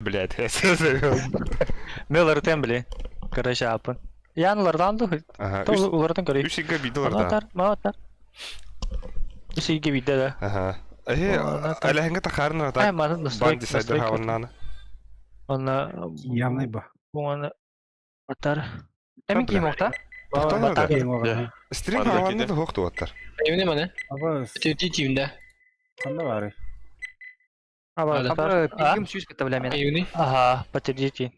Блядь. Мен уларытыам били. Короче, ааппын. Ян уларытан ду. Ага. То уларытан көрүй. Үс ыйга биирдэ уларытан. Маатар, маатар. Үс ыйга биирдэ да. Ага. Эһи элэһиҥҥэ тахаарын Ай, маны бан десайдер хаваннааны. Онна Явный ба. Буңаны батар. Эмин ким охта? Батар. Стрим хаванна да хох туаттар. Эмне маны? Аба. Ти тимде. Ханна бары. Аба, Пигим сүүс кытта Аюни. Ага, подтвердите.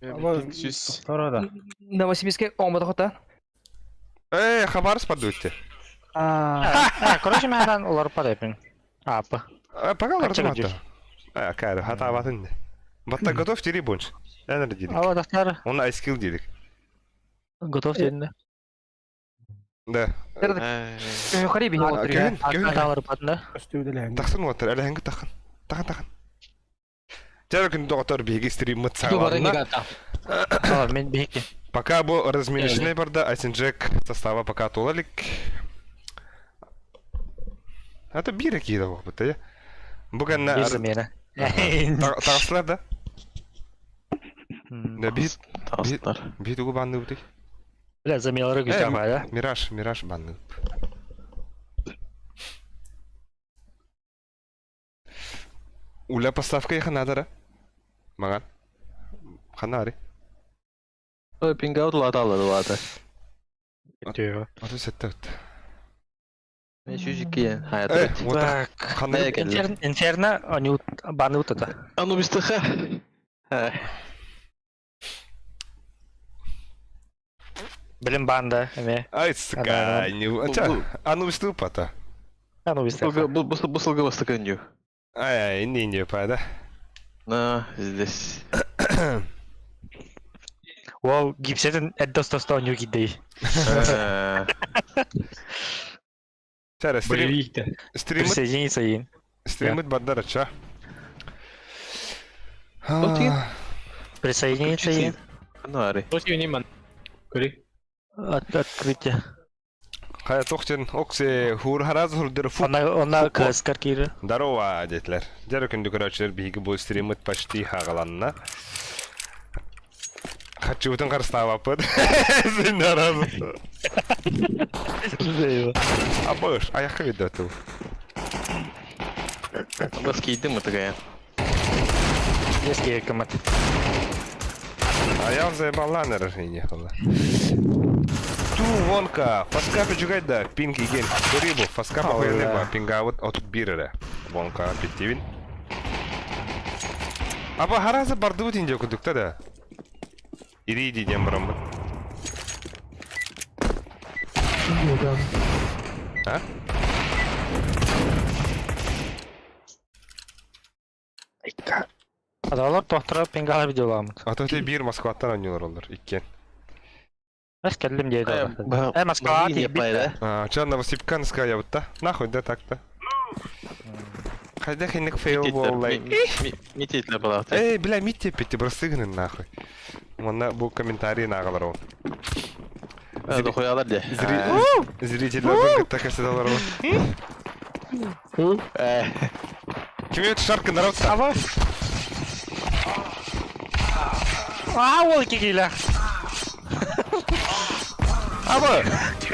Сүүс. Второго. Новосибирске оңбата хота. Э, Хабаровск подуйте. А, короче, мен олар падайпын. Апы. Пока олар мата. А, кайра, хата абатын. Батта готов тири бунч. Энер дидик. Ава, достар. Он айскил дидик. Готов дедин. Да. Көһөрі бихи отыр. Көһүн, көһүн. Аталар батында. Тахсын отыр, әләһәңге тахын. Тахын, тахын. Тәр күн доктор биһиги стриммыт саҕаланна. Мен биһики. Пока бу разминочный барда, Айсен Джек состава пока тула илик. Это биир киирэ буолбут, я. Бу кэннэ Биир замена. Таҕыстылар да? Да биир Таҕыстылар. биир тугу банныбытый? Бля, заменалары күтэ да? Мираж, Мираж банныбыт. Уля поставка ехе надо, Маган. Ханари. Ой, пингаут латаллады лата. Аты сетте өтті. Мен 102 Э, хаят. вот Так. Ханна Инферно, они баны это. А ну бистыха. Блин, банда, эме. Ай, сука, не... А ну выступа-то. А ну выступа. Бусылгы бастыкын Ай, не, не, да? На, здесь. Ол гипсетин эддостосто ню кидей. Чара, стрим... Стрим... Присоединиться им. Стримит бандара, ча? Присоединиться им. Ари. Открытие. Хая тохтен оксе хур хараз хурдер фу. Она она каскар кире. Здорово, детлер. Дәрі күнді көрәчілер биһиги бу стримит почти хагаланна. Хачыбытын қарыстабаппыт. Сен наразы. Абыш, аяққа видео Бас кейдім ұтыгая. Еске кымат. Аяқ заебаланыр не қылы. Ту вонка, фаска пичугайда, пинг иген. Турибу, фаска похуйнеба, пингавыт от бирere. Вонка питтивин. Аба харазы барды инде күдікті да. Ириди дем бұрын. А? Адалар тохтора пингала видеоламыт. А то бир Москваттан ойнолор олар, иккен. Эс келдим дейdi. Э, Москва да? А, ча Новосибирская я вот Нахуй да так-то. Хайда хинник фейл боллай. Митетлер балаты. Эй, бля, митте петти бросыгнын нахуй. Онна бу комментарий нагалар ол. Дохуялар де. Зрительлер так кәседалар ол. Ким шаркы народ Аба. А, ол кигиле. Аба,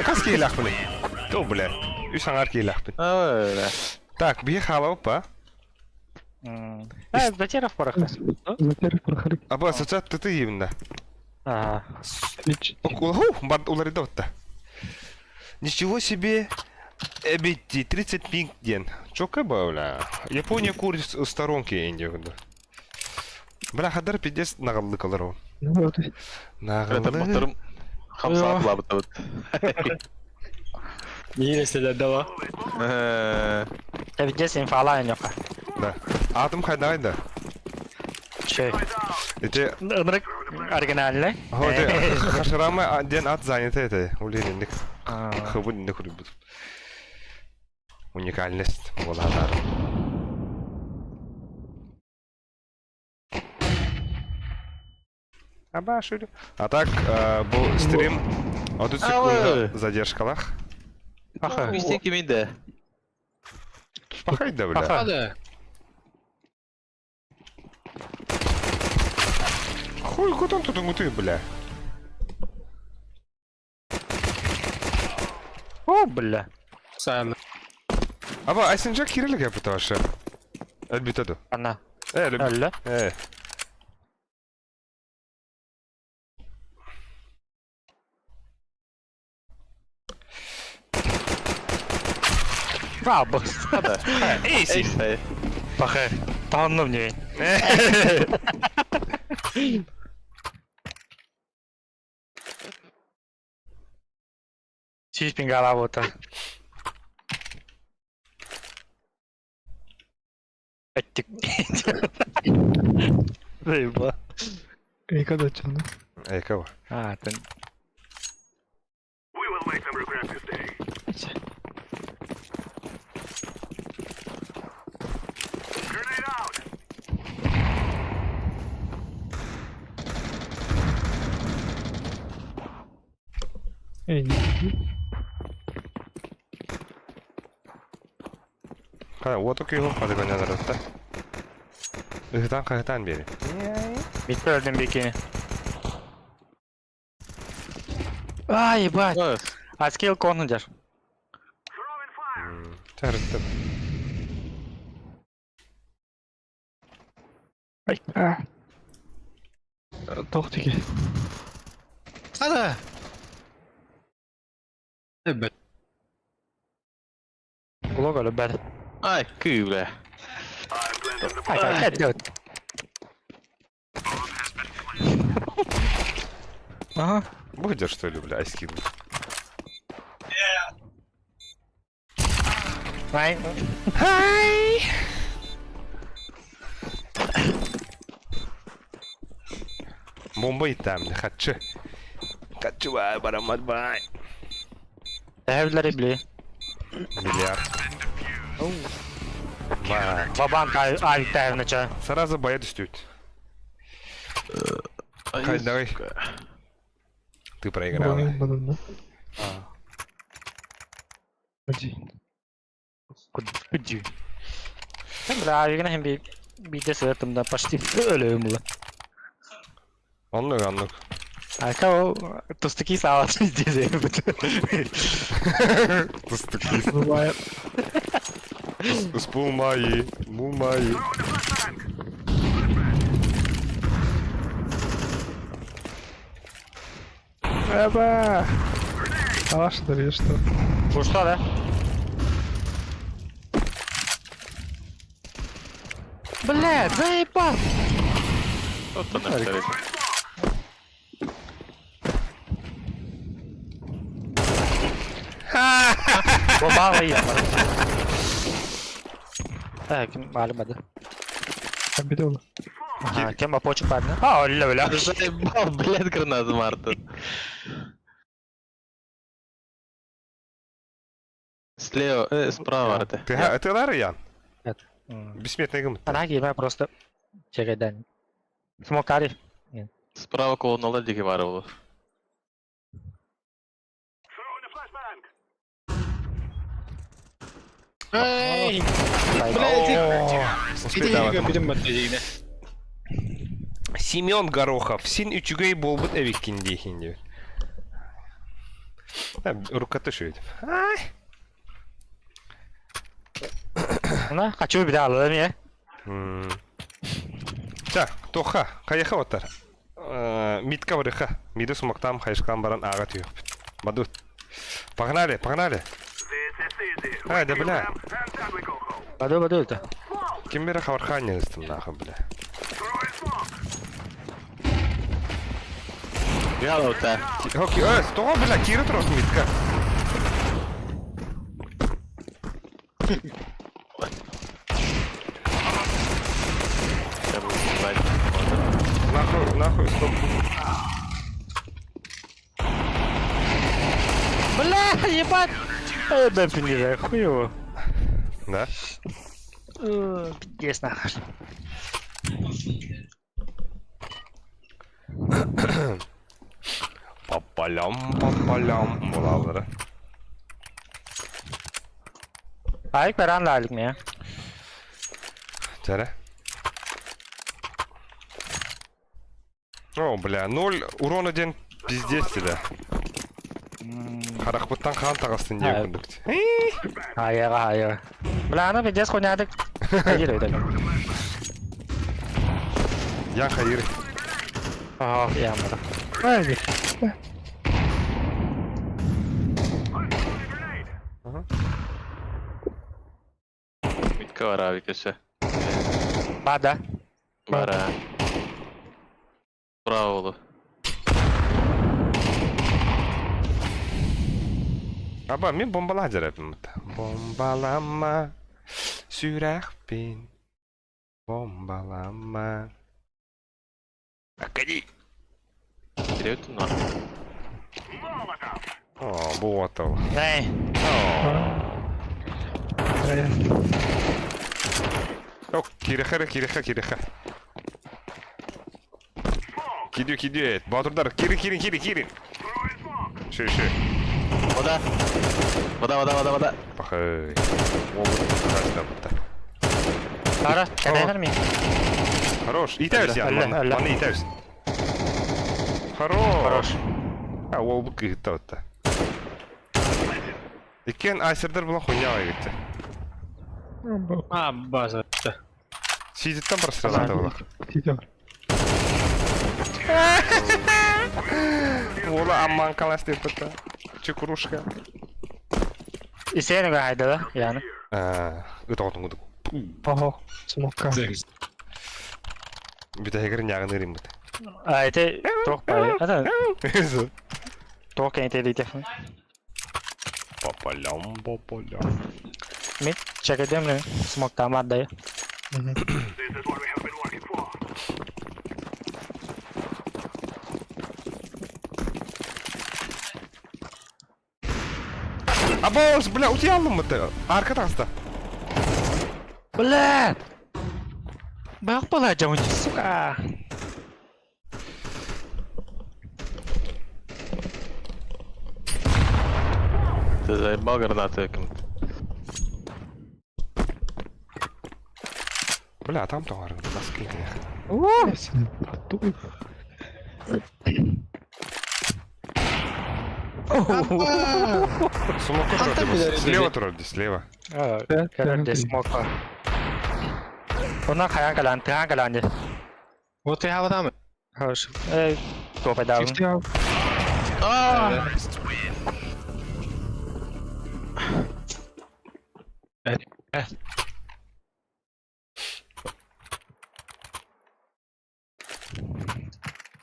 қас кейләхпін. То, бля. Үш аңар кейләхпін. Так, бие халау па. Э, затеров порохас. Аба, сачат ты ты именно. Ага. Улар да. Ничего себе. Эбити, 30 пинг ден. Чока бля. Япония курит в сторонке Индия. Бля, хадар пиздец нагаллы калар ол. Нагаллы. Хамса атлабыт. Миреселер дава. Пиздец инфала нёка. Да. Атом хайдайда. Че? Эти Ынрык оригинальный. Вот, хашрама ден ат занят это. Улеринник. Хыбын хурбут. Уникальность буоладар. Аба, шүрі. А так, бұл стрим 30 секунда задержкалах. Аха. Мистен киминде. Пахайда, бля. Аха. Да. Хуй кутун тутуҥутуй, бля. О, бля. Сааны. Аба, Айсенжа кирилик yapıtı aşağı. Elbette de. Ана. Э, Әллә? Э. Бабус. Эйси. Эй, Пахэ. Таһынным не. Чиж пингала бота. Эттик. Рыба. Эйка да чаны. Эй, кого? А, тен. Эй, не. Хара, вот окей, хады конянар да. Ыһытан хаһытан бери. Битте өлдüm бикини. Ай, ебать. А скилл конну дер. Чарытты. Айка. Тохтики. Ада. Evet. Блог өлө бер. Ай, кыы, бля. Ай, ай, делать. Ага. Будешь что ли, бля, айскин. Ай. Хай! Бомба там, хачы. Хачы бай, барамат бай. Әһәвләре били. Миллиард. Ба. Бабанк ай ай тәвнәчә. Сразу боя түстүт. Хай, давай. Ты проиграла. Банан, Один. Күдү. Бля, авигна һәм би бидә сәтымда почти өлөм була. Аннык, аннык. А кого тустаки салат здесь. Тустык. Бывает. Спулмаи, мумаи. Эба! А что ли, что? Что, да? Бля, заебал! Вот она, второй. Бомбала я. Так, малым Обидел. Ага, кем апочек падна? А, оля, бля. Заебал, блядь, гранату, Марта. Слева, справа, Арте. Ты, ты Лара, Ян? Нет. Бессмертный гым. Она гейма просто. Чекай, Смокари. Справа колонна дики бар было. Эй! Блядь, иди. Семен Горохов, син үчүгэй болбут эбиккин диэхин диэбит. Рукаты шөйт. Ай! На, хочу бля, не. Так, тоха, каяха оттар. Митка барыха. Миды сумактам хайшкан баран ага түйөк. Бадут. Погнали, погнали. Ай, да бля. Баду, баду это. Ким бере хабархани ыстым нахуй, бля. Я вот так. Окей, того, бля, кири турат митка. Я буду снимать. Нахуй, нахуй, стоп. Бля, ебать! Да не хуево. Да? Пиздец нахуй. По полям, по полям. Булалары. Айк баран лалик меня. Чара. О, бля, ноль урона диэн пиздец да. Харахпыттан хаан таҕыстын диэн курдук. Айаҕа айаҕа. Бля, аны пиздец хуйнядык. Хайыр өйдөн. Я хайыр. Ах, я мара. Митка бар авик өссө. Бада. Бар аа. Браво болу. Аба, мин бомбалаа дьараппын. Бомбалама сүрэхпин. Бомбалама. Акади. Кирэбит но. О, бу отол. Эй. О, кириха, кириха, кириха. Кидю, кидю, Батурдар, кири, кири, кири, кири. Ши, ши. Вода. Вода, вода, вода, вода. Пахай. Ара, кәдәнер мин. Хорош. Итәбез я, маны итәбез. Хорош. Хорош. А, ол бу кыһытта отта. Иккен айсердер була хуйня егетте. А, база. Сидиттен прострелата була. Сидор. Ола амман калас деп бітті. Чекурушка. Исәнеге хайдала, яны. Ыт отун кудук. Ого, смока. Бүтәһигер нягын ырым бит. А, это тох бай. Это тох кәйте дите. По полям, по полям. Мин чәкәдәм ле, смок тамар да. Абоос, бля, утиялым мыты. Арка таста. Бля! Бак бала жамын, сука. Ты заебал гранату кем-то. Бля, там товар, носки. Туй. Смока турар Слева турар, слева. Короче, смока. Она хаян калан, тыхан калан. Вот я вода. Хорош. Эй, топай даун.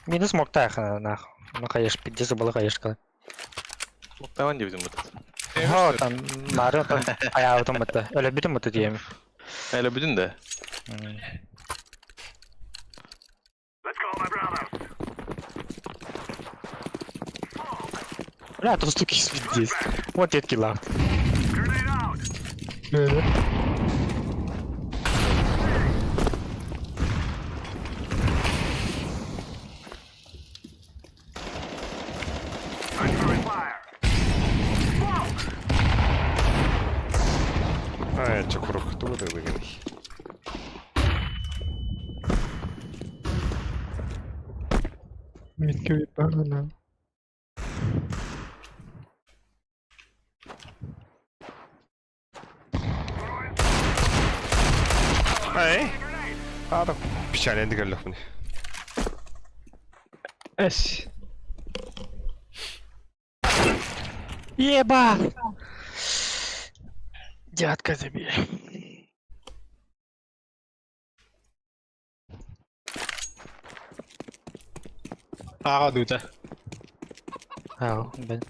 Минус мог так, нахуй. Ну, конечно, пиздец, было, конечно. Таван деп бит. Хо, там, мары, там, аяғытым бітті. Өлі бүтін бітті деймін. Әлі бүтін де. Бля, толстуки пиздец. Вот детки лах. Ай, чокурук, тугу дыгын. Митки на. Ай. А, так печально дигәлләх мени. Эс. Еба! Дядка тебе. Ага, дута. Ау, бен.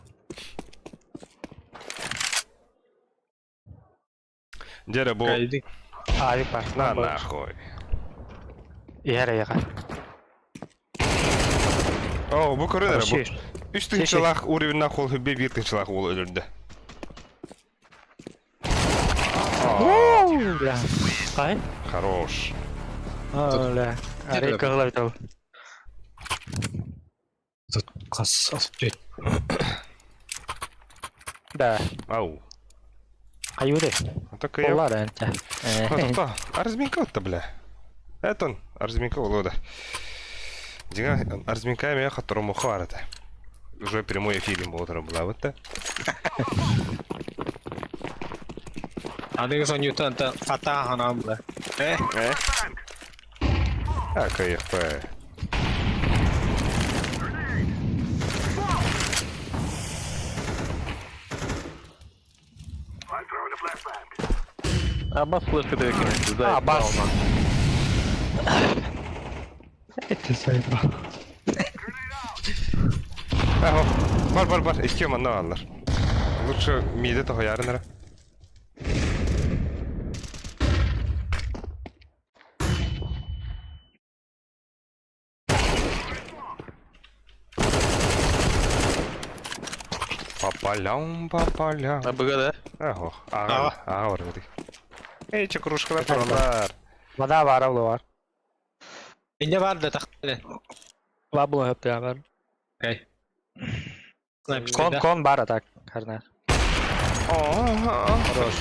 Дere бу Кайды. Авик бар. на нахуй. Иһэр яга. О, бу көрөнөр бу. Шеш. Үч тыгынчылах уровеньна хол хүбе бир тыгынчылах ол өлөрдө. Бля. Ай? Хорош. Бля. Арей кыгыла бит ол. Кас асып Да. Ау. Каюды. Такая. Олар энте. Тоқта, арзминка отта, бля. Это он, арзминка олода. Дьиҥэ разминка эмиэ хотторумуха баар этэ. Уже прямой эфирим буолар булабыт да. Аныгы сонньуттан та хатаа ханаан була. Э? Э? А, кайф. Абас флешка деген. А, бас. Это заебал. Аһо, бар бар бар, икки манна бааллар. Лучше мииде тоһуйаарын эрэ. По полям, по полям. Абыга да? Аһо, аҕа, аҕа бар битик. Эй, чекрушкалар тураллар. Вода баар бар. Инде бар да тахтаны. Ва була хөптө бар. Окей. Кон кон бар атак. Харна. Хорош.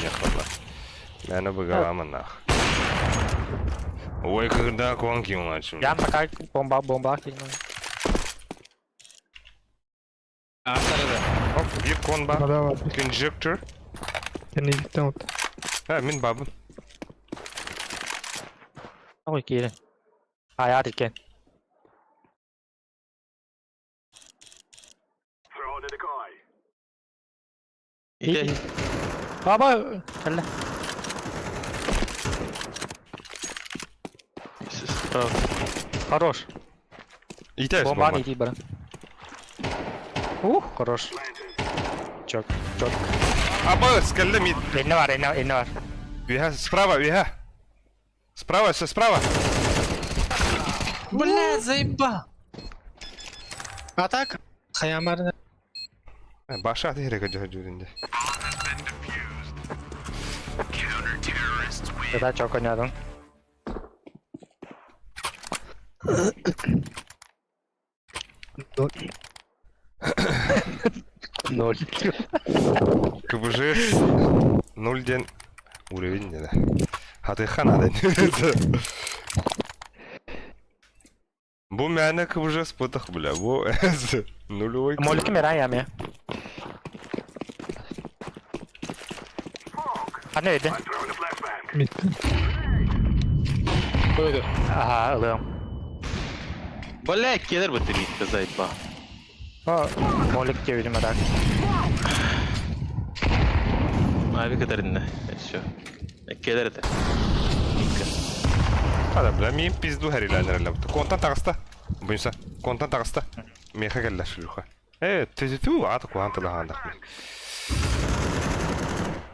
Мені быгаламын нах. Ой, когда конки начали. Ян пока бомба бомба кинул. Артары Оп, bir кон бар. Вода бар. Конжектор. Кэнниттэн от. А, мин бабын. Ой, киирин. Аят иккен. Ите. Баба, кэллэ. Справа. Хорош. Итәбез Бомбаны бомба. ити бара. Ух, хорош. Чок, чок. Аба, скалда мид. Инне бар, инне, инне бар. Үһә, справа, үһә. Справа, все справа. Бля, заебал. А так? Хаямарны. Баша аты керек жа жүрінде. Это чок ойнадым. Ноль. Ноль. КБЖ 0 ден уровень деді. Хатыха надо. Бу мәне КБЖ спотах, бля. Бу нулевой. Молики миран яме. А не иди. Мидтен. Койду. Ага, ылыам. Бля, келер бу тимитте заебал. О, молик диэбитим так. Ави катеринне. Еще. Келер это. Митка. Ада, бля, мин пизду хәриләнер әле. Контан тагыста. Буйса, контан тагыста. Меха кэллэ шлюха. Э, ты ту, аты куан тыла хандах.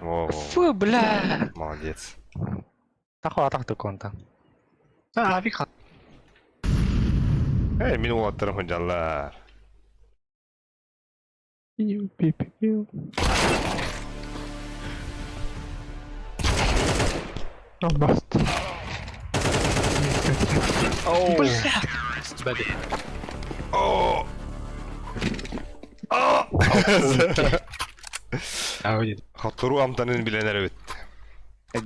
Во, Фу, бля. молодец. Тахо атах конта. А, авик. Э, мин уаттарым ходжаллар. Пиу, пиу, пиу. Ну, баста. Оу. Бәді. О. О. Ауди. Хоттору амтанын биленер бит.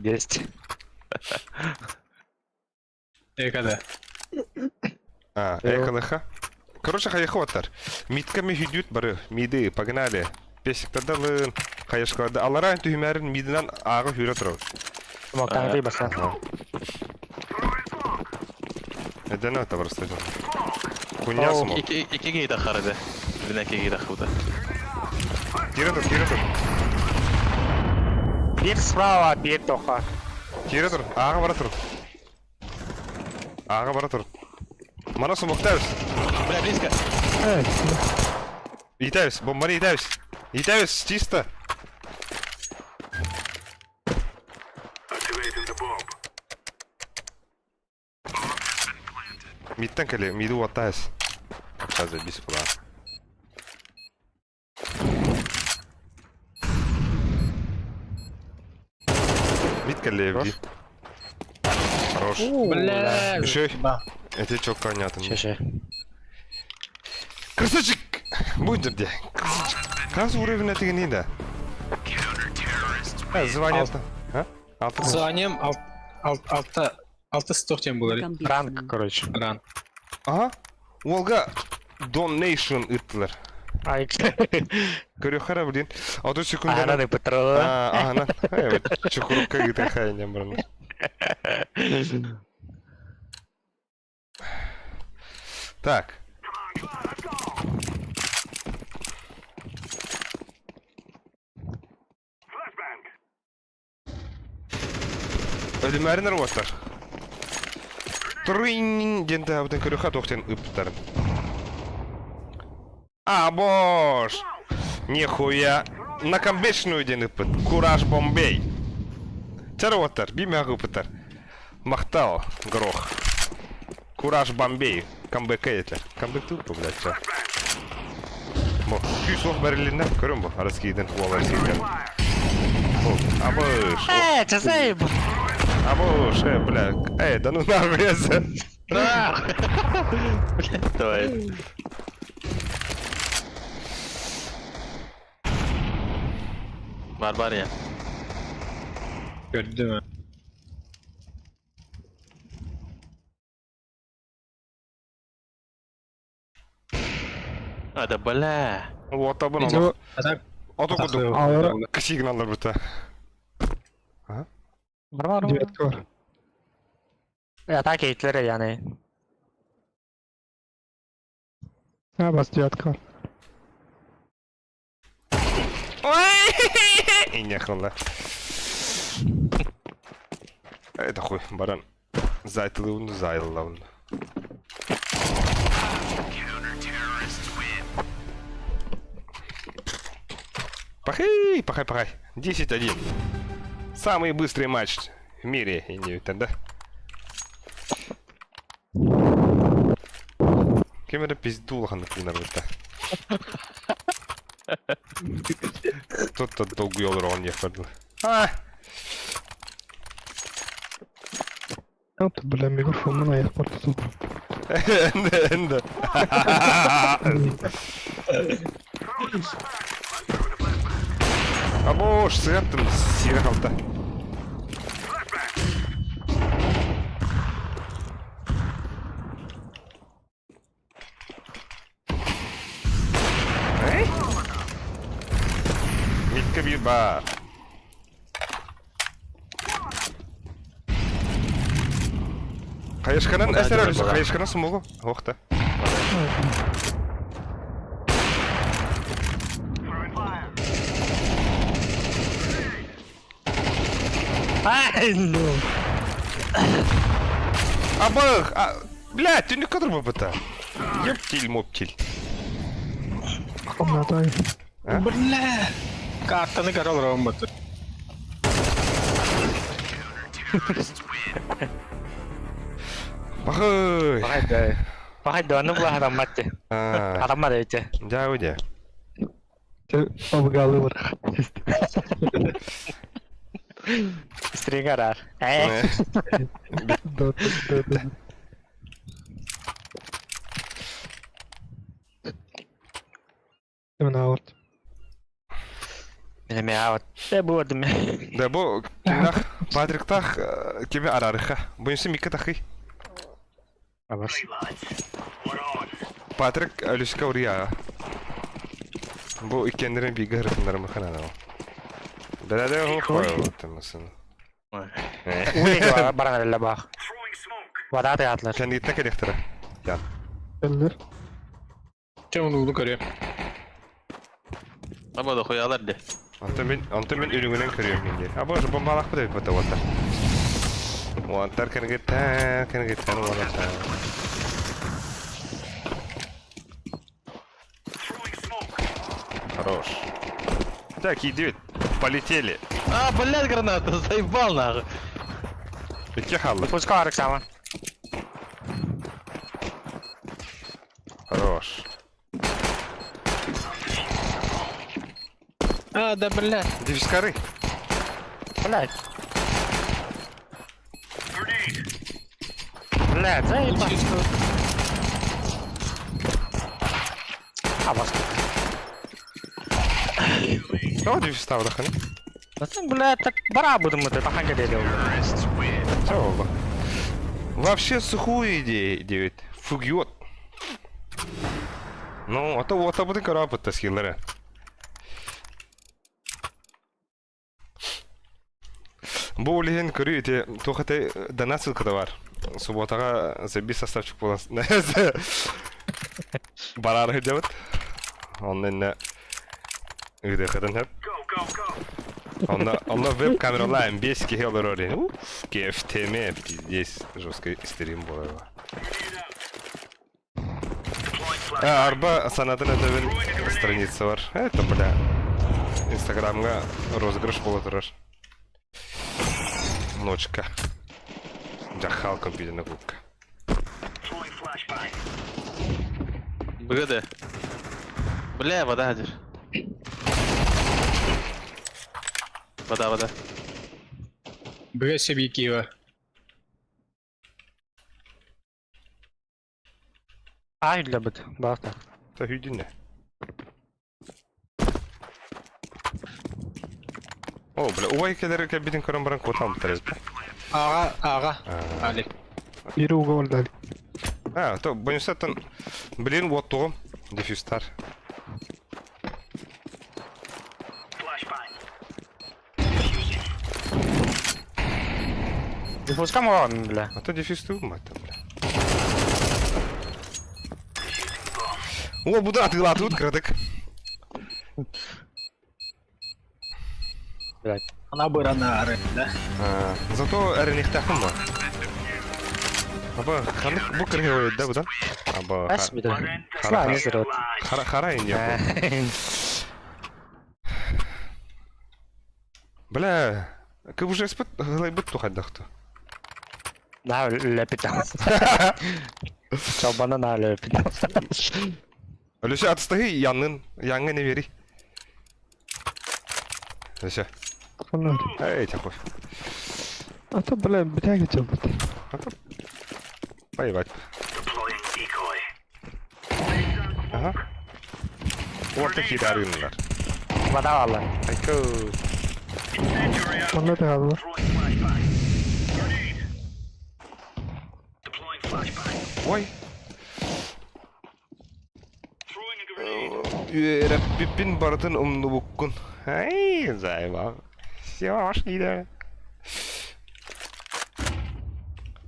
Есть. Экада. А, экалыха. Короче, хайхоттар. Митка ми хүдүт бары. Миды, погнали. Песиктадалын, хайышкалады. Алара түһүмәрин мидинан ағы хүрө турабыт. Смоктан баса. Эден это просто. Хуйня Оу. смог. Ики ики гейда харады. Бина ики гейда худа. Кире тур, кире тур. Бир справа, бир тоха. Кире тур. Ағы бара тур. Ағы бара тур. Мана смоктабыз. Бля, близко. Э, Итәбез, бомбаны итәбез. Итәбез, чисто. Мидтен кэле, миду уоттаас. Сейчас забис була. Мид кэле Хорош. Хорош. Бля. Еще. Ба. Это чё конятын. Шеше. Красавчик! Будь где. Красавчик. Хас уровень это не да. А, звание то. А? Алты. Званием ал ал алта алты стохтен булар. Ранг, короче. Ран. Ага. Уолга Donation ыыттылар. Ай. Көрүөххэ эрэ блин. 30 секунда. Аһынан ыппыттар. Аһынан. Чукурукка ыытан хайанньан бараннар. Так. Өлүмээрин уоттар. Трынь диэн таһабытын көрүөххэ туох диэн ыыппыттарын. А, бош! Нихуя! На комбечную диэн ыыппыт. Кураж Бомбей. Чэр уоттар, биир ыыппыттар. Махтал, горох. Кураж Бомбей. Камбэкка этилэр. Камбэк туппу, блядь, чэ. Бу, күүс ох бэрилиннэ. Көрүн бу, Араскииден, уол Араскииден. Абыш. Э, часай. Абыш, бля. Эй, да ну нахуй я Блядь, давай. Барбария. Көрдүм. А, да бля. Уоттабын олох. Атак. Ото курдук. Алара. Сигналлар бута. Бар Девятка бар. Атака итлere yani. А, бас девятка бар. Инехалла. Это хуй, баран. Зайтылыун, зайлаун. Пахай, пахай, пахай. 10-1. Самый быстрый матч в мире, Индия, да? Кем это пизду лоханных нарвета? Кто-то долгий он не ходил. А! Вот, бля, микрофон на аэропорту тут. Энде, энде. Абош, сыгаттым, сире қалта. Эй? Митка бир бар. Хайышканан әсер әлі, хайышканан смогу. Охта. Ай, ну. Абых! А, бля, түнүк кадр бабыта. Ептил моптил. Комната. Бля. Картаны карал ромбаты. Бахый! Пахай да. Пахай да, ну бла хараммат. А, Хараммат эти. дьэ, удэ. Обгалы бар. Стригарар. Э. Да, да, да, да. Именно вот. Мен вот. Э, вот мен. Да бу кимнах Патриктах кими арарыха. Буюнсы микка тахый. Абас. Патрик Алюска урия. Бу иккеннерин бигэ хырытыннары ханана. Бәрәдә хо тымысын. Уй баран эле бах. Вадаты атлар. Кәндитне керектер. Я. Эллер. Чем он угну көрө? Аба да хуялар де. Онтон мин, онтон мин үрүҥүнэн көрүөм мин диэн. А боже, бомбалаах бит эбит уоттар. Уоттар кэргиттэр, кэргиттэр уолаттар. Хорош. Так, идет. Полетели. А, блядь, граната, заебал нахуй. Икки хаалла. Пускай Александр. Хорош. А, да, блядь. Девискары. Блядь. Блядь, заебал. Абас. Тоҕо девистаабатаххыный? Блядь, так бара будем это таханга делал. Чэ буолла. Вообще сухую идею девять. Фугиот. Ну, ото уотабытын көрөөппүт скиллары. Бу ол иһин көрүү ити туох этэй донат ссылката бар. Субботаҕа забис составчик буолан бараары сылдьабыт. Онно иннэ ыытыаххытын сөп. Онно онно веб камералаан 5 киһи олорор ини. Уф, кефтеме пиздец жесткий стрим буолар. Э, арба санатын этэбин страница бар. Это, бля, Инстаграмҥа розыгрыш буола турар. Ночка. Жахал компьютерная кубка. БГД. Бля, вода один. Вода, вода. Быга себе Киева. Аай үллэбит, баата. Та хүйдүнэ. О, бля, убай кэлэр кэлбитин көрөн баран куотан бутар эбит. Аҕа, аҕа. Али. Биир ууга барда. А, то бонусаттан, блин, уоттугум. Дефюстар. Диффузка морон, бля. А то дефюз мать там, бля. О, буда атыылаатыбыт кыратык. Блядь. Она быранаары, да? А, зато эрэнихтээхпин бу. Аба, ханнык бу кыргый да буда? Аба, Ас бит. Слава не зрот. хара хара инде. Бля, КБЖС-пыт ылайбыт тухайдахту. На лепит. Чалбана на лепит. Алеша, отстаи, Янын, Яңы не бери. Алеша, Ханна. эй, такой. А то, бля, битяги чалбыт. А то... Поебать. Ага. Вот такие дарынлар. Вода алла. Айко. Манна да Ой. Үөрэппиппин барытын умнубуккун. Ай, заебал. Все, пошли, да.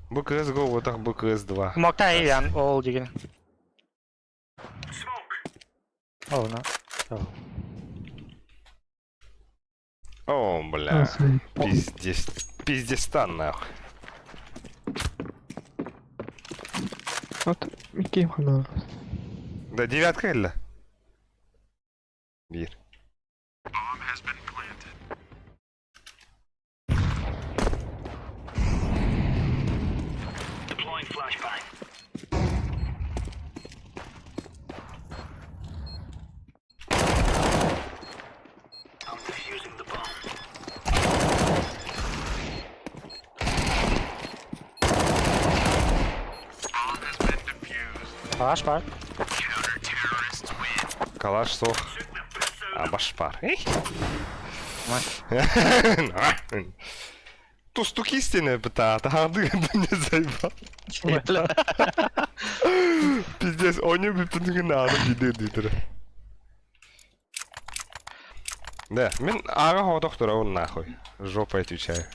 Бу CSGO, вот так бу CS2. Мокта ян ол деген. О, на. О, бля. Пиздец. Пиздестан, нахуй. Вот, Микки ханна. Да, девятка или? Бир. Аш бар. Калаш сох. А башпар. Эй. Тустук истины, бта, тахады, не заебал. Пиздец, они бы надо диде Да, мин ага доктора он нахуй. Жопа отвечаю.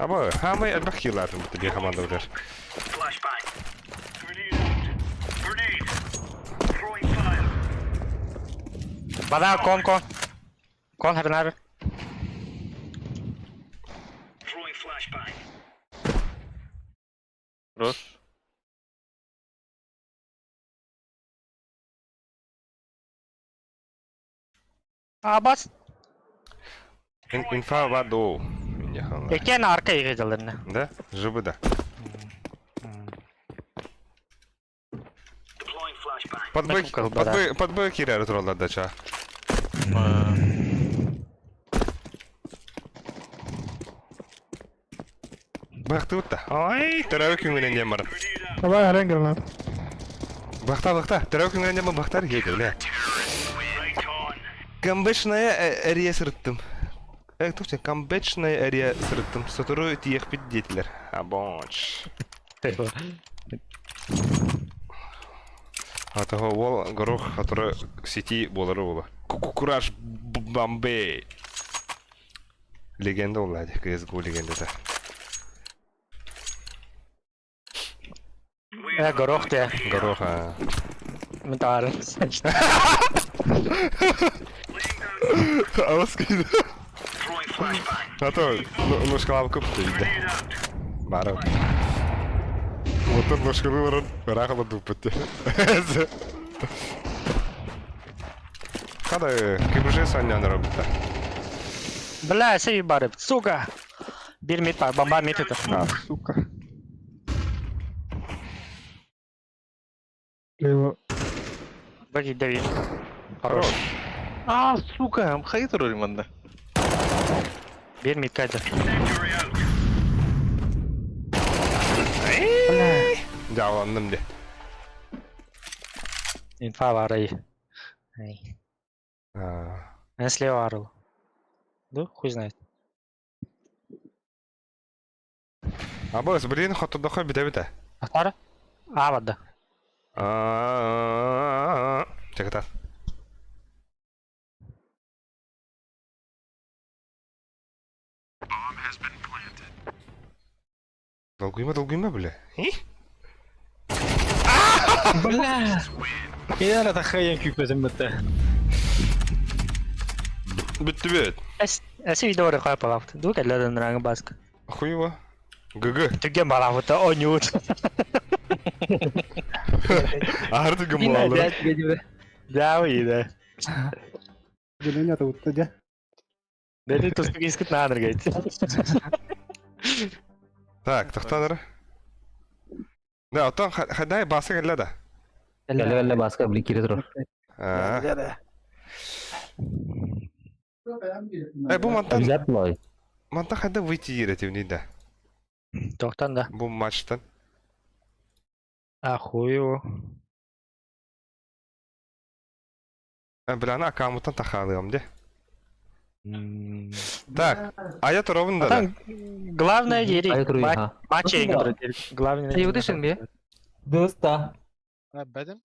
Аба, хамай элбэх киилаатым бит команда билэр. Вода кон кон. Кон харнар. Хорош. А бас. Инфа ваду. Экен арка иге жаларына. Да? Жыбы да. Под Б, под Б, под Б киирэр тураллар дача. Бахты да. Ай, төрөбө күнгүнен дем баран. Давай, харан гранат. Бахта, бахта, төрөбө күнгүнен дем бахтар келди, бля. Гамбешная эрие сырыттым. Туох камбэчная эрия сырыттым. Сотору тиийиэхпит диэтилэр. Абонч. Атаҕа уол горох которы сети буолары буола. Кукураж Бомбей. Легенда буолла дии, CSGO легендата. Горох те. Горох, а. Мин таарын. Алыс киирдэ. А то ножкалаабыкка бүттэ Бары. Оттон ножкалыы баран ыраах олордубуппут дии. Хада КБЖ санньаан робута. Бля, сей бары, сука. Бир мид бар, бомба мид это. А, сука. Лево. Баги, дави. Хорош. А, сука, хайы турар манна. Бир мид кайда. Дьааланным де. Инфа бар ай. Ай. А, Я слева орал. Да, хуй знает. Абыс, блин, хотодохо битэ-битэ. Ахтара? А, вот да. А-а-а. Чеката. Долгуйма, долгуйма, бля. И? Бля! Я тахайын күүпөтүм бытта. Бүттүбүт. Эси видео рехай палафт. Ду кэллэрин ранг баск. Хуево. ГГ. Түгэн балафта оньют. Ары түгэн буолалар. Да, да. Деление это вот где? Бэли тустук искит наадыр гейт. Так, тохтаныр. Да, оттон хадай басы кэллэ да. Кэллэ кэллэ баска били киирэ турар. Аа. Э, бу мантан Обязательно. мантан хайда выйти иретивний да. Тохтан да. Бу матчтан. А хую. Э, бля, ана аккаунтан тахалыам де. Так, а я туровын да. Там главное ери. Айа туруй, ха. Матча Главное. Ты удышен бе? Дыста. Бәдем.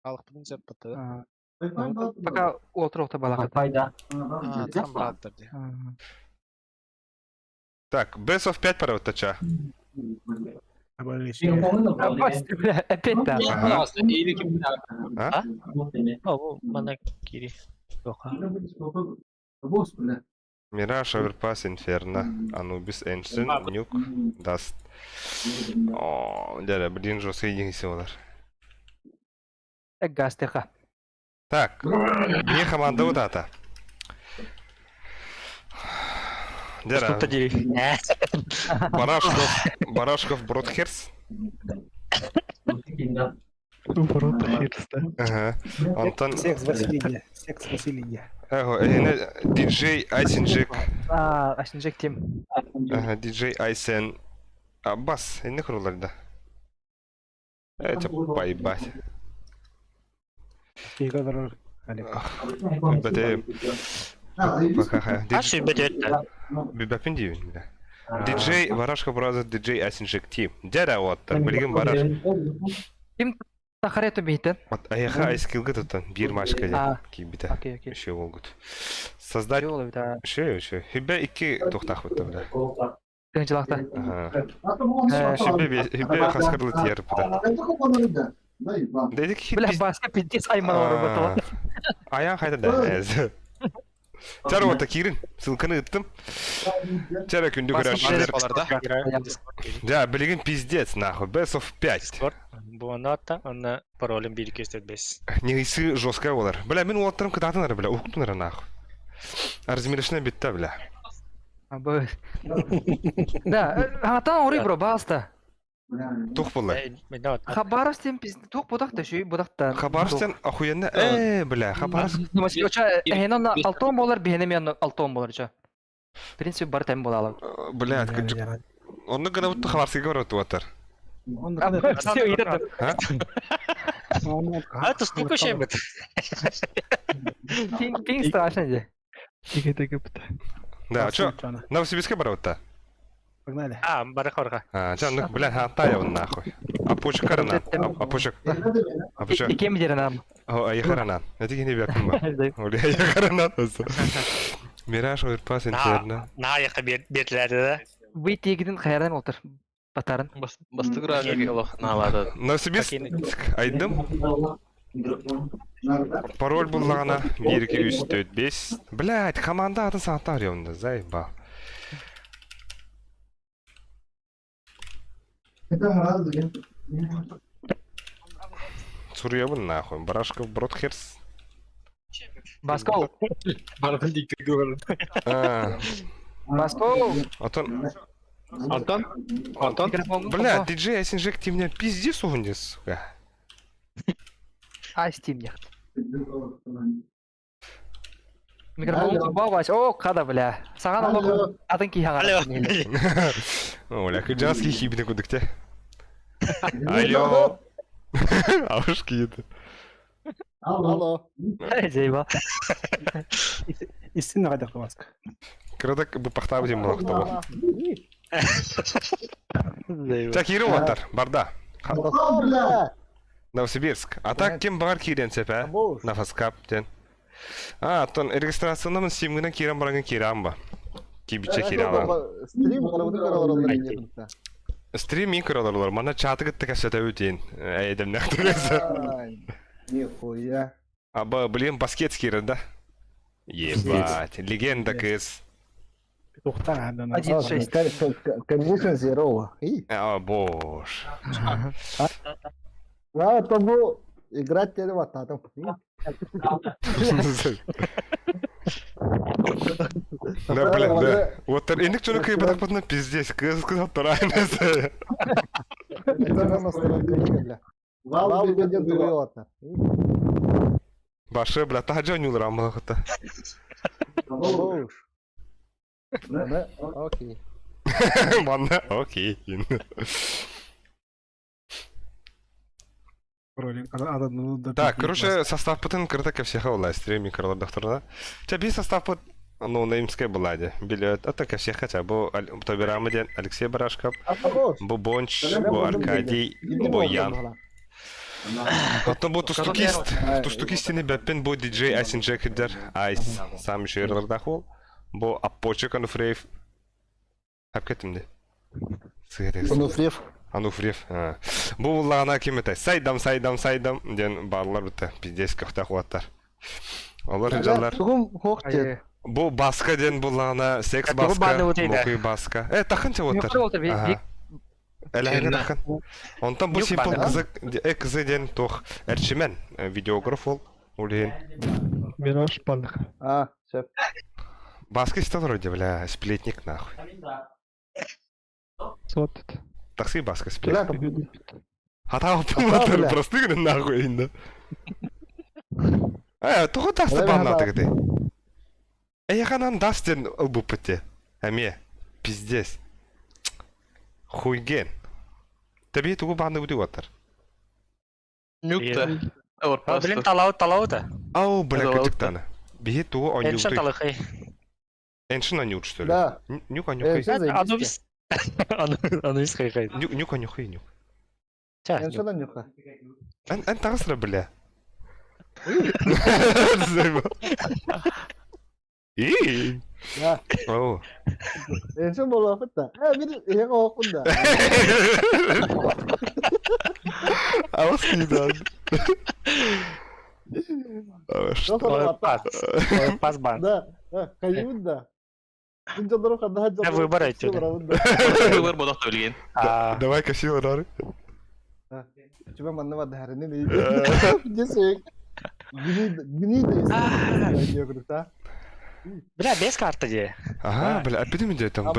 Халықпын жеп бітті. Пока отыруқта балаға. Пайда. Там браттар де. Так, best of 5 пора тача. Бля, опять да. Ага. А? О, мана кири. Тоха. Мираж, Оверпас, Инферно, Анубис, Эншин, Нюк, Даст. О, дядя, блин, жесткий единицы олар. Гастыха. Так, не команда вот это. Дядя, Что-то дери. Барашков, Барашков, Бродхерс. Ворота Хирста. Ага. Антон, Секс Василия. Секс Василия. эго, диджей Айсен Джек. А, Асинжек Тим. Ага, диджей Айсен. Аббас, не крулар, да. Это поебать. Бәте пока А что бәтет? Бибапин деймін, бля. Диджей Барашков Бразер, диджей Айсен Джек Тим. Дядя вот, билген Бараш. Тахарету бейтен. Вот аяха айскилгы туттан бир машка А. кибите. Окей, окей. Еще могут. Создать Жолы да. еще еще. Хибе икки тухтах вот бля. Тынчылақта. Ага. Хибе хибе хаскарлы тиер бля. Дедик хит Бля, баска пиздец айман работала. Аян хайда да. Чар вот кирин. Ссылканы ыттым. Чара күндү көрәшчилер. Да, билген пиздец нахуй. Best of 5. Discord. Буаната, аны паролем бир 245. Негиси жесткая болар. Бля, мен уаттырым кытатынар, бля, уктунар нахуй. Размерешне битте, бля. Да, атан ори бро, баста. Тух булла. Хабаровстен пиз тух будақта шүй будақта. Хабаровстен охуенно. Э, бля, Хабаровск. Оча, хенон алтон болар, бихене мен алтон болар ча. В принципе, бар тем болала. Бля, онны гына бутты Хабаровскка барып туаттар. Все, идет. А то стука шебет. Пинг страшно же. Тиге бит. Да, чё? Новосибирске барабыт-та? Погнали. А, барах-барах. А, ча, ну, бля, хантая нахуй. Апочек карана. Апочек. Апочек. Икем деренам. О, айхаранан. Это не бякын ба. Оля, айхаранан. Мираж Оверпас Инферно. Нааяққа беріледі да. Вы тегидин хайардан олтыр. Батарын. Бастык равеги олох наалады. Новосибирск айдым. Пароль буллаҕына 1 2 3 4 5. Блядь, команда атын саҥата арыйабын заебал. Суруйабын нахуй. Барашков Бродхерс. Баскол. Бардын дикти көрдüm. А, Баскол. Антон, Антон? Антон? бля, диджей Асинжек, ты меня пиздец угнес, сука. А, Steam яхт. Микрофон бабась. О, када, бля. Саған олох атын киһаҕа. Алло. Оля, кыджаский хибне кудыкте. Алло. Ауш киеді. Алло. Зейба. Истинно қайдақ баска. Кырадак бу пахтабы дем булак тобу. Так, кири оттар, барда. Новосибирск. А так ким бар кирен сепе? Нафаскап ден. А, аттон регистрациянамын симгинен кирен барангын кирен ба. Кибиче кирен алан. Стрим қарабыды Стрим мен көралар. Мана чаты кытты кәсәтә өтейін. Әйдем нәқтіресі. Нихуя. Аба, блин, баскет кирен, да? Ебать, легенда кыз. Петухтан адан. 1-6. Конечно, зеро. А, бош. А, тому играть теперь вот там. Да, блин, да. Вот инек чону кый батак потна пиздец, кыз кыз аттар айнысы. Башы, бля, тахаджа нюлар амалахыта. Окей. Манна, окей. Так, короче, состав пытын кырта ко всех аула, стрим микролар докторна. Ча би состав пыт, ну, наимская была, де. Билет, это ко всех хотя бы Тобирамы ден, Алексей Барашков, бу Бонч, бу Аркадий, бу Ян. Потом бу Тустукист, Тустукистини бәппен бу диджей Айсин Джекидер, Айс, сам еще ерлардахул, бу Апочек Ануфреев. Хап кеттим де. Ануфриев. Ануфриев. Бу буллагана ким эте? Сайдам, сайдам, сайдам ден барлар бітті. Пиздец көхтә куаттар. Олар жаллар. Тугум хохте. Бу баска ден буллагана секс Тугу баска, баны вот эйда. мокуй баска. Э, тахын чаваттар. Әләһәне тахын. Онтан бу Юк симпл баны. кызы, э кызы ден тох әрчимен видеограф ол. Улин. Мираж палых. А, все. Баска истен вроде, бля, сплетник нахуй. Сот. Такси баска сплетник. Бля, Хата бля. опылматыр, просты гына нахуй инде. Э, тугу дасты Бля, банна хата. тегде. Э, яханан дастен ылбупыте. Әме, пиздец. Хуйген. Табе тугу банны үтү ваттар. Нюкта. Блин, талау, талау да. Ау, бля, Талау. кытыктаны. Бихи тугу Эншен анюкты. талахай. Эншин анюк, что ли? Да. Нюк анюхай. Эншин заебись. Анубис. Анубис хай-хай. Нюк анюхай, нюк. Ча, Эншин анюха. Эн эн тагысра, бля. И. Да. Оу. Эншин болуақыт да. Э, бир эге оқын да. Ауыз киді. Что? Пас. Пас бан. Да. Кайын да. Выбор айтты. Выбор бодохто билген. Давай косила дары. Чүбе манна бар дәріне не. Гнида. Гнида. Бля, без карты де. Ага, бля, опять там.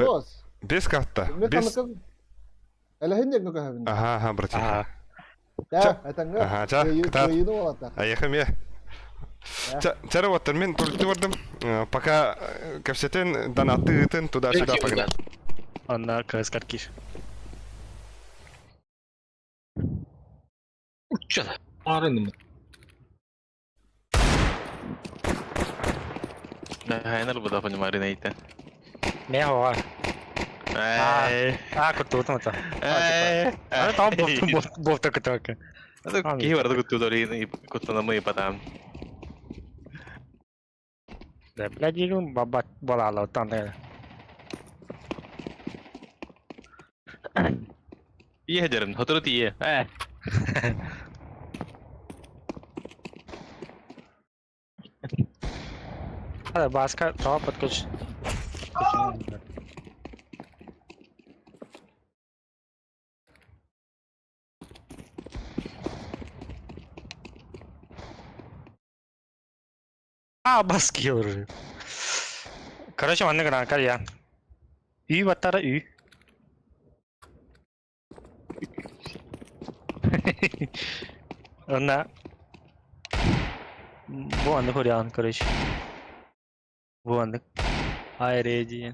Без карта. Без. Ага, ага, братиха. Ага, ча, кытаат. Аехаме. Чара вот мен только бардым. Пока капсетен донаты туда-сюда погнал. Анна КС каркиш. Учча. Арыным. Хайнар буда понимаю нейте. Не хоа. Эй. А, кутуутум это. Эй. А там бот бот так. Киһи барда куттуу куттанамы потам. Да, блядь, игру баба балала там да. Ие дерин, хотору тие. Э. А, баска, това подключ. А, баски уже. Короче, маннык гранкар я. Үй баттара үй. Онна. Бу анны хорян, короче. Бу анны. Ай, реди.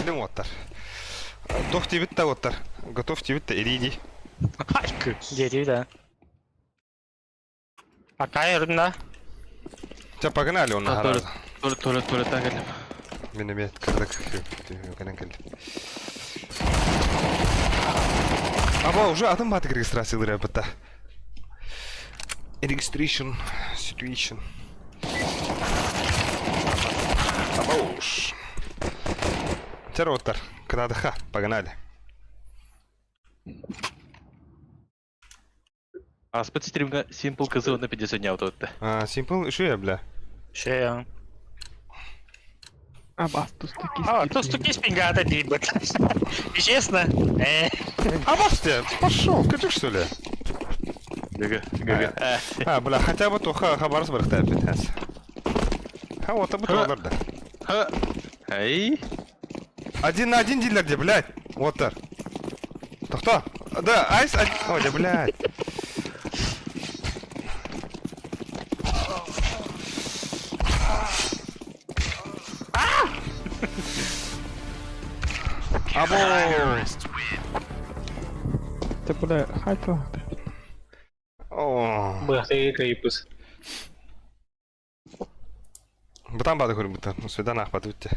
Кэллим уоттар. Тох тибит та уоттар. Готов тибит та ириди. Хайкы. Дети, да. А кай рыбна? Ча погнали он А, на Туалет, туалет, туалет, так кэллим. Мин эмиэ кырдык кэнэн кэллим. Аба уже атын баты регистрациялар бытта. Registration situation. Аба уж. Чэ уоттар. Кынаадыха, погнали. Аспыт стримга Simple кызы на 50 дня вот А, Simple, что я, бля? Ше. А бас, тут такие А, тут стуки спингата дибот. И честно? Э. А бас ты, пошел, скажи, что ли? ГГ, ГГ. А, бля, хотя бы то хабарс бархта опять. А вот, а бы да. Эй. Один на один дилер где, блядь? Вот так. То кто? Да, айс, один. Ой, да, блядь. Або! Ты, бля, хайта. О, Бахты кайпыс. Бутан бады көрім бутан. Ну, свидан ахпат өтті.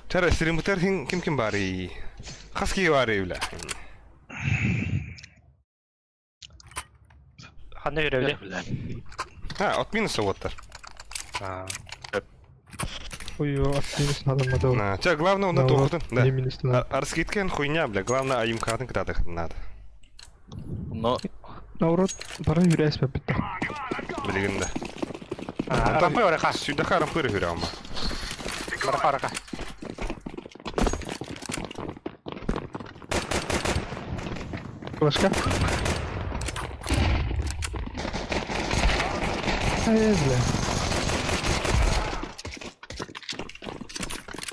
Чара, стримутер ким ким бары? Хаски бары, бля. Ханна үрөбүле. А, от минуса вот А. Ой, от минус надо модел. На, ча, главное, он на то, да. Не минус надо. Арскиткен хуйня, бля, главное, аюмкатын кытатых надо. Но Наоборот, пора юрясь попита. Билигин да. А, рампы ораха. Сюда харам пыры хүрама. Бараха ораха. Флешка. Ай, бля.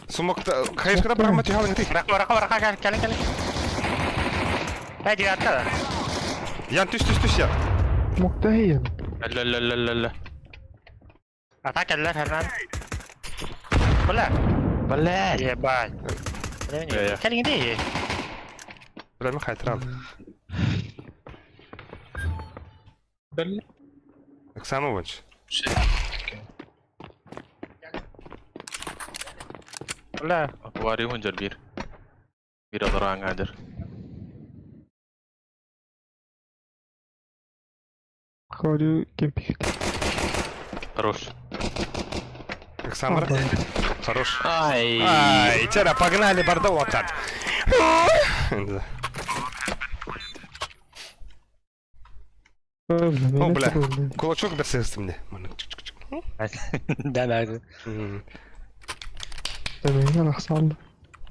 Сумокта, хайышкада брахма тихалың ты. Бараха бараха бараха кэлин кэлин. Эй, девятка. Ян, түс, түс, түс, ян. Мокта хейен. Ля-ля-ля-ля-ля. Атака кэллэр Хернан. Бля. Блядь. Ебать. Я-я. Кэлин иди. Бля, мен хайтрал. Бля. Оксанович. Бля. Вари хунжар бир. Бир алар аңадыр. Говорю, кемпик. Хорош. Оксамара. Хорош. Ай. Ай, чара, погнали, бардау вот так. О, О, бля. Кулачок берсеңіз мне. Да, да. Да, ахсал.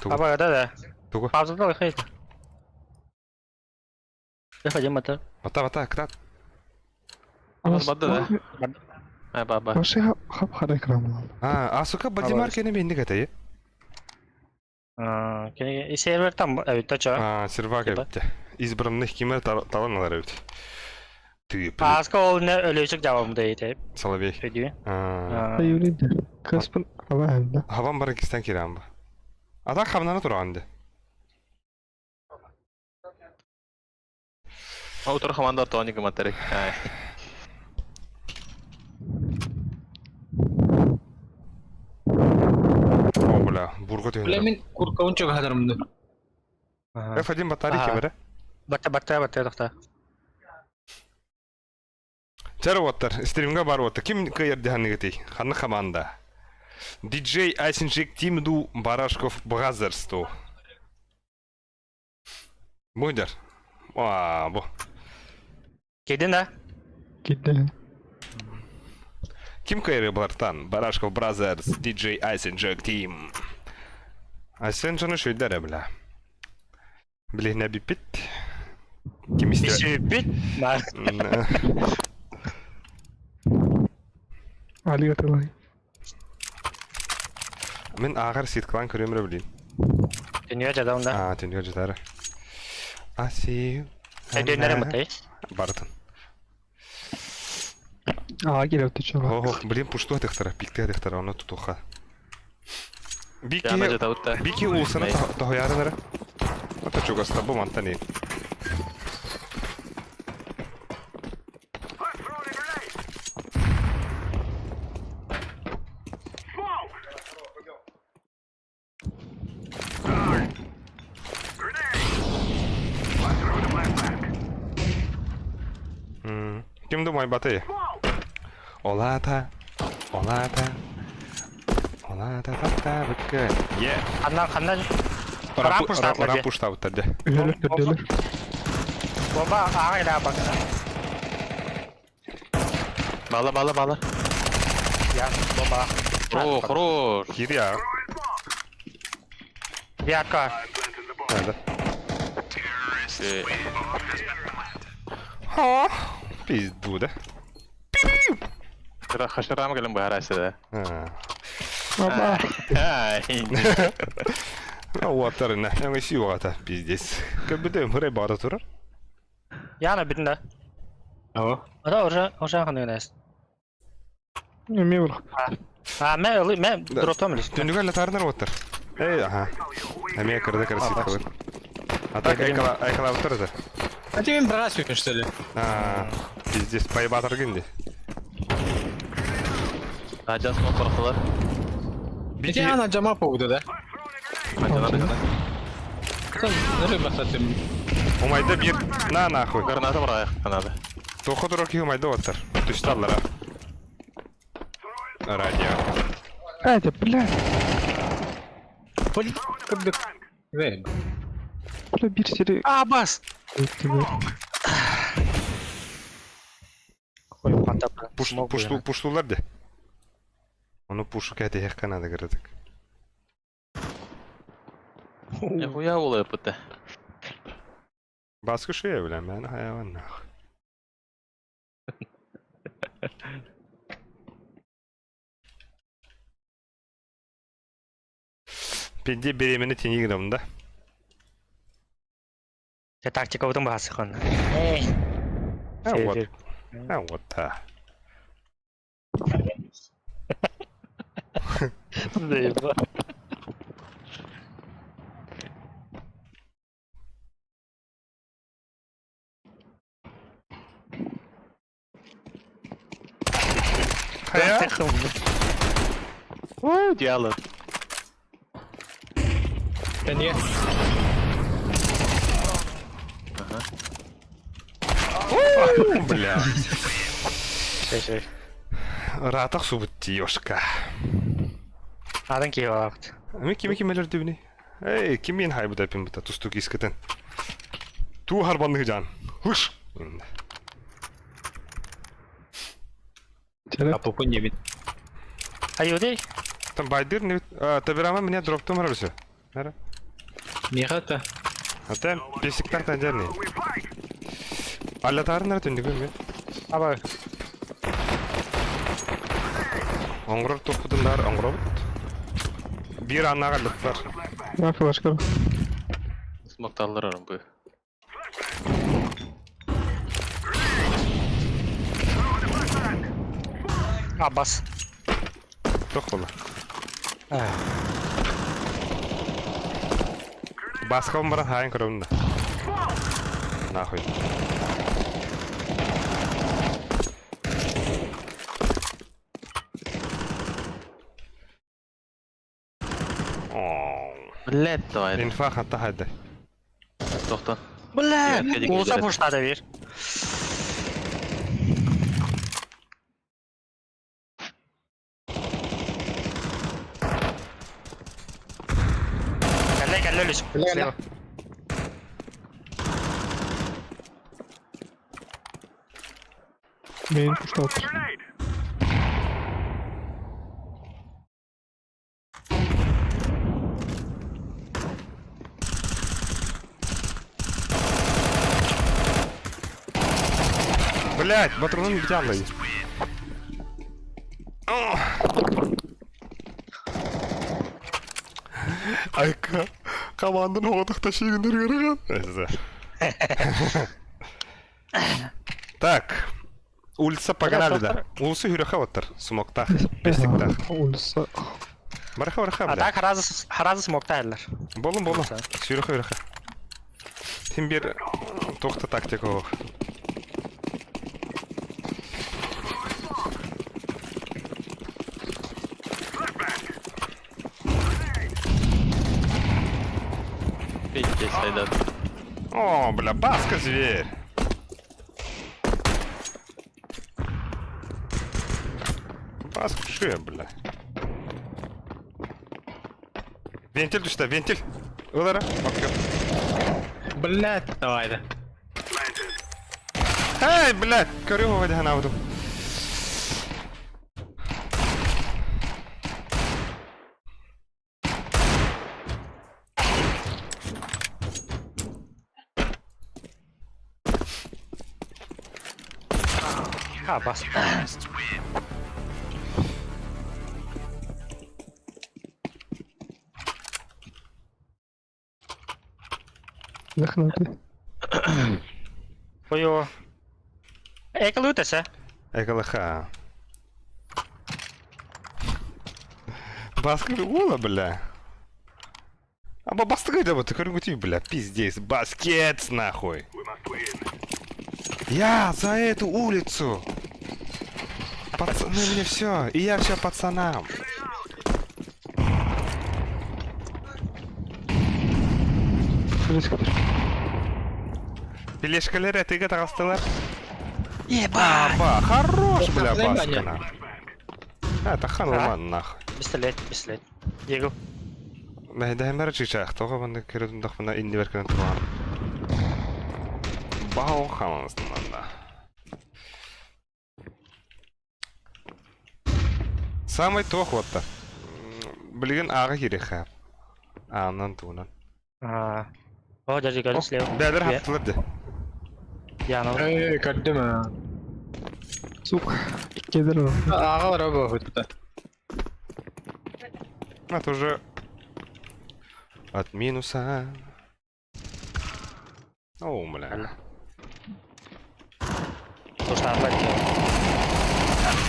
Аба, да, да. Тугу. Пауза дал, хейт. Выходим, это. Бата, бата, кытат. Барды да. Ай баба. Вообще хап-хара экран буолла. А, Асука Бадимар кene бенди катайы. Кини сервер там эбит чо. А, сервак Типа. эбит. Избранных кимер талан алар эбит. Ты, Аска ол не өлөчүк жабам дейт. Соловей. Өйдүү. А, Айылын да. Каспын алаһын да. Хаван бары кистен кирам ба. Ата хамнана туранды. Утур команда Тони комментарий. Ай. О, бля, бурга Бля, түйін. мен куркаун чөк хадарымды. F1 батарейка Ага. бері. Батта батта батта тохта. Чары оттар, стримга бар отты. Ким кайыр диханны Ханны команда. DJ Айсенжик Тимду Барашков Бразерс ту. Будер. А, бу. Кедин да? Кидде. Ким кайыры балартан? Барашков Бразерс, DJ Айсенжик Тим. Айсенжаны шүйдәрі, бля. Блин, не бипит. Ким исте? Бит. На. Алига тылай. Мен ағар ситклан көремір блин. Дүнүйө жадам да. А, түнге жетәрі. I see you. Өйдөннөрө мытай. Бартын. А, келеп чо. Ох, блин, пушту атықтара, пикте атықтара, оны тұтуха. Бики, Яна жата бики улсана тахуярынары. Ата чугаста бу мантани. Ким думай баты? Олата, олата, олата тата быкы. Е. Ханнан ханнан Рампуш таптар де. Рампуш таптар де. Үлелер түрделер. бомба ага ила бак. Бала бала бала. Я бомба. Хорош, хорош. Киря. Яка. Надо. Э, Ха. Пизду, да? Хашарам келен баарасы да. А. Аба. Ай. Уаттарына, эңи сиуата, пиздец. Көбүдө мырай бара турар. Яна битин да. Ага. Ата уже уже ханны гынас. Эме бар. А ме ме дроптом эле. Түндүгө эле тарынар уаттар. Эй, аха. Эме кырды кырды кылыр. А так айкала айкала турды. А тебе брасываешь, что ли? А, пиздец, пайбатыр гинди. Ажас мо коркулар. Бити ана жама поводу, да? Ажана ажана. Там рыба сатым. Умайда бир на нахуй. Граната бар аяк канады. Тоқы тура ки умайда уаттар. Түшталлар. Радио. Әйде, бля. Блин, как бы... Эй, Бля, бир сири. А бас. Ой, ханта. Пуш, пушту, пуштулар де. Оны пушу кәте хек канады кірдік. Нихуя улы пыты. Баскы шея бля, мен хайван нахуй. Пенде беремені теңе грамм да. Те тактика бутун басы хон. Эй. А вот, а вот та. Заебал. Хая? Дьялы. Да не. Бля. Шей, Ратақ субытти ёшка. Адан кийip алакт. Мики мики мелер дибни. Эй, ким мен хайбы дапин бута тустук искетен. Ту харбанны жан. Хуш. А попу не бит. Аюди? Там байдыр не табирама меня дроптом рабсы. Нара. Меха-то. Ата бесиктар тандерни. Алла тарнар түндүгүн мен. Аба. Оҥорор туохпутун баар оҥоробут. Биир ааннаах ыллыктар. На флешка. Смокталлар орон бу. Абас. Туох буолла? Бааскабын баран хаайан көрөбүн да. Нахуй. Блять, давай. Инфа хатта хайда. Тохтон. Бля, Улуса пуштады бир. Кэллэ, кэллэ өлүс. Слева. Мейн пуштал. Блять, батронун бүтэ Айка, командан оҕотох ташыгын Так, улица погнали, да. Улусы хүрәхә оттар, смоктах, пестиктах. Улица. Бараха, бараха, А бля. так харазы харазы смокта эллер. Болун, болун. Сүрәхә, хүрәхә. Тим бир тохта тактика ох. Пиздец, айдат. О, бля, баска зверь. Баска шея, бля. Вентиль түстэ, вентиль. Ылара, окей. Блять, давай да. Эй, блядь, көрү вадиһанаабытым. Абас. Захнаты. Ой-о. Экалутеса. Экалаха. Баска уола, бля. Аба бастыгай да вот, көрүнгүтүй, бля, пиздец, баскет, нахуй. Я за эту улицу. Пацаны, мне все, и я все пацанам. Близко. Пелешкалер этиге тагастылар. Еба. Аба, хорош, бля, Нормально. баска, нахуй. Это хан нахуй. Пистолет, пистолет. Дигл. Мәһдәһәмәр чичах, тоға банда кередім дақпына инди беркен туған. Бау хамамыстан да. Самый тох вот-то. Билген ағы керек хап. Анан туынан. А. О, дядя Галя слева. Бәлер Е. хаптылар де. Яна. Эй, көрдүм а. Сука. Иккедер. Аҕалара буолбут. Это уже от минуса. О, бля. Туштаарлар.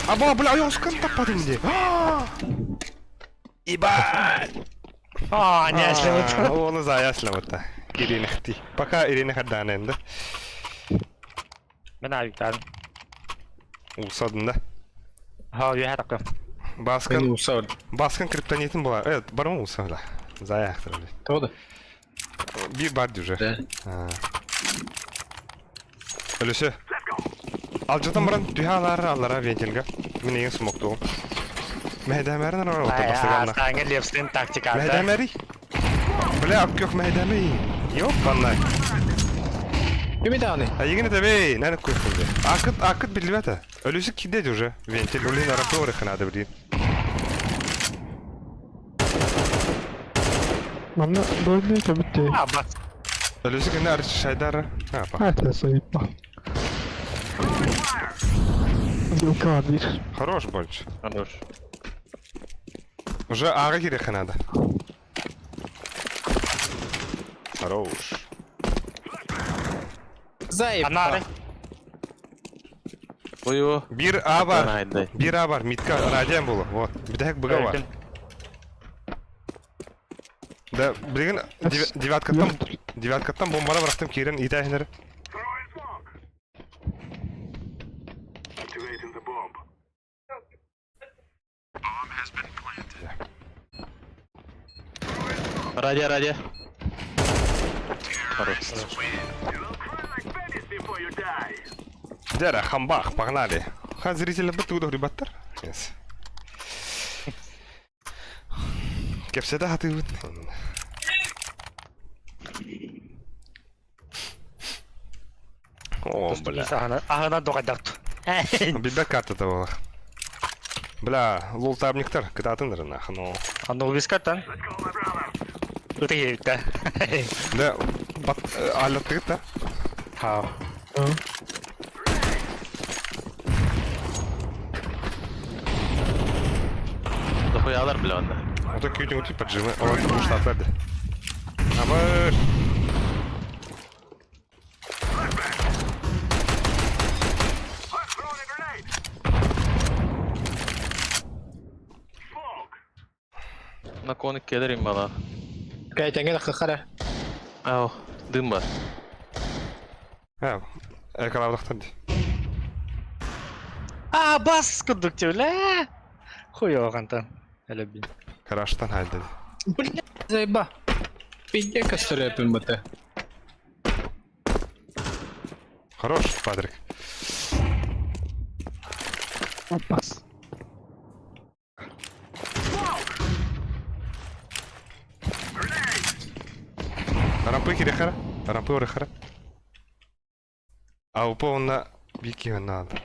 Аба, бля, я ускан таппадым де. Ебать! А, не, слева. Оны заясла вот. Ирина хти. Пока Ирина хадана енді. Мен авиктар. Усадын да. Ха, я такой. Баскын, Мен усар. баскын криптонитин була. Э, бармы уса бля. Заяқтыр бля. Тода. Bir бар уже. Да. Өлөсө. Алжатан баран түһә алара вентильга. Мен ең смоктугум. Мәһдәмәрин ара ота бастыганна. Астаңы левстен тактика. Мәһдәмәри. Бля, аккөх мәһдәмәри. Ёпанна. Кими дааны? А егене табей, нәне көйхүлде. Акыт, акыт билбәтә. Өлөсө кидет уже. Вентиль улин ара торе ханады блин. Манна дойны кәбітте. Абас. Өлөсө кенә ар шайдара. А, па. Это сайпа. Вилка бир. Хорош больше. Хорош. Уже ааҕа киириэххэ наада. Хорош. Заебал. Анары. Ой, Биир А бар. Хайдай. Биир А бар. Митка радиан буолу. Вот. Бүтэһик быга бар. Да, билигин девяткаттан девяткаттан бомбара бырахтым киирэн иитээһиннэри. Радио, радио. Хорош. Дера, хамбах, погнали. Ха, зрители бит тугу ребаттар. Yes. Кэпсэтэ хатыыбыт. О, бля. Аһына доҕайдахт. Билбэт картата буолар. Бля, лолтабниктар кытаатыннар нах, но... Анубискаттан. Ыты киирбитэ. Да, бат аллаттыгыт да. Хаа. Дохуялар, бля, онно. Ото күүтүн үтү поджимы, олар буштатлар да. Абыр. На коны келерим бала. Кайтанга хахара. Ау, дым бар. Ha, экалабдахтар ди. А, бас курдук бля. Хуёҕантан. Элэбин. Караштан хайды. Блядь, заеба. Пиздец, костерепин бата. Хорош, Патрик. Бас. Рампы кирехара. Рампы орехара. А упо бики надо.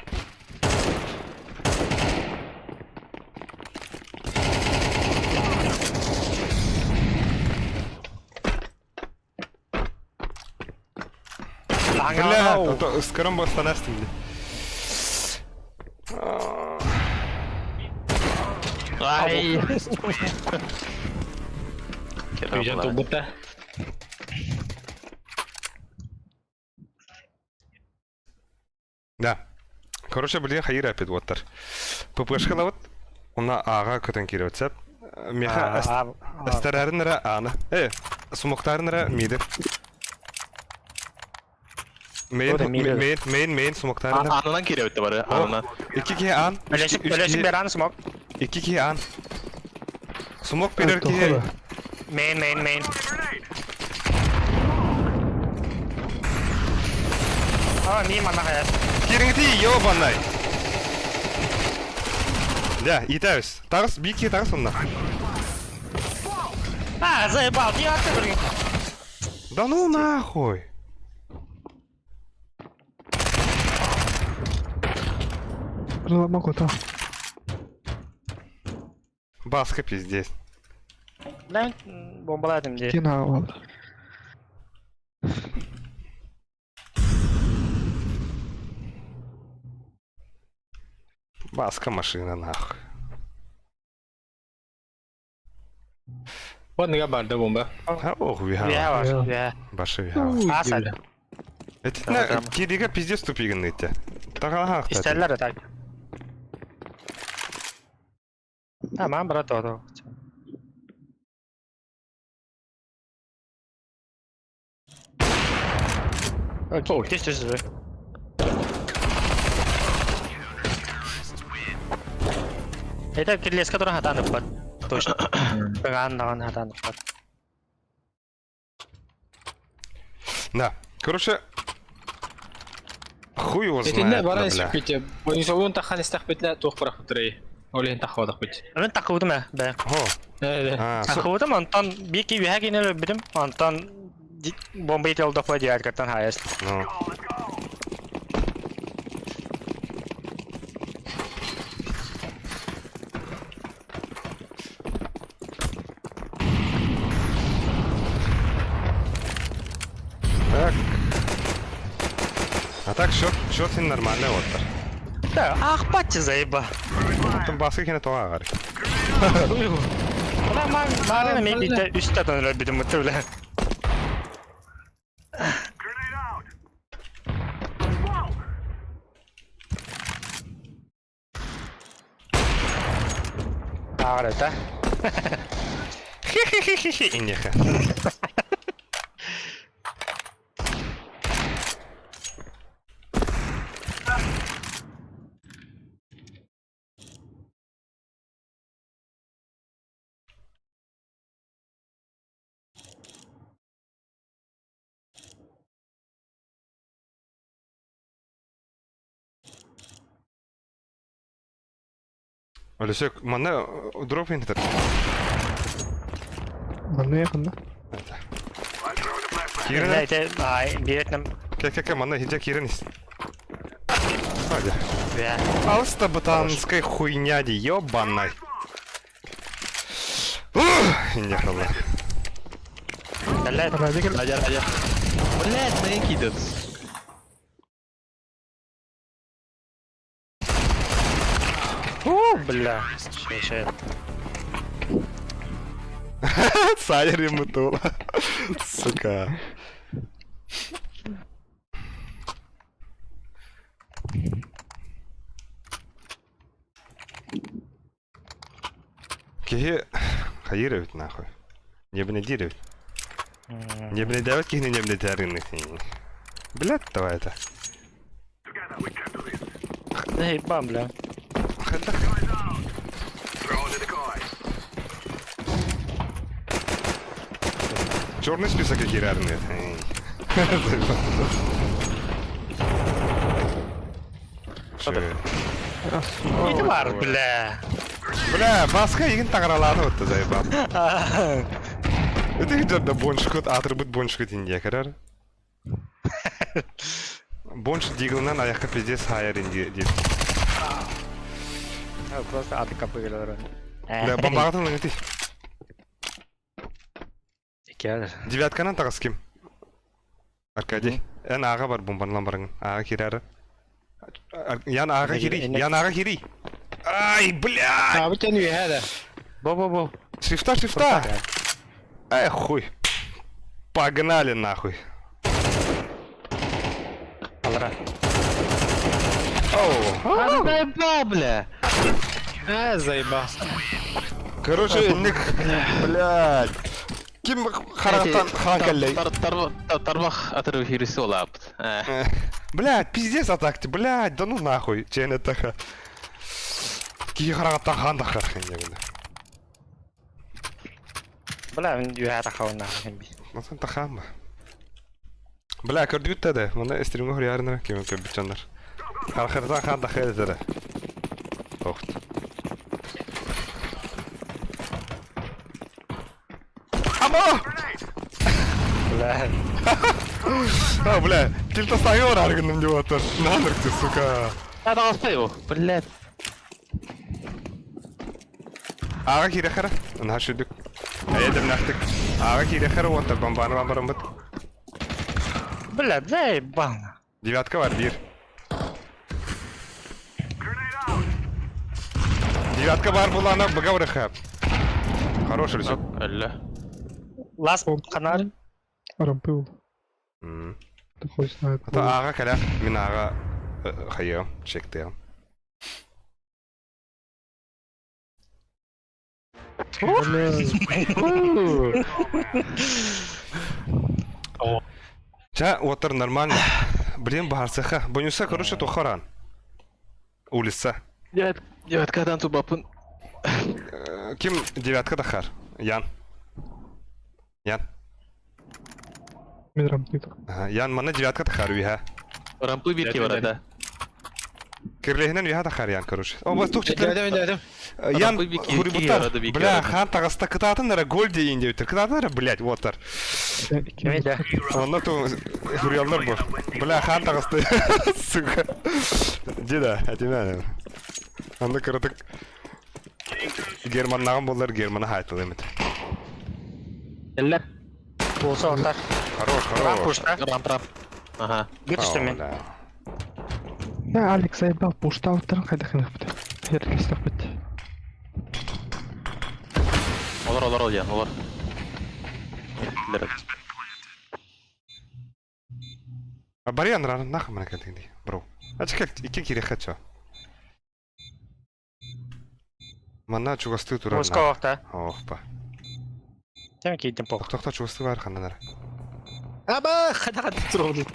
Бля, а то скором останешься мне. Ай! Үйден тулбута. Да. Короче, блин, хайыр опять вот тар. ППшка вот. Уна ага көтөн кирип сеп. Меха астарарынра аны. Э, сумоктарынра миди. Мейн, мейн, мейн, мейн сумоктарынра. Анынан кире өттө бары, анынан. Икки ки ан. Өлөшүк беран смок. Икки ки ан. Сумок берер ки. Мейн, мейн, мейн. А, мимо нахая. Кириңти, ёбанай. Да, итәбез. Тагыс, бики тагыс онна. А, заебал, ты, блин. Да ну нахуй. Могу, Баска пиздец. Бля, бомбаладым дии. Кина Баска машина нахуй. Вон барды бомба. А, ох, виха. Виха бар, виха. Башы виха. Аса. Это кирига пиздец тупиган ите. Тагалаха. Истеллер так. Tamam, брат, то. Окей, түс түс. Это кирлес, который хатанып бар. Точно. Быгаан хатанып бар. Да. Короче, хуй его Этинне знает, баран бля. испите. Бонисовун тахан истахбитне туох барахтыры. Олен тахвадах бит. Мен такыбытым э, бэ. Хо. Э, А, Такыбытым, онтон бики үһэ кине бирим, онтон бомба ител допа дияркаттан хаяс. Ну. Так. А так счет нормальный вот. Да, ах, пати заеба. Там басы кине тоға агар. Маарына мен биитэ үс татан өлөрбүтүм бутта бля. Ааҕар Хе-хе-хе-хе-хе, инеха. Өлөсөк, манна дроп интер. Манна якында. Кирен. Ите, ай, биретнем. Ке, ке, ке, манна хинча кирен. Алста ботанская хуйня, ди, ёбаный. Инде Блядь, Радя, радя. Блядь, на кидет. О, бля. Ща, Саня ремутула. Сука. Киһи хайыр эбит нахуй. Небне дир эбит. Небне дәвет киһини небне тәрин. Блядь, давай это. Эй, бам, бля. Черный список херарный. Иди бар, бля. Бля, баска егин тагыраланы отты заебал. Это идет да боншкот, атрибут боншкот индия карар. Бонш диглынан аяққа пиздец хайыр инди деп. Просто аты капы Бля, бомбағатын лыңыты. Икәр. Девятканан тағыс ким? Аркадий. Эн аға бар бомбанлан барыңын. Аға кирәрі. Ян аға кири. Ян аға кири. Ай, блядь! Abi kendi üye Бо-бо-бо. Шрифта, шрифта! Эй, хуй. Погнали нахуй. Алра. Оу. Заебал, бля. Э, заебал. Короче, ник, блядь. Ким характан ханкаллей. Тарбах атырып хирisi олапт. Блядь, пиздец атакты, блядь, да ну нахуй. Чен таха. Ки характан хан дахар. Бля, мен үйә тахауна. Nasıl taхан ба? Бля, көрдүгүт да, мына стримге хурярына кем көп жандар. Харахардан хан дахар эдere. Тохт. Ама! Бля. А, бля, тильта ставил аргыным деп отыр. Наныр ты, сука. Надо успел, блядь. Ага кире хара. На шүдүк. Әйдем нахтык. Ага кире хара отыр бомбаны бомбарым бит. Бля, заебал. Девятка бар, бир. Девятка бар булана быгавры хап. Хороший лесок. Алла. Лас канар. Рампы Ты хуй знает. Ата ага каля, мин ага хайым, чектем. Ча, отыр нормально. Блин, барсаха. Бонюса, короче, тухаран. Улица. Девяткадан тубапын. Ким девятка дахар? Ян. Ян. Мен рампы Ян, мана девятка дахар уйха. Рампы бирки бар да. Кирлehинен уйха дахар Ян, короче. О, бас тух читлер. Дәдәм, дәдәм. Ян, хурибутар. Бля, хан тагыста кытатын ара гол дейин деп өтір. Кытатын ара, блядь, отар. Кемеде. Онна ту хурьялар бу. Бля, хан тагыста. Сука. Деда, әтемен. Анда кырытык. Германнаган болар, Германа хайтыл эмет. Элле. Болса отар. Хорош, Рам хорош. пушта. Рамп, рамп. Ага. Гүтүштүм мен. Да, Алекс заебал, пушта уттарын кайда хынық бит. Херлистік бит. Олор, олор, ол ян, олор. Барьян ран нахуй мана кэлдиҥ бро. Ача кэл, икки кириэххэ чо. Манна чугастыы турар. Муска охта. Оохпа. Тем киирдим пох. Тохто чугастыы бар ханнанар. Аба, хада хада турабын.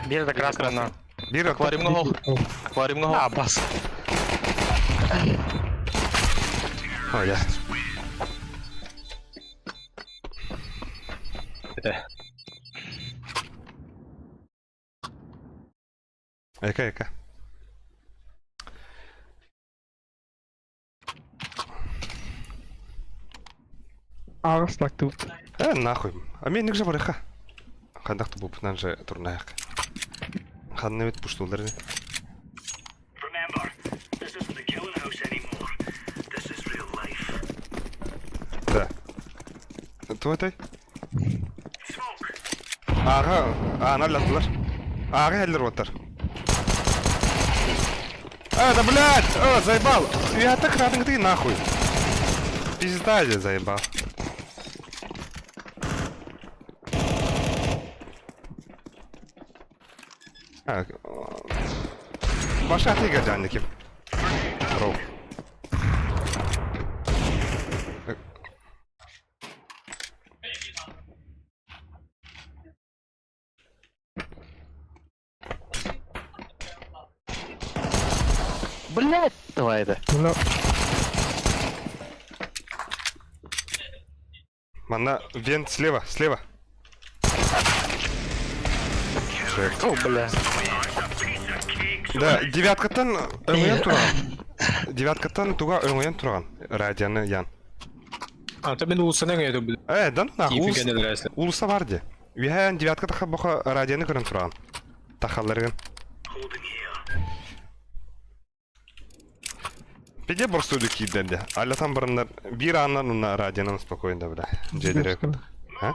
Биир да красный на. Биир Аквариумҥа оһох. Аквариумҥа оһох. А, бас. Ой, я. Это. Эка, эка. Аҕыс лактыбыт. Э, нахуй. А мен же барыха. Хандах бупнан же турнаяк. Ханны бит пуштулар. Да. Туой той? Ага, аналлатылар. Ага, эллер оттар. А, да блядь! О, заебал! Я так рад, ты нахуй. Пизда я заебал. А, Баша ты гадянники. Бро. Блять, давай это. Бля, Манна, вент слева, слева. Шек. О, бля. Да, девяткаттан өҥөйөн туран. Девяткаттан туга өҥөйөн туран. Радианы ян. А, то мен улусана өҥөйө бу. Э, да ну нахуй. Киипи Улус, кенелер улуса бар де. Үйән девятка таха боха радианы көрөн туран. Тахалларгын. Пиде борсуду киирден де. Аллатан барыннар бир аннан уна радианан спокойно бля. Жедерек. А?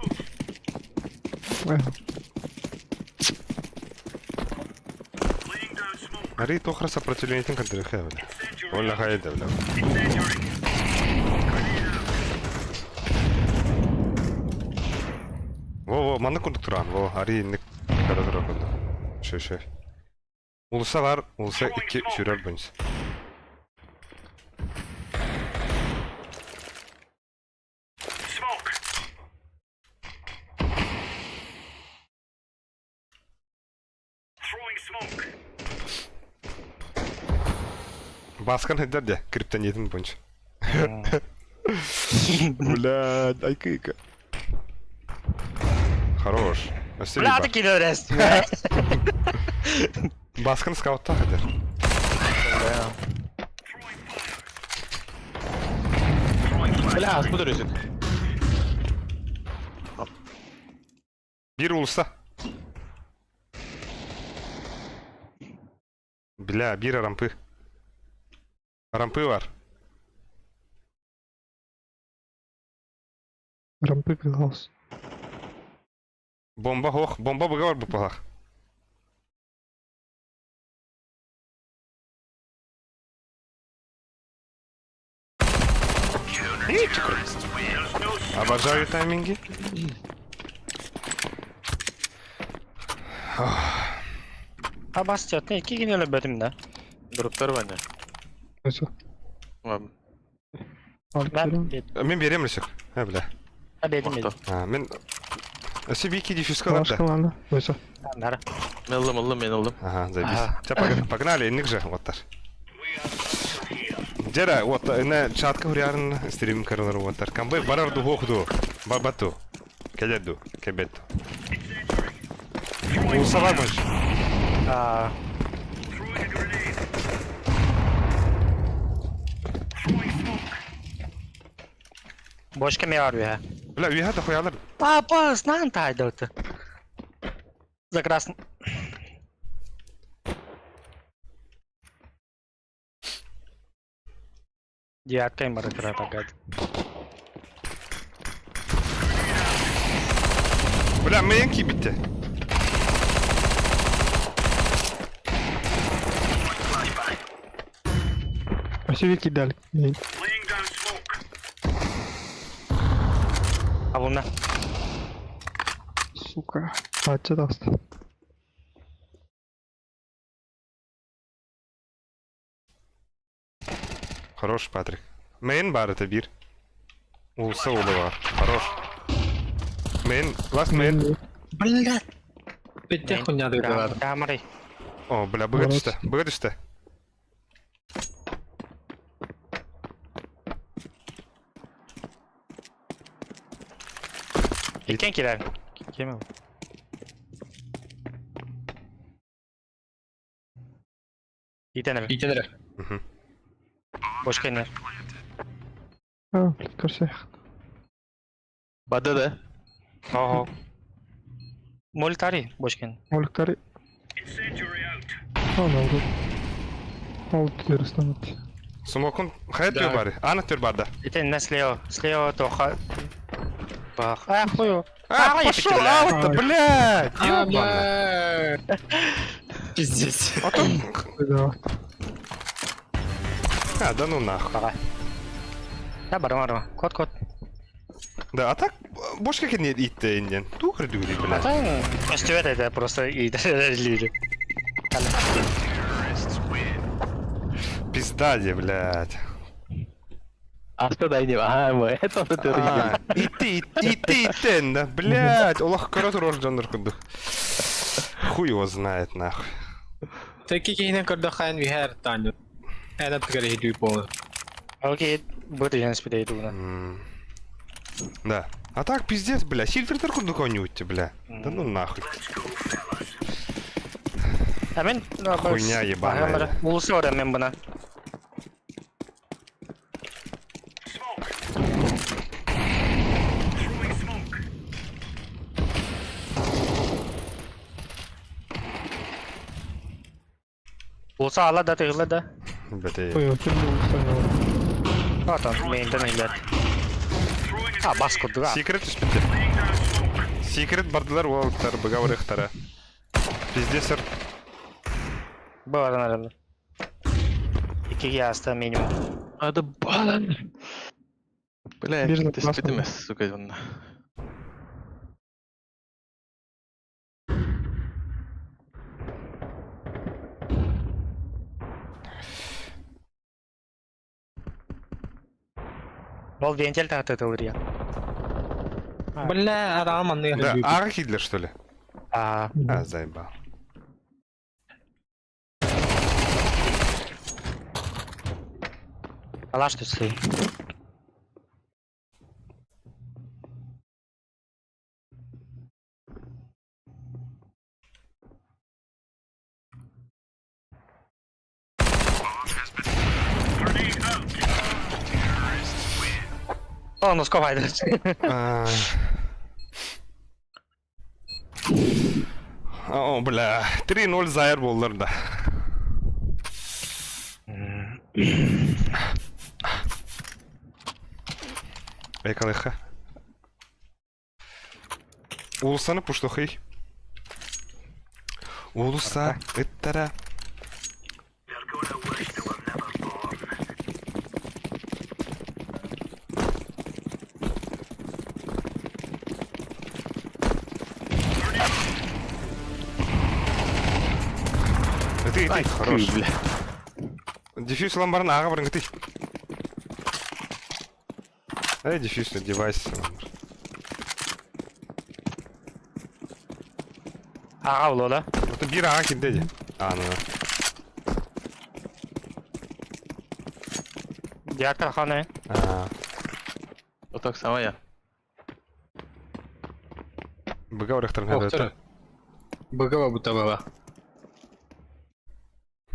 Ари тохра сопротивлениетин кадырыхэ бля. Оля хайда бля. Во, во, манна курдук туран, во, ари инник кара тура курдук. Шö, шö. Улуса бар, улуса икки сүрөр бунс. Баскан хедер де, криптонитин бунс. Бля, дай-ка. Хорош. Бля, ты кидерес. Баскан скаутта хедер. Бля, откуда рюзик? Бир улуса. Бля, бир рампы. Рампы бар. Рампы хаус. Бомба хох, бомба быга бар бупалах. Обожаю тайминги. А бас тет, не, икки генеле бөтүм да. Дроптар Ваня. Все. Ладно. Мен Мен берем лесек. Э, бля. бедим бедим. А, мен... Себе диффюзка да. Башка ладно. Все. Нара. Мен ылдым, ылдым, мен ылдым. Ага, заебись. Ча, погнали, инник же, вот так. Дера, вот, на чатка хурярын стрим каралар вот так. Камбы барар ду хохду. Бабату. Келеду, кебету. Улсава больше. А, Бошка ме бар бе. Бля, уйха да хуялар. Папа, знан тайдоты. За красный. Девятка им гад. Бля, мейенки битте. Вообще кидали. Абунна. Сука. Ачча таҕыста. Хорош, Патрик. Мейн бар это бир. Улса ула бар. Хорош. Мейн, last main. Блядь. Бетте хуйня дыгдылар. Камерой. О, бля, быга түстэ. Быга түстэ. Иккен килер. Кем ол? Итен эрэ. Итен эрэ. Бошка иннер. А, блядь, көрсөйөх. Бада да. Ого. Молитари бошкен. Моликтары. Ана oldu. Oldu diyoruz Смокун хайа түр бары. Ана түр барды. Итен слева. Слева тоха. Бах. А, хую. А, пошел аут-то, блядь! Ёбаный. Пиздец. А то... Да. А, да ну нахуй. Давай. Да, барма, барма. Кот, кот. Да, а так бошка не итте инден. Тухры дүри, блядь. Көстүбэт это просто иитэр Пизда де, блядь. Аста да иди. Ага, это А, Итте, итте, итте, да, блядь. Олох көрө турар дьоннор курдук. Хуй его знает, нахуй. Таки кейнен көрдө хаан вихэр таню. Эна тыгар хидүй полный. Окей, бу ден спидей тугуна. Да. А так, пиздец, бля. Сильфер курдук ойнуутте, бля. Да ну нахуй. А мен Хуйня ебаная. Улусы ора мен бына. Улуса ала да тыгыла да. Блядь, Ой, ким был Атан мейнтен илет. А, бас курдуга. Секрет түспүттер. Секрет бардылар уолтар, быгаврыхтара. Пиздец, сэр. Бааран аралы. Икиге аста минимум. Ада балан. Бля, Бир ты запас спитимес, сука, онна. Ол вентиль таты тылырия. Бля, арааман Да, ага Хитлер, что ли? А, А, заебал. алаш түсли. О, ну сковайдер. А. О, бля. 3-0 Зайр болдыр да. Экалыха. Улусаны пуштухый. Улуса, ыттара. Ты, ты, хорош. Бля. Дефьюз ламбарын аға барың ты. Эй, дефьюз девайс. Ага боло да. Это бир аға кимде А, ну. Диакта ханы. А, Вот так сама я. Быга урыхтарын Быгава будто была.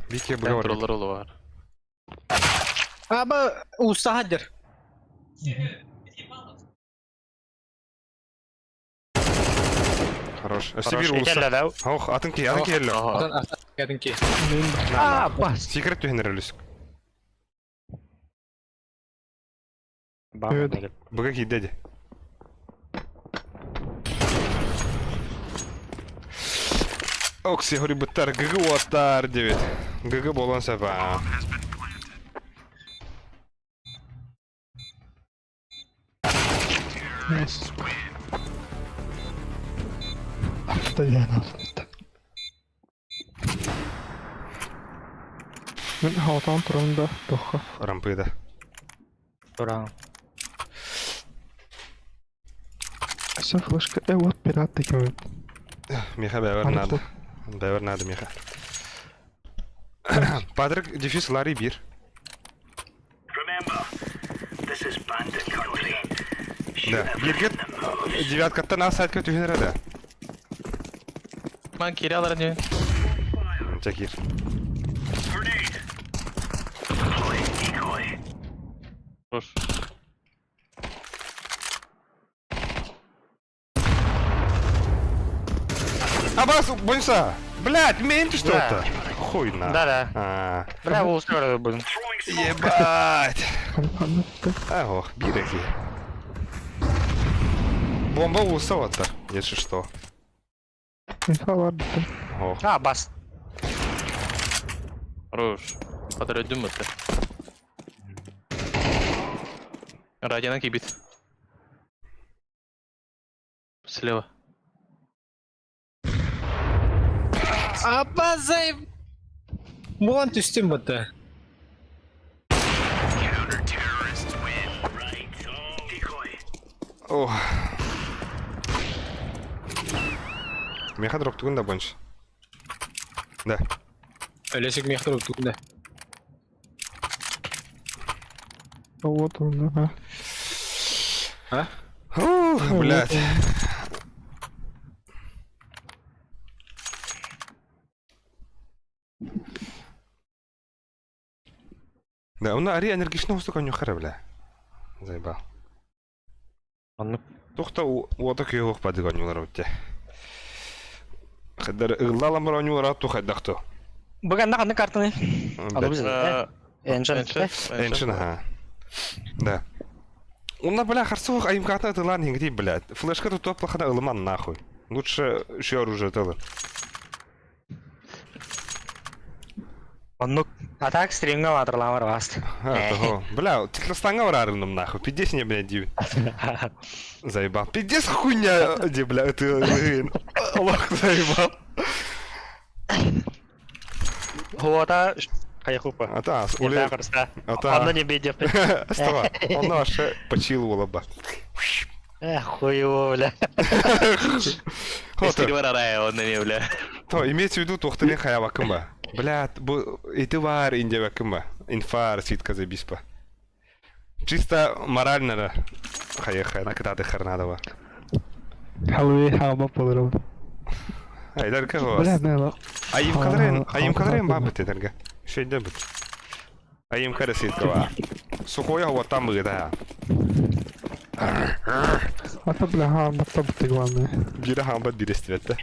Бике быга урых. Контроллер олу бар. Аба устахадыр. Хорош. Хорош. Сибир улуса. Ителле да. Ох, атын ки, атын ки элле. Ага. Атын атын ки. А, бас. Секрет түһенер Evet. Быга кийде Окси говори буттар ГГ уаттар девет. ГГ болон сапа. Алта диэн алта. Мин хаотаан туран да тохха. Рампыда. Туран. Все флешка. Вот пират такой. Миха бэвэр надо. Бэвэр надо Миха. Патрик дефис Ларри бир. Да. Биргет девяткаттан ас сайтка түһэн эрэ да. Ман киирэ алар дии. Чакир. Хорош. Абас, бойся! Блять, меньше что-то! Хуй на. Да-да. А, Бля, улуска будем. Ебать! Ханна. А, ох, биреки. Бомба улуса если что. Инфа бар бит. Ох. А, бас. Хорош. Патрик өлдүм бытты. Радиона кибит. Слева. Апа зай... Булан түстүм бытты. Ох. Меха дроп тугун да больше. Да. Өлесик мехтер тугунда. Вот он, ага. А? Ух, блядь. Да, он ари энергичный устук нюхара, бля. Заебал. Оннук. Тухта уота күйөх падыган юлар өтте. Хаддар ыглаламыр онюлар атту хайдахту. Бүгін на қандай картаны? Алы біз. Эншен. Эншин, ага. Да. Онна, бля, харсух айымката тылан хингди, блядь. Флешка тут топлахана ылыман нахуй. Лучше еще оружие тылы. Оннук. А так стримга ватырламыр басты. А, того. Бля, Тихостанга варарыным нахуй. Пиздец не, блядь, дивит. Заебал. Пиздец хуйня, где, бля, ты... Аллах заебал. Хуота хайхупа. Ата, уле... Ата. Онно не бедеп. Астава. Он вообще почил улаба. Эх, хуево, бля. Бля. То, имеется в виду, тухтырын хаябакымба. Бля, бу ити бар индебакымба. Инфар ситка забиспа. Чисто морально да. Хаяха, накататы харнадова. Халуи хаба болор. Айдарка Бля, вас. мен Айым кадрен, айым кадрен бабы тедерге. Шейде бит. Айым кара ситка ва. Сухоя вот там да. Ата бля хаба табты главное. Бире хамба бирестибетте.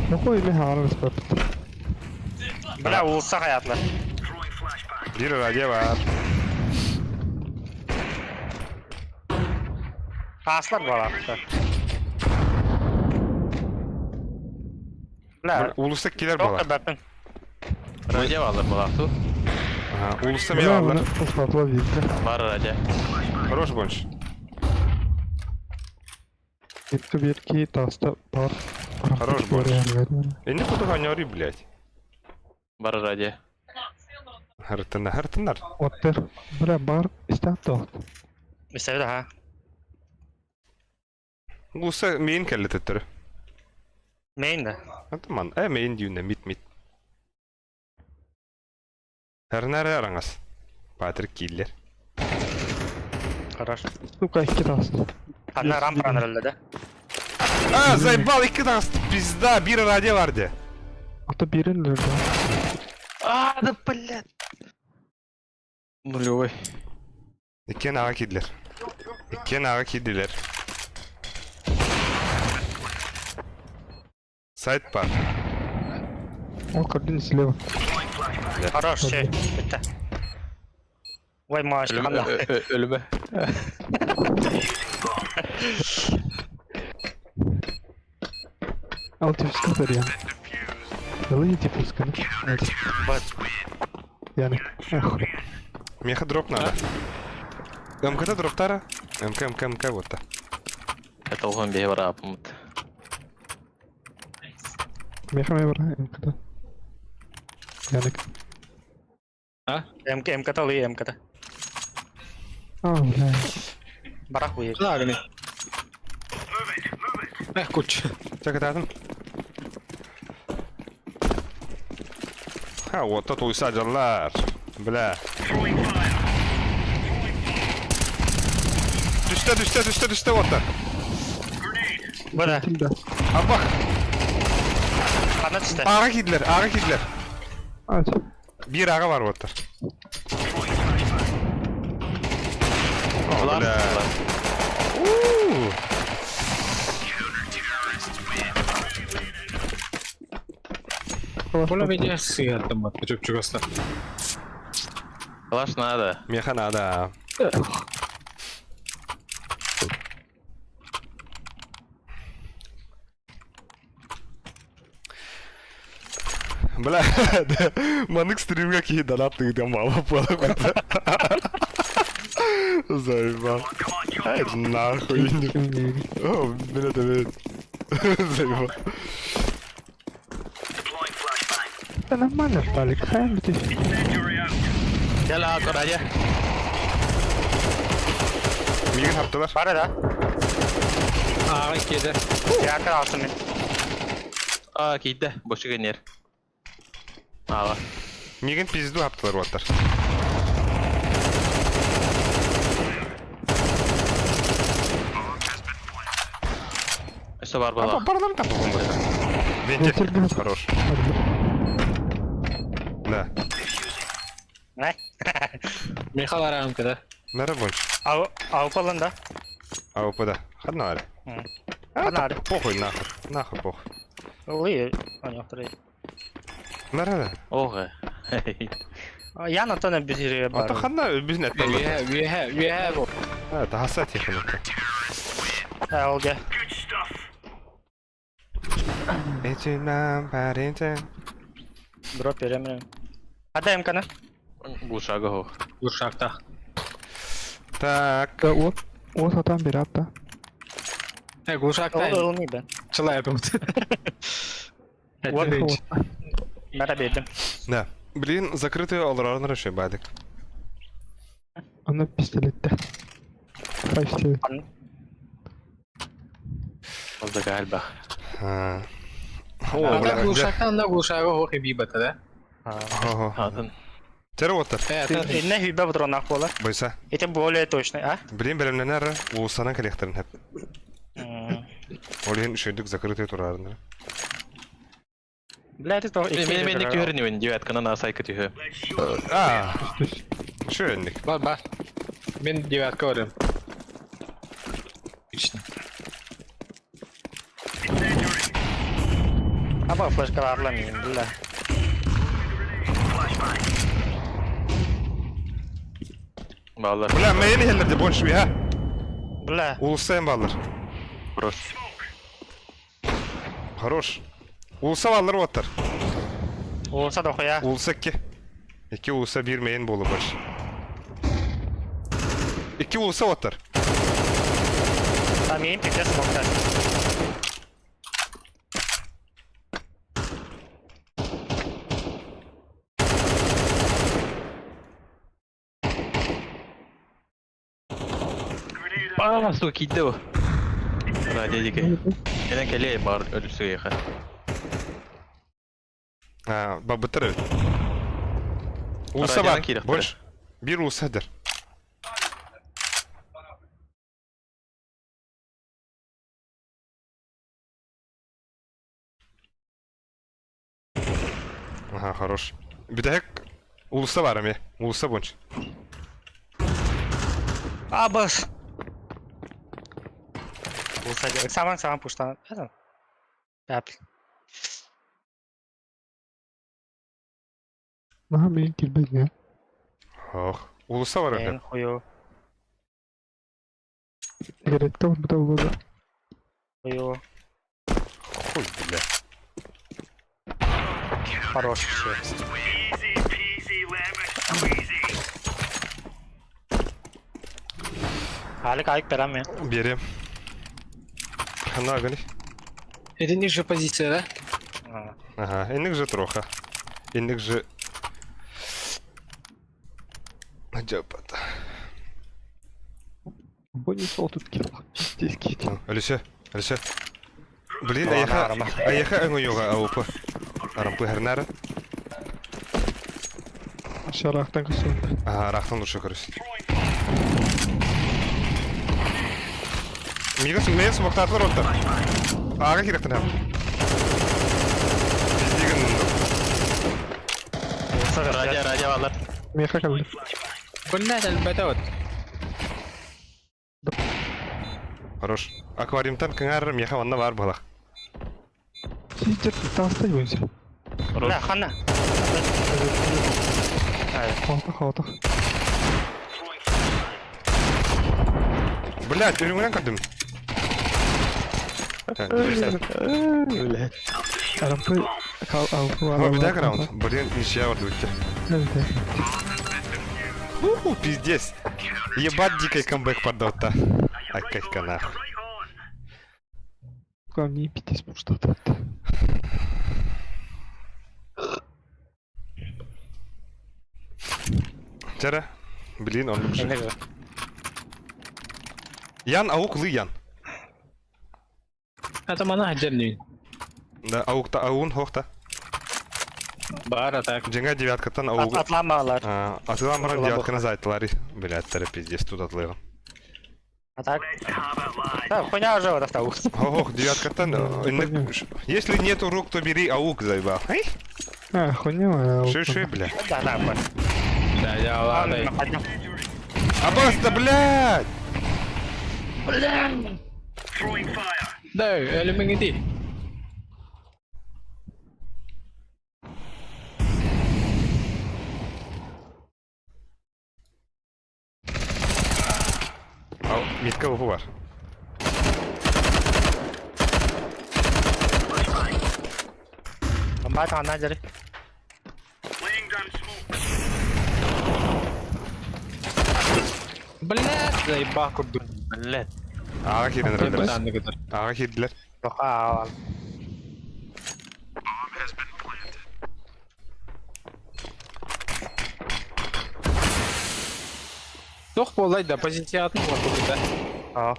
Какой мен харабыс бапты. Бля, улуса хаятлар. Бире радио бар. Аслар балапты. Бля, Улуста килер бала. тоқта бәпін. Радио алыр балакту. Ага, улуста Бля, мен алар. посмотрел видео. Бар радио. Хорош больше. Итки бирки таста бар. Хорош больше. Энди куда гонёри, блядь. Бар радио. Хартынар, хартынар. Оттер. Бля, бар истат. Бісәбі ха. Улуста мейн келлететтер. Мейн да. Атаман, мейн дүйүнэ мит мит. Харнар араңас. Патрик киллер. Хорош. Сука, икки таста. Анна рампа да. А, заебал, икки тагыс пизда, бир радио барды. Ата бирин лерде. А, да блядь. Нулевой. Иккен ага кидлер. Иккен ага кидлер. Сайт бар. О, кардин слева. Хорош, все. Бітті. Ой, маш, қанда. Өлүмө. Ал диффузка я. Дали диффузка. Вот. Яны. Эх. Меха дроп надо. МКТ дроптара? МК, МК, МК вот та. Это оҕон биһи барааппыт. Меха ме бар МКда. Яник. МК МК-та ылыы МК-та. А, бля. Барах буйук. Лагни. Эх, куч. Чэ кытаатын. Ха, уотта туйса дьаллар. Бля. Түстэ, түстэ, түстэ, түстэ уотта. Бара. Тильда. Абах. Ханна түстэ? Аҕа киирдилэр, аҕа киирдилэр. А, чэ. Биир аҕа бар уоттар. О, бля. У-у-у. Кола меня сыгаттым бат, чөп-чугаста. Калаш надо. Меха надо. Бля, маннык стримҥа киһи донат ыытан мало буола Заебал. Ай, нахуй. О, бля, да, Заебал. Да нормально, Талик, хайм ты. Кэл аата радио. Мигин хаптылар. Бара да. Аҕа киэдэ. Якар алсын мен. Аа киирдэ. Бочу генер. Аҕа. Мигин пизду хаптылар уоттар. Өссө бар А, буолла. барларын таппын Вентиль. Хорош. Да. Не? Михал араамка да. Нара больше. Ау, ау да. АВП да. Ханна аре. А, Ханна аре. Похуй нахуй. Нахуй похуй. Ой, они Нара да. Ого. Я на то не бізірі А то бар. ханна бизнес. Үөһэ, үөһэ, үөһэ бу. А, тахаса тихо. Олге. Эти парень. Дроп беремін. Ада МК-ны. Глушага хо. Глушакта. Так. Да, вот. Вот а там берат, да. Э, глушакта. Ол не бен. Чылай апымыт. Вот. Мара бердим. Да. Блин, закрытый олорон реши бадик. Она пистолет, да. Five seven. Оздага альба. А. О, бля. Глушактан да глушага хо хибибата да. Ого. Атын. Тер оттар. Э, атын. Не хүйбе бұдронақ бола. Бойса. Это более точный, а? Блин, белемненер улсанан коллекторын хеп. Олен үшөйдүк закрытый турарыныр. Бля, это то. Мен мен түһөрүн девятканы на сайка түһө. А, үшөйдүк. Бар, бар. Мен девятка барым. Отлично. Аба флешкаларламайын, бля. Баллар. Бля, мейни хеллерди больше ха. Бля. Улусайын баллар. Хорош. Хорош. Улуса баллар оттар. Олса да хуя. Улуса ки. Эки улуса бир мейн болу больше. Эки улуса оттар. Там мейн пиздец смокта. Аа, су киирдэ бу. Радио дике. Кэлэн кэлиэ бар өлүсүгэ. А, бабытыр. Улуса Радионан бар. киирэх Больше. Бир улуса дер. Ага, хорош. Бүтәһек улуса бар эме. Улуса бойынша. Абас. Болса Саман саман пуштан. Это. Капли. Ага, мен килбет, не? Ох, улуса бар Мен эме. хую. Сигаретка вот бутал было. Хую. Хуй, бля. Хорош все. Алик айык берем мен. Берем. На, гани. Это ниже позиция, да? Ага, инник же троха. Инник же... Дьапата. Бонни сол тут килл. Пиздец кити. Алиса, Алиса. Блин, аяха, аяха өңөйөҕө АУП. Арампы хернара. Шарахтан кысым. Ага, рахтан лучше көрүс. Мигас, мигас смоктатлар оттар. Ага киректен хам. Пиздеген. Радио, радио алар. Меха калды. Блядь, әлбәтә вот. Хорош. Аквариумтан кыңар меха онна бар балах. Сидер, таастай бойынша. Бля, хана. Халтах, халтах. Блядь, өрүңнен көрдүм. Блядь. Арампы... О, битак раунд. Блин, ничья вот выйти. Уху, пиздец. Ебать дикий камбэк подал-то. Ай, кайка нахуй. Главное, пиздец, что-то. Тера. Блин, он уже. Ян, аук, лы Ян. Это мана отдельный. Да, аук-та, аун, хохта. Бара так. Джинга девяткатан аук. Атламалар. Атыламаран девятканы зайттылар. Блядь, тера пиздец, тут атлыгым. А так? Да, хуйня уже вот автоух. Ох, девяткатан. Если нету рук, то бери аук, заебал. Эй? А, хуйня. Ши-ши, бля. Да, да, понял. Да, я ладно. Аббас, да, блядь! Да, элемент иди. Ау, митка опы бар. Бомба ана жери. Блядь, заебал курду. Блядь. Ага кирен рәлдер. Ага Ага кирделер. Тоха ал. Тох болай да позиция атын бар да. А.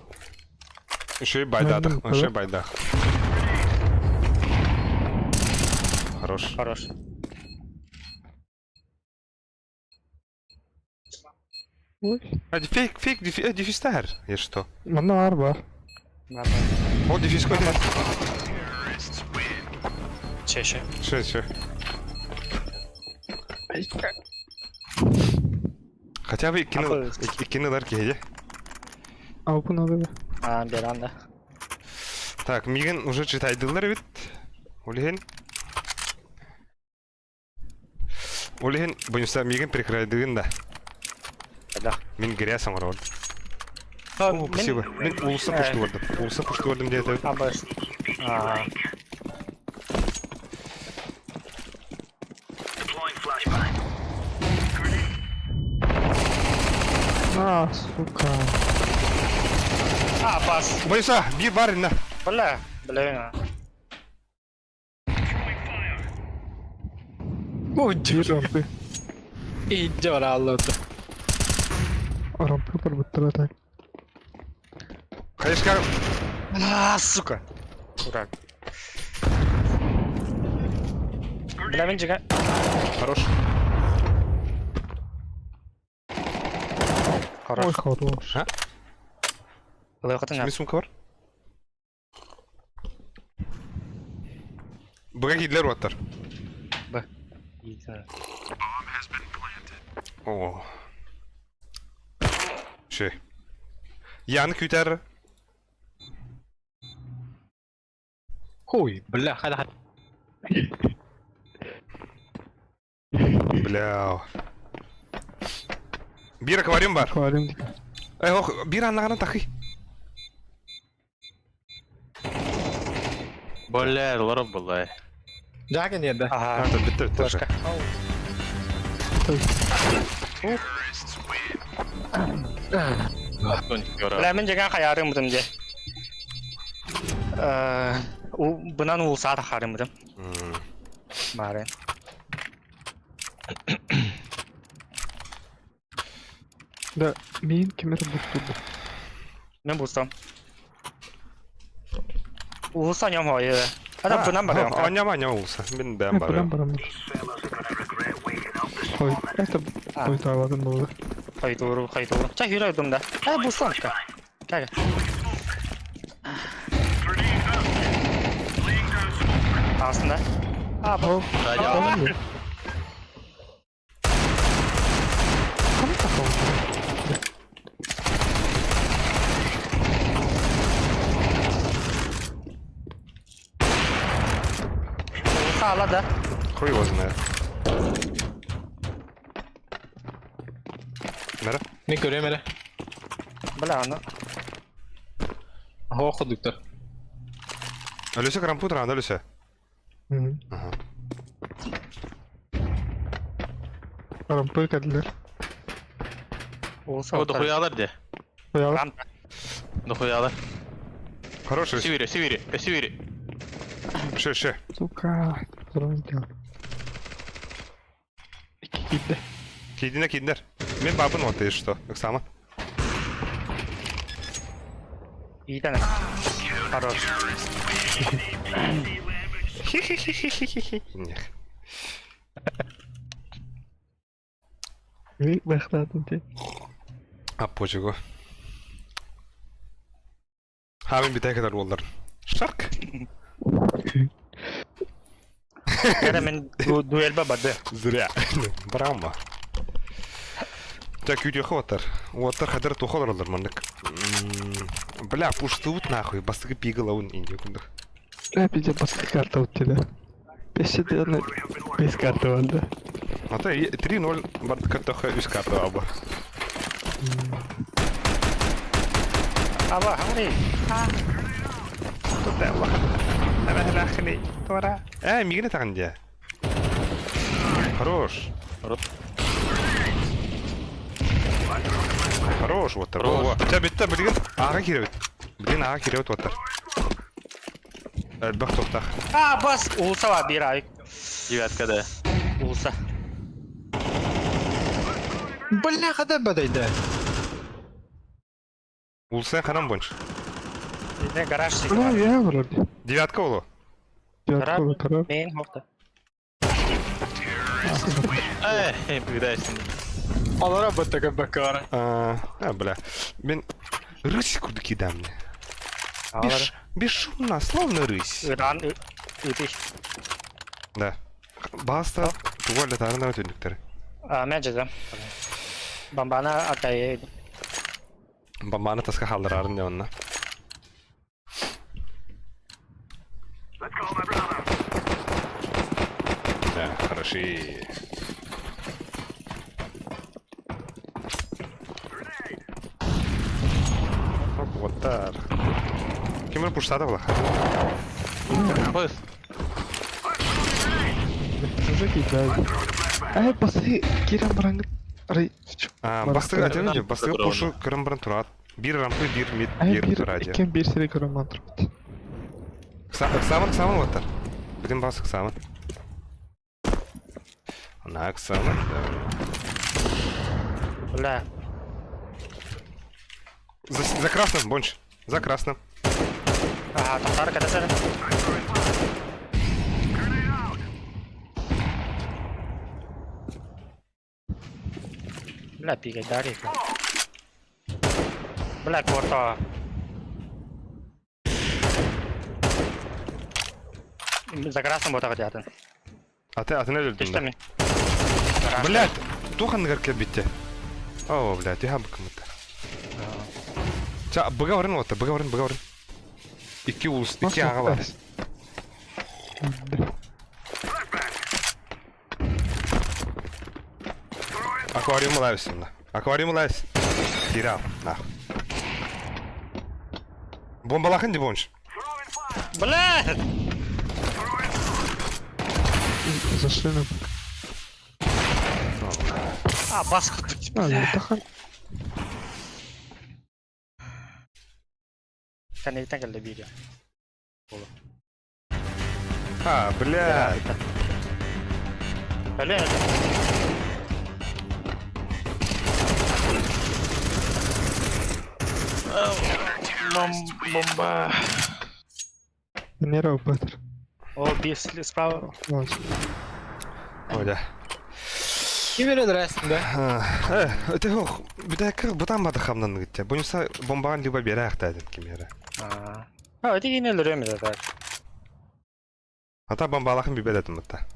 Еще и байдатых, еще и байдах. Хорош. Хорош. Ой. А, фейк, фейк, дефистар, если что. Мана арба. О, дефис какой-то. Чеше. Че, че? Хотя бы кинулар кеде. Аупы надо. А, беранда. Так, Миген уже читайдылар бит. Улеген. Улеген, буюнса Миген прикрайдыгын да. Да. Мин грязь оңорон. О, спасибо. Мин улуса пушту көрдүм. Улуса пушту көрдүм деди. Абас. А. А, сука. А, бас. Буюнса, бир бар инна. Бля, бля. Ой, Бир рампы. Иди, алла. Рампы барбыттыра так. Хаешка. А, сука. Дурак. Бля, мен жига. Хорош. Хорош. Ой, хорош. А? Лайкатын Кимин сумка бар? Буга кидлер оттар. Б. О. Ши. Яны күтәр. Хуй, бля, хада. Бля. Бир аквариум бар. Аквариум. Эй, ох, бир аннагана тахи. Бля, лоров была. Жаген еді. Ага. А, битте битте. Флешка. Ой. Бля, мин дьэгэн хайаарым бутум дьэ. Бынан уулсаа тахаарым бутум. Баарын. Да, мин кимер буттурду. Мен булсам. Уулса нем хойы. Ада бынан барыам. Аняма аняма уулса. Мин бэм Бынан барыам. барам. Ой, это ой, да, ладно, было. Хайтуру, хайтуру. Ча хүрэ дум да. А булсам ка. Кага. Aslında. А, бу. Кому такого? Уулса ала да. Хуй его знает. Мэра? Мен көрөм эрэ. Бля, аны. Оһо ходуктар. Алюся компьютер, а Алюся. Ага. Рампы кәделер. Уулса. О, дохуялар де. Қоялар. Рампа. Дохуялар. Хороший. Сивири, сивири, сивири. Ше, ше. Сука. Киді. Кидине кидинер. Мен бабын вот и что? Оксама. Иитэн. Хорош. Хи-хи-хи-хи-хи. Них. Мен бақтадым те. А почего? Хамин битә кадәр булдыр. Шарк. Кәрә мен дуэльба барды. Зря. Брама. Так, видео хватар. Уаттар хәдер тухалар мандык. Бля, пуштут нахуй, бастыгы пигала он инде кундых. Бля, пиздец, басқа карта вот тебе. Бес бес карта бар да. Ата 3-0 бар картаха үс карта аба. Аба, хари. Туда Аллах. Ана Тора. Э, мигне тагын Хорош. Хорош. Хорош, вот так. Во, во. Тебя битте билген ага киребит. Билген ага киребит вот так. Бах тоқтақ. А, бас. Уулса бар бир ай. Девятка, да. Уулса. Бля, хада бадайда. Улса ханам бойынша. Не гараж Бля, сигнал. я вроде. Девятка олу. Девятка олу, Мен хопта. Эй, пыгдайсың. Алара баттага бакара. А, бля. Мен рысь куды кидам мне. Беш, бесшумно, словно рысь. Иран үтиш. Да. Баста тугал тарына өтүнүктөр. А, мен жезем. Бомбана атай. Бомбаны таска халдырарын не онна. Да, хороши. Вот так. Кемер пуштады була. Быс. Уже кидаю. Ай, басы кирен бараңгы. Арай. А, бастыгы атемин же, бастыгы пушу кырым баран турат. Бир рампы, бир мид, Ай, бир бир туради. икен бир сире көрөм турат. Ксаман, ксаман оттар. Бидин басы ксаман. Ана ксаман. Бля. За, за красным, больше. За красным. Ага, тахтар кадасар. Бля, пигай дари. Бля, корто. За красным бота хотят. Аты, аты не өлдүм. Түштеми. Блядь, тухан гар битте. О, блядь, я быкмыт. Ча, быга орын отта, быга орын, быга орын. Икки улус, икки ага бар. Аквариум лайвс мында. Аквариум лайвс. Кирал, нахуй. Бомбалахын деп онш. Бля! Зашли на... А, бас. А, тахан. Кэнниттэн кэллэ биири. А, бля. Өлө өлө. Бомба. Нерв быстро. О, биир справа. Вот. Ой, да. Ким өлөрөсүн бе? Э, это ох, бүтэккэ бутан бата хамнан гытта. Бунюса бомбаҕын либо биэрээхтээдин ким эрэ. Аа. А, ити кини өлөрүөм этэ так. Ата бомбалахын билбэт этим бытта.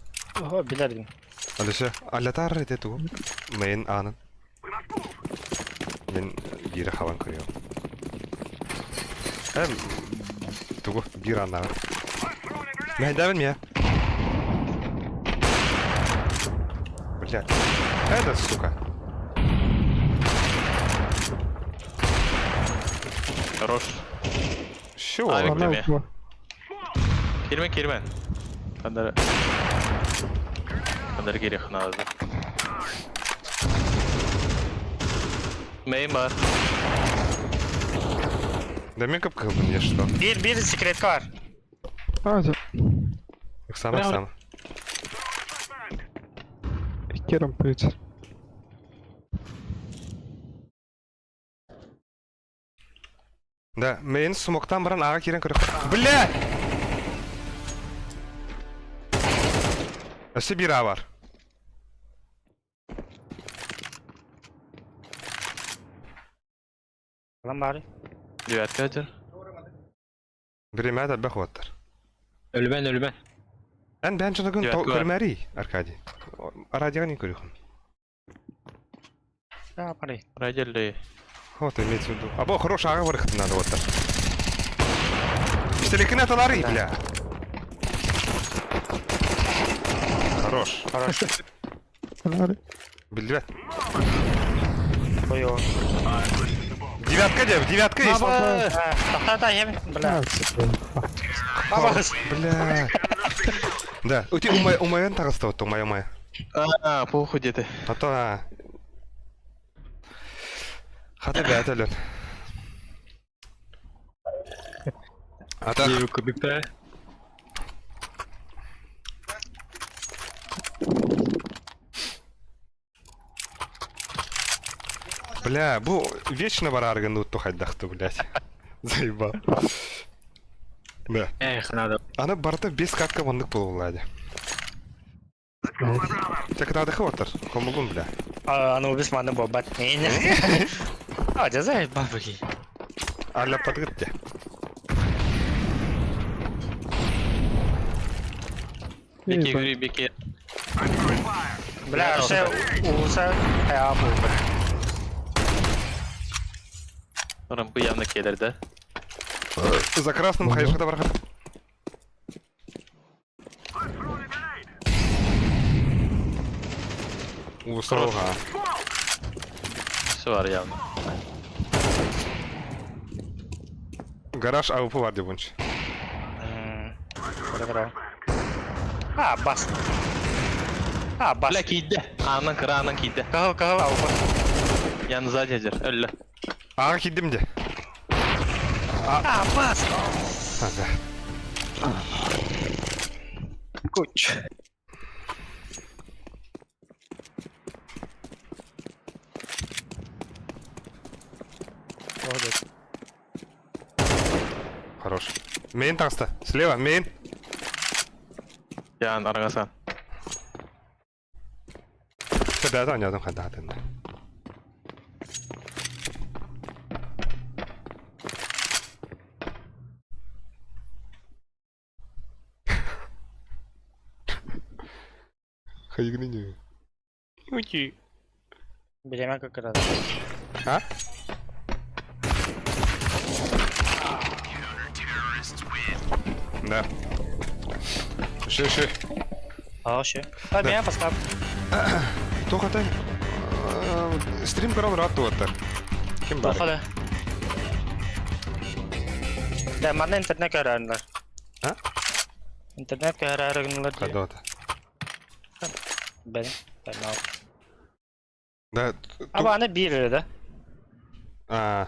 Ого, билэрдим. Алеша, аллатар ите тугу? Мейн аанын. Мен биири хабан көрүөм. Эм, тугу биир ааннаҕын. Мэһэйдээбин миэ. Блядь. Это, сука. Хорош. Всё. Авик Она тебе. ушла. Кирмен, кирмен. Хандара. Хандара кири ханады. Мейн бар. Да мен кып-кылбын, я что? Биир биир секретка бар. А, за Оксана, Оксана. хером прыться. Да, мен смоктан баран аға кирен көрөх. Бля! Өссө биир аа бар. Lan бары. Девятка один. Биремә элбэх уоттар. Өлүмэн өлүмэн. Эн бэйэн дьонугун Девятка бар. көрүмээрий, Аркадий. Радионы көрүөхүн. Да, бары. Радио Вот имеется в виду. Або хорош аға барыхтын надо уоттар. Пистолетин аталары, бля. Хорош. Хорош. Биллибэт. Ой, ой. Девятка деп, девятка есть. Тахта та ем, бля. Баба. Бля. Да, у тебя умайын тағысты вот, умай, умай. А, похуй где ты. А то... а. Хата бәт өлін. А так, Диэбит курдук да. бля, бу вечно бараргын утту хайдахты, блядь. Заебал. Да. Эх, надо. Аны барыта бес катка оннук буолла Так надо хватер, хомулун, бля. А, Анубис манна буолбат. А, дьэ заебал, блин. Аля подгытте. Беки, говори, беки. Бля, все ууса хайа буолбат. Рампы явно келер, да? За красным хайшата бархат. Усрога. Все бар явно. Гараж АВП бар деп онша. Көрө А, бас. А, бас. Бля, кийди. Аанан кыра, аанан кийди. Кахыл, кахыл, ауpa. Ян сзади жер. Өллө. Аға кидим де. А, бас. А, да. Куч. Хорош. Мейн таста. Слева, мейн. Ян аргасан. Бәт ойнадым хадатын. Хайгны Ути. Билемен как раз. А? Да. Еще, еще. А, вообще. А, меня поставь. Тоқатай. Стрим көрөн рат туаттар. Ким бар? Тоқалы. Да, манна интернет көрөрүнлөр. А? Интернет көрөрүнлөр. Кадота. Бен, бен ал. Да. Аба аны бир да. А.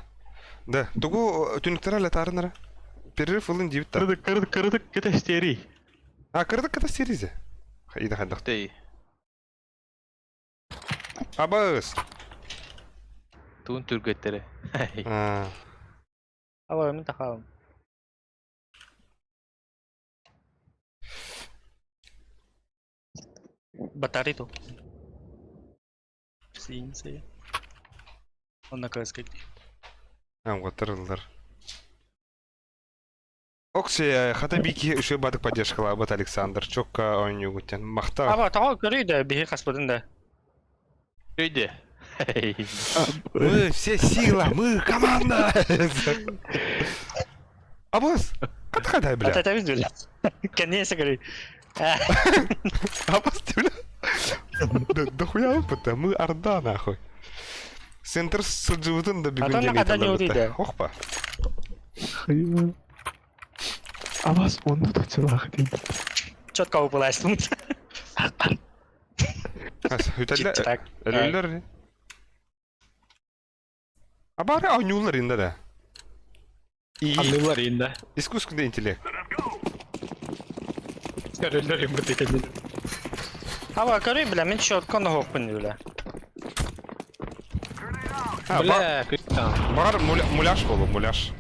Да, тугу түнүктөр эле тарынара. Перерыв ылын диэбит да. Кырдык, кырдык, кырдык кэтэстиэрий. А, кырдык кэтэстиэризе. Ида хайдах. Тей. Абыс. Туун түргэттэрэ. А, Алло, мин тахалым. Батарей ту. Синси. Онно кыскык. Ыллар. Окси, хата бики үшө батык поддержкалаабыт Александр. Чокка оонньуугуттан. Махтал. Аба, тоҕо көрүй да, биһи хаспытын да. Өйде. Мы все сила, мы команда! Абыс, катхадай, бля. Ата табиз бля. Конечно, көрүй. Абыс, ты, бля. Да, дохуя опыта, мы орда, нахуй. Центр сылдьыбытын да бүгүн Атын диэн хата ыйыталлар ньуурий бытта. да. Охпа. Абас онно тутсалаах дии. Четко упылайсың. Үтэллэ, Так. өлөллөр. Абары оонньуулар инде да. И Аннылар инде. искусственный интеллект. Көрөлөр им бит экен. Аба, көрүй бля, мин четко нохоппун бля. А, Бля, кристалл. Багар муляж болу, муляж.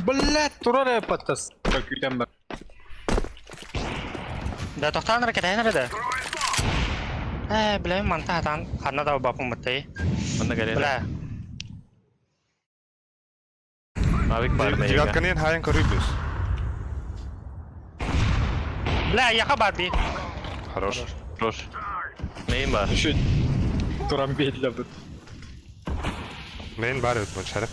Блядь, турар паттас. Көкүтен бар. Да, тохтаан ракета да. Э, бля, манта хатан ханна да бапым бытты. Манна кэлэн. Бля, Мавик бар на Девятканы хайын көрүбүз. бля, яха бар би. Хорош. Хорош. Нейм бар. Еще туран белле бит. Мен бар өт шарып.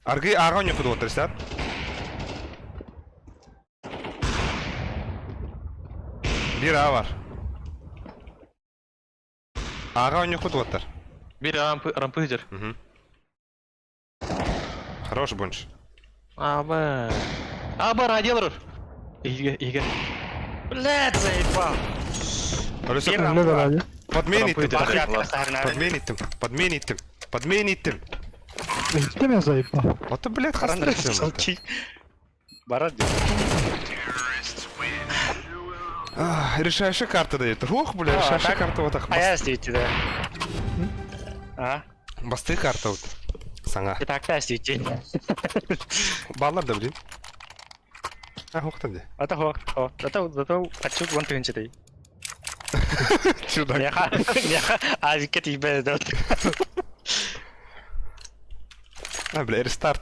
Аргы ага оñо куду отырсат. Бир А бар. Ага оñо куду отыр. Бир рампы рампы жер. Хорош бунш. Аба. Аба радиолор. Иге, иге. Блядь, заебал. Алёса, Бир Онно рампы. да подмениттим. Бар. Подмениттим. Подмениттим. Подмениттим. Икки мен заебал. Вот ты, блядь, хастресим. Барат. Решающая карта дает. Ох, бля, А, решающая так? карта вот так. А я здесь, да. А? Басты карта вот. Саңа. Это так здесь. Баллар да, блин. А, ох там где. Это хо, хо. Это зато отсюда вон тринчатый. Чудак. Яха, яха, а викет ебе, да. А, бля, рестарт.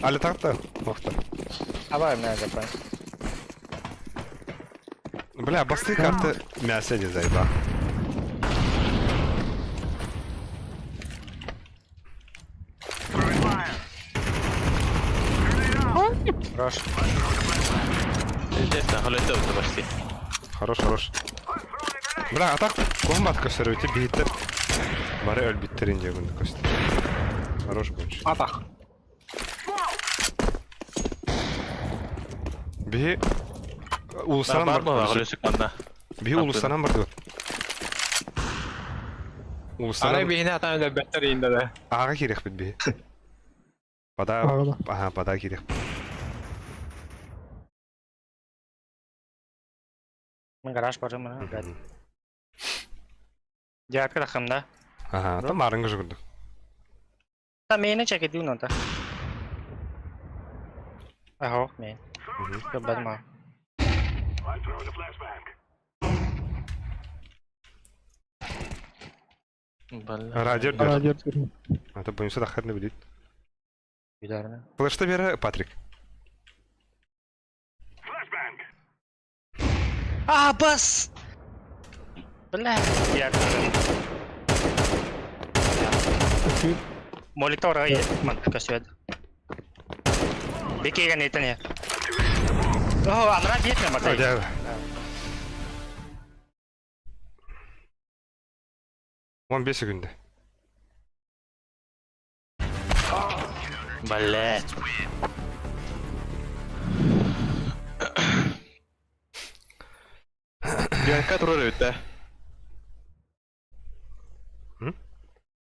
Але так-то? Ох-то. Абай, бля, запай. Бля, басты карты мясо не заеба. Хорош. Естественно, холетте өтө почти. Хорош, хорош. Бля, а так комбат көсөрүтү бииттер. Бары өлбиттерин жегүндү көстү. Хорош бунч. Атах. Биһи улустаран Бар бар. бар холесик манна. Биһи улустаран бар дип. Ара Улустаран бихине атан эле беттер инде да. ага керек бит биһи. Бада, Ага. ага, бада керек. Мен гараж барым, блядь. Девятка тахым, да? Ага, там арыңгы жүгүрдүк. Та мени чеки дүүн онта. Ахо, мен. Көббәдим а. Бля. Радио бер. Радио. Это боюнса да херне билет. Биләрне. Флешта бере Патрик. А, бас! Бля, я Молитор ай, ман көсөд. Бекеге нетене. О, анра бетме Ой, бата. да. 15 секунда. Бля. Девятка турар эбит да.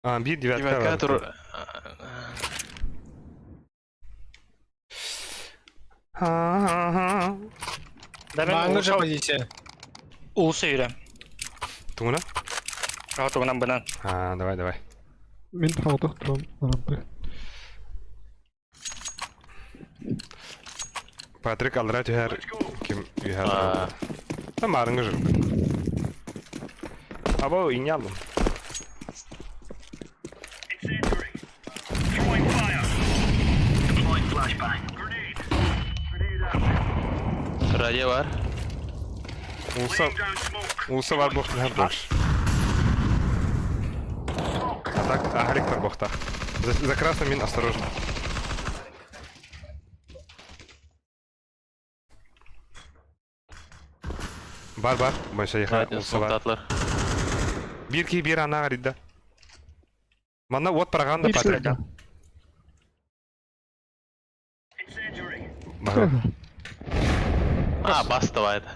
А, биир девятка Девятка бар. тур... Да мен Маңгы же улуса позиция. улуса yürüyorum. Тугуна? Тугунан бынан. А, давай, давай. Мин хаҕытах туран арампы. Патрик аллара түһэр ким үһэр. А. Там арыңы жүрбүт. Або ине алдым. Радио бар. Улса Улса бар бохтун хэр больше. А так, агаликтар бохтах. За красным мин осторожно. Бар бар, больше еха Радио улса бар. солдатлар. Бир ки бир ана гарида. Манна вот проганда Патрик. Бар. А, бас давай это.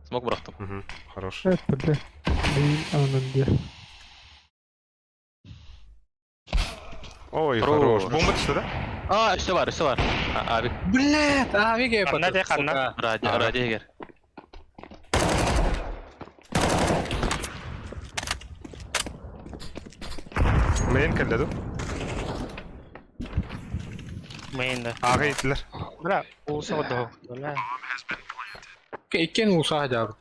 Смок бырахтым. Мгм, Хорош. Это, бля. Мин анан де. Ой, Хорош. хорош. Бомба түсті да? А, все бар, все бар. А, авик. Блядь, а веге Ханна де, ханна. Радио, Ага. радио егер. Мен келді. Мейн да. Аға еттілер. Бля, улуса отдоху. Бля. Иккен улса жабы.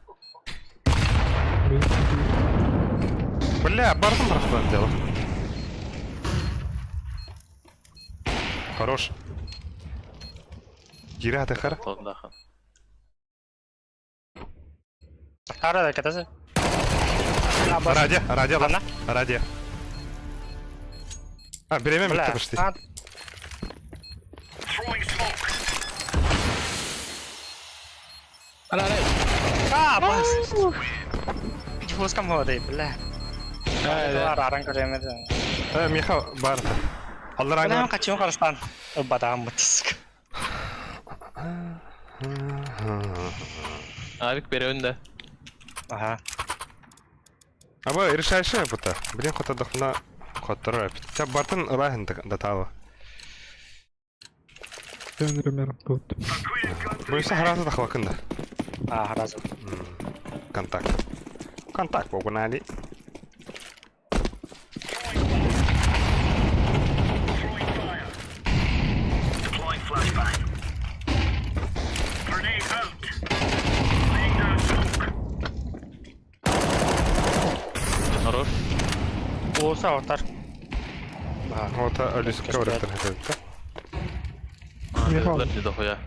Мин Бля, бардым бірақ дело. Хорош. Кире аты қара. Сондахан. Ара да катасы. Радио, радио, Ханна? радио. А, беремен Бля. бітті почти. А, Ара, ара. а, бас. Диффуз молодой, бля. Ара, Аран көремеді. Э, Миха, бар. Алдар Бля, аңы. качуын қарастан. Бадам бытыск. Авик береуін да. Ага. Аба, решающая бұта. Блин, хотадахна хоттара. Тя бартын ылайын да талы. Өмір тут. Бұйса харасы да хвакында. А, разу. Контакт. Контакт погнали. Хорош. Улуса отар. Вот, Алиска өректер хәтті. Михаил. Не дохуя.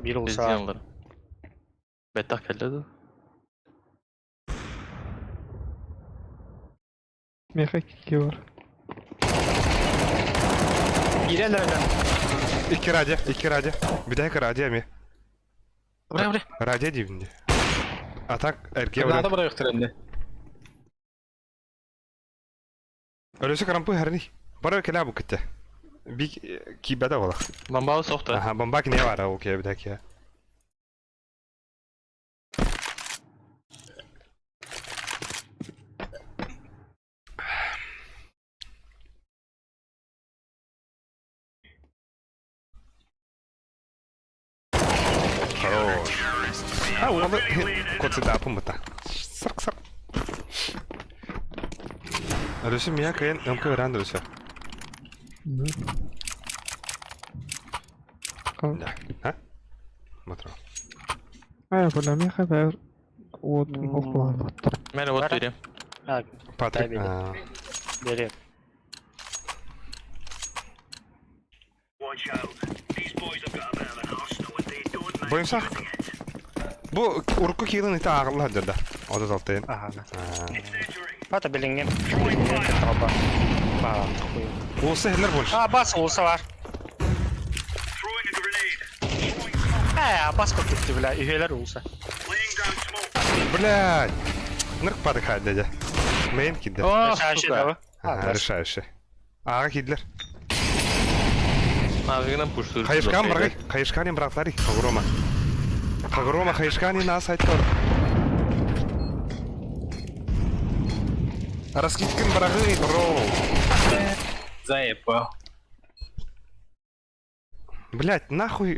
Бир улуса. Безденлар. Беттах келді. Меха кики бар. Ирелер өлөн. Икки радио, икки радио. Бидайка радио ми. Бля, бля. Радио деймін. А так, әрге Надо өрек. бара юктырынды. Өлесі карампы хәрни. Бара келе бу кетте. Бик кибәдә була. Бомба соқты. Аха, бомба не бар ул кибәдә ки. Хорош. А, оны коцеда пымыта. Сырк сырк. Алёся, меня КН МК рандуся. Да. Да. А? Матро. А, бля, меха бэр. Вот, оқлан. Мен вот берем. А, Патрик. Да, а, бери. Бойымсақ. Бу урку киылын ите ағылла деді. Отыз алтайын. Ага. Ата билинген. Таба. Ба, хуй. Улысы хелер больше. А, бас улуса бар. Э, бас көптүктү, бля. Үйелер улуса. Блядь. Нырк падык ха деді. Мейн киді. О, Решающий сука. да? Ага, решающий. Аға кидлер. Авигынан пуштуур. Хайышкан баргай, хайышканин быраклари, Хагрома. Хагрома хайышканин аас айттар. Раскидкин барагы, бро. Заебал. Блять, нахуй.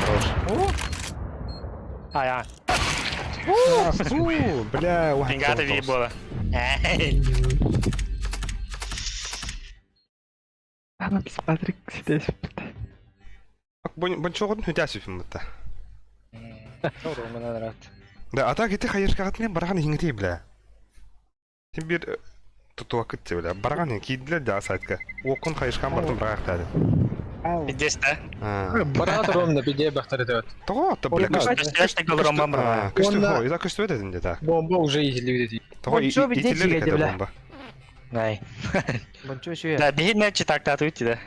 Хорош. А, я. Фу, бля, ух, Пингата ви буола. Патрик здесь. Бончоҕун хүтээсүфүн бытта. Да, а так ити хайышкаҕытын барахан иһиҥитий, бля. Син биир тутуакыт те, бля. Барахан киирдилэр да сайтка. Уоккун хайышкаан бартын быраахтаады. Пиздец, да? Бараат ровно пиде бахтар идет. Тоҕо, то, бля, Көстүбэт көстү, иза көстүбэт этин де, так. Бомба уже иһиллибит. Тоҕо Бончо бидде итилер жигэди, кede бля. бомба. Най. Бончо шуя. Да, биһи нечи тактаты уйти, да.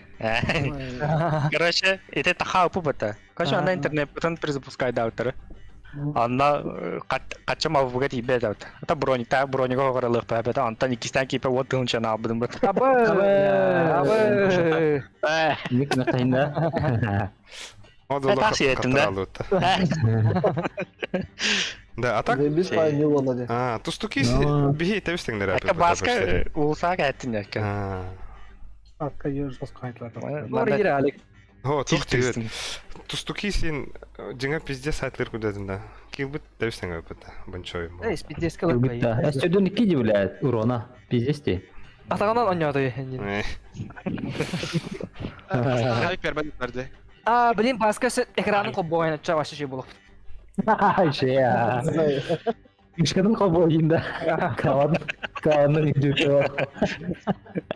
Короче, это таха упу бата. Короче, она интернет потом перезапускает даутер. Анна качам авуга тибе даут. Это броник, та броник оҕоролых пәбәт. Антон икистен кипе вот тыгынча абдым бат. Абы, абы. Ник нахтайында. О, такси еттим, да? Да, а так? Без не было. А, тустуки биһи тебистеңдер. Ака баска улсаак әттин яка. Атка ер жоско айтылады. Нор ире алик. О, тух тибет. Тустуки син дьиҥэ пиздец сайтлыр күдэтин да. Килбит тебистең өпөт. Бончой. Эй, пиздец кылып. Да, Эстөдөн икки ди, блядь, урона. Пиздец ти. Атаганан ойнады. А, блин, баска экранын кобойна чавашы шей болуп. Ше. Мишканын кобойында. Каван, каванның жүкө.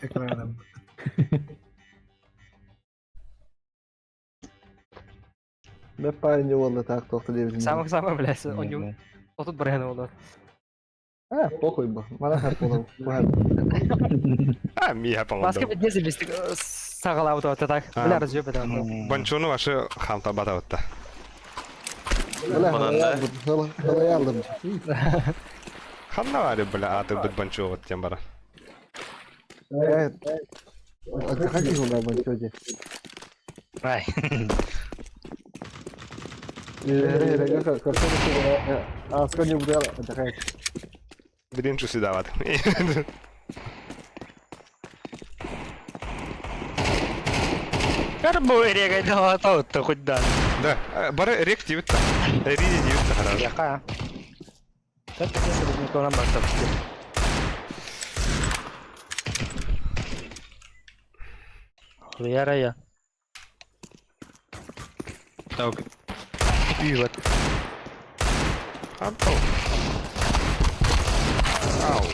Экраным. Мен парень не так тоқты деп. Самый-самый, блядь, он Отут барганы болот. А, похуй бы. Мана хат болом. А, мия Баска по-моему. пиздец бистик сагалап отот так. Бля, разъеб это. Бончону вашы хамта батабытта. Бля, алдым. Ханна бары, бля, аты бит бончо вот тем бара. Как его да бончо Ай. Билин чуси дават. Карбу регай дала то хоть да. Да, бары рек дебит та. Риди дебит та хорошо. Яка. Так пиздец никого нам бартап. Хуяра я. Так. Пиво. Антон. Ау.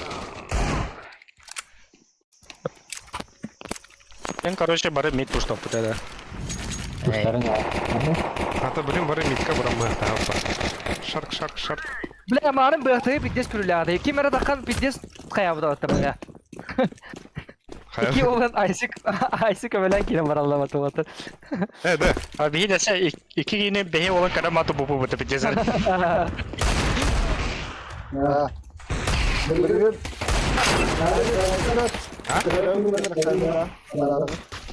Мен, короче, бары мид пуштап да. Куштарың. Ата блин бары митка барам бы. Шарк, шарк, шарк. Бля, марын быхты пиздец күрүләде. Кемера таккан пиздец каябы да бля. Ики олан айсик, айсик белән килеп баралла батып. Э, да. А биһи десе ики гине бэһи олон карамату бупу бу пиздец. Да.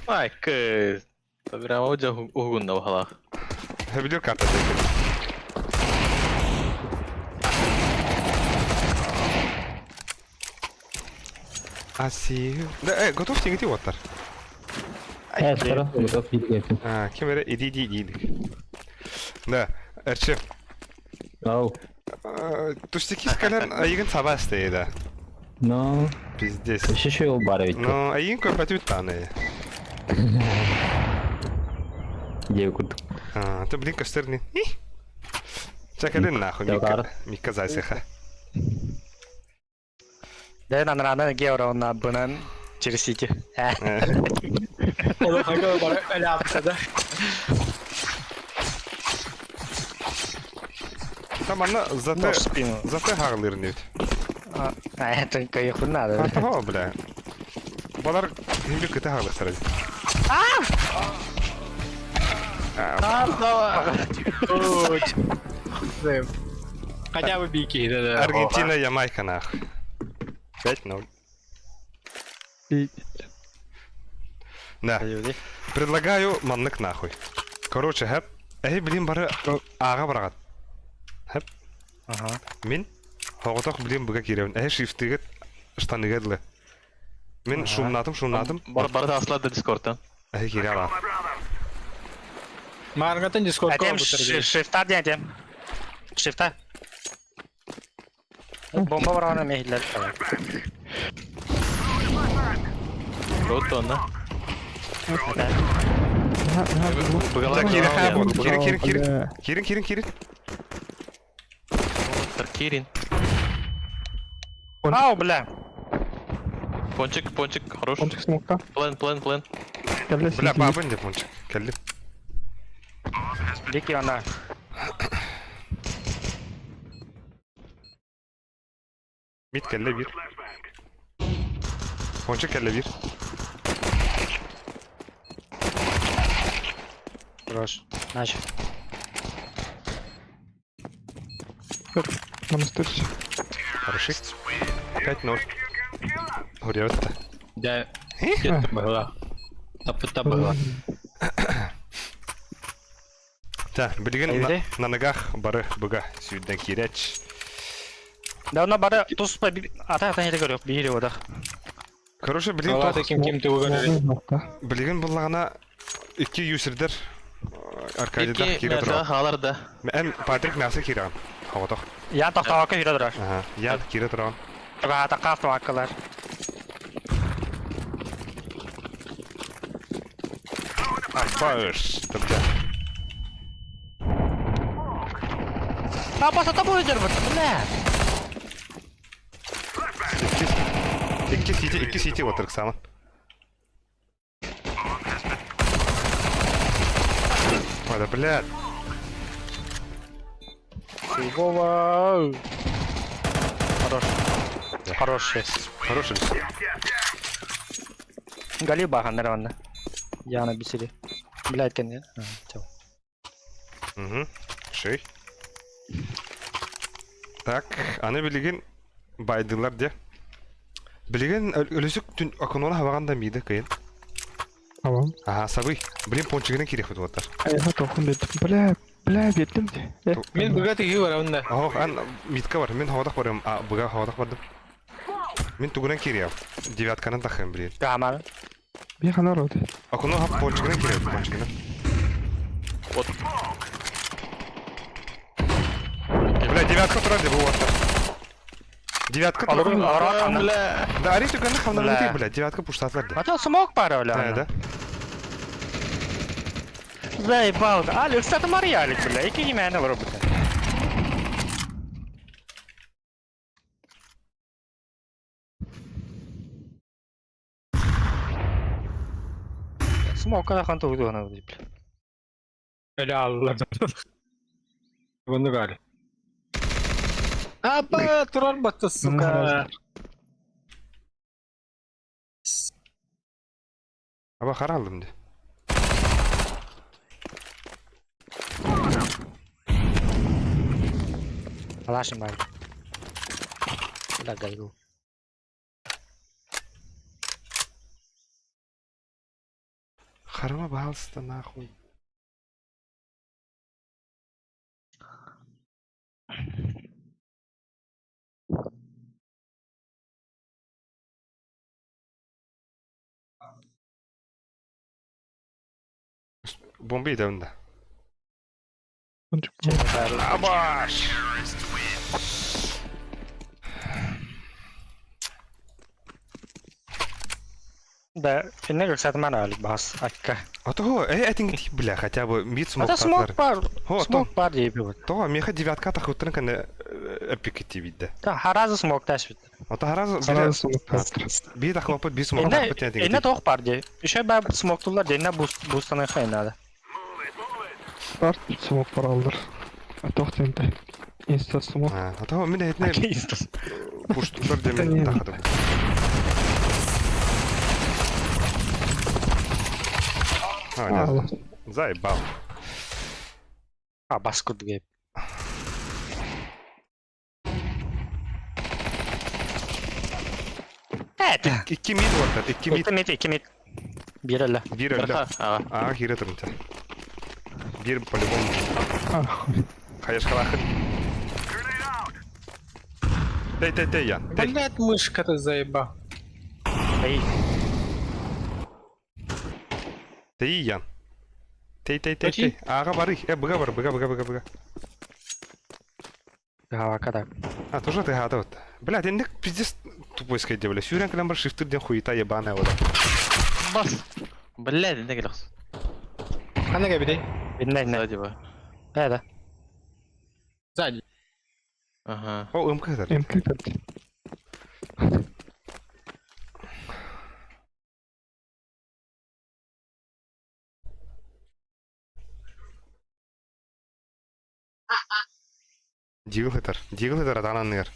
Ай, кы. Табирама жа угунда бахала. Билер карта дейт. Аси. Да, э, готов тиңити оттар. Э, скоро готов видео. А, кем иди иди иди. Да, эрче. Ау. Тустики скален айгын сабасты да. Ну, Пиздец. еще ол бар ведь. Ну, айгын көпөтү таны. Деу курдук. А, ты блин костерни. Чакалын нахуй, Мика, Мика зайсыха. Да, на рана геора на бынан через сити. Ол хага бар әлі да. Там ана зате Нож в спину. зате харлырын бит. А, это кайфу надо. А того, бля. Балар химби кыта харлыктар. Хотя бы бики, да, да. Аргентина, Ямайка нахуй. 5-0. Да. Предлагаю маннык нахуй. Короче, хэп. Эһи билин бары ааҕа бараҕат. Хэп. Ага. Мин хоҕотох билин быга киирэбин. Эһи шифтыгыт штаныга дылы. Мин шумнатым, шумнатым. Бар бары таслар да дискордтан. Эһи киирэ алаа. Маргатын дискордка Этем олбуттар. шифта диэн этем. Шифта. Бомба бараҕына мэһиллэр. Рот онна. Так, киирэ хаа буолду. Киирин, киирин, киирин. Киирин, киирин, киирин. Кирин. Ау, бля. Пончик, пончик, хорош. Пончик смокта. Плен, плен, плен. Бля, бабын деп пончик. Кэллим. Дикий она. Мид кэллэ биир. Пончик кэллэ биир. Хорош. Начал. Монастырь. Хороший. 5-0. Урет. Дьэ, кеттим быһыла. Таппыта быһыла. Так, билигин Эйде. на ногах бары быга сүүрдэн киирээч. Да, она бары туспа ата ата хете көрөк биир одах. Короче, билигин Алата ким ким тугу көрөр. Билигин буллагана икки юсердер Аркадийда Икки киирэ мәрсә турар. халар да. Эн Патрик мясо киирэн. Хоҕотох. Я тохтоокко хире турар. Ага. Я киирэ туран. Туга атакка автомаккалар. Баш. Тапча. Папа, что будет дербат? Бля. Икки сити, икки сити отырык самын. Ой, да, блядь. Вова. Хорош. Хороший. Хороший. Гали бахан нормально. Я на бисере. Блядь, конечно. Угу. Шей. Так, аны билигин байдылар де. Билигин өлүсүк түн оконуна хабаганда миде кыйын. Tamam. Ага, сабый. Блин, пончигинен кирек бит оттар. Айха тохун дедим. Бля, бля беттим. Мин быга тиги барабын да. Ох, ан митка бар. Мин хавадах барым. А, быга хавадах бардым. Мин тугунан кириям. Девятканан тахым, блин. Камар. Bir ханар oldu. Окону хап пончигинен кириям, пончигинен. Вот. Бля, девятка турар деп оттар. Девятка турар. Бля. Да, ари түгәнне хавнан Бля. бит, бля, девятка пуштатлар де. А то смог пара, бля. Да, да. Заебал. Алекс, это Марьялик, бля. И кинь меня на робота. Смог, когда ханту уйду, она бля. Öyle aldılar. Bunu gari. Апа, турар батты, сука. Аба харалдым де. Алашин бар. Бля, гайгу. Харама балста нахуй. Бомба иде Пончик. Абаш! Да, финнер, кстати, Маралик бас, акка. А того, этин бля, хотя бы мид А смог то смог пар, Хо, смог пар ебет. То, меха девятка та хутрын кане эпик видде. Да, харазы смог таш бит. А то харазы Сразу би да хлопот би смог Инна, инна тох пар де. Еще ба смог тулар де, инна буст бустаны хайнада. Старт смок бар aldır. Тохтенте. Инста смок. А то мен этне пуштулар демен тахады. А, нет. Заебал. А, баскут гейп. Это. Икки мид вот, икки мид. Икки мид, икки мид. Биир эле. Биир өллө. Барха. Ага. Аа, киирэ турунта. Биир по-любому. Хайышкалаахын. Тэй, тэй, тэй, Ян. Тэй. Блять, мышка-то заебал. Эй. Тэй, Ян. Тэй, тэй, тэй, тэй. Ага, бары. Э, быга бар, быга, быга, быга, быга. Гавака так. А, тоже ты гада вот. Блядь, инник пиздец тупой скайде, бля. Сүүрэн кэлэн бар шифтер диэн хуета ебаная вода. Бас. Блядь, не келехс. Ханна кэбитэй? Иннэ иннэ. Сзади ба. Э да. Сзади. Ага. О, МК это. МК карты. Дигл этер. Дигл этер атанан ныр.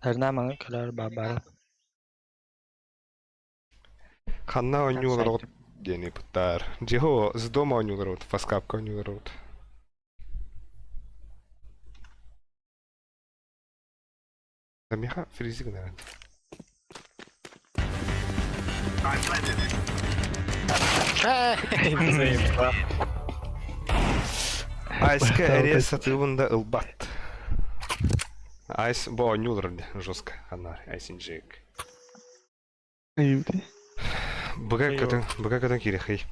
Тэрнэ кэлэр бабар. Ханна оонньуулар оҕот диэни пыттаар. Дьиһо с дома оонньуулар оҕот, фаскапка оонньуулар оҕот. Да меха фризи гынаран. Заебал. Айска эрия сатыыбын да ылбат. Айс бу оонньуулар жестко ханнаар Айсинжик. Эйди. Быга көтөн, быга көтөн киирихий.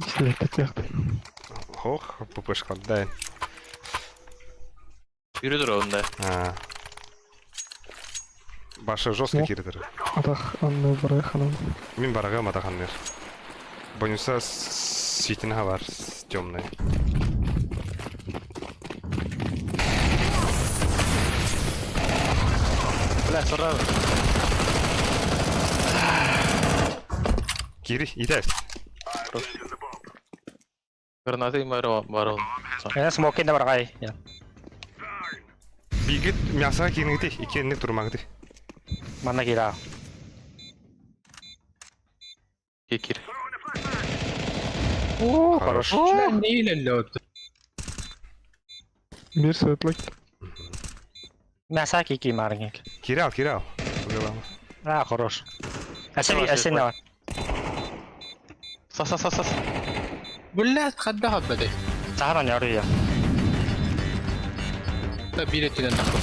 Силетте Хох, ППшка, дай. Yürüdür onda. А. Баша жестко О. киирдер. Атах анны бараханан. Мин барагам атаханныр. Бонуса ситин бар темный. Бля, сора. Кири, итэй. Гранаты бар бар. Э смокин да баргай. Бигит мясо кирингити, икенни турмагды. Манна кира. Кекир. О, Хорош. хорошо. Не илэллэ Бир светлик. Мяса кики маргинг. Кирал, кирал. А, хорош. Асен асен бар. Сас сас сас сас. Блять, хадда хаббадай. Сахаран яры я. Да биир өттүнэн тахпыт.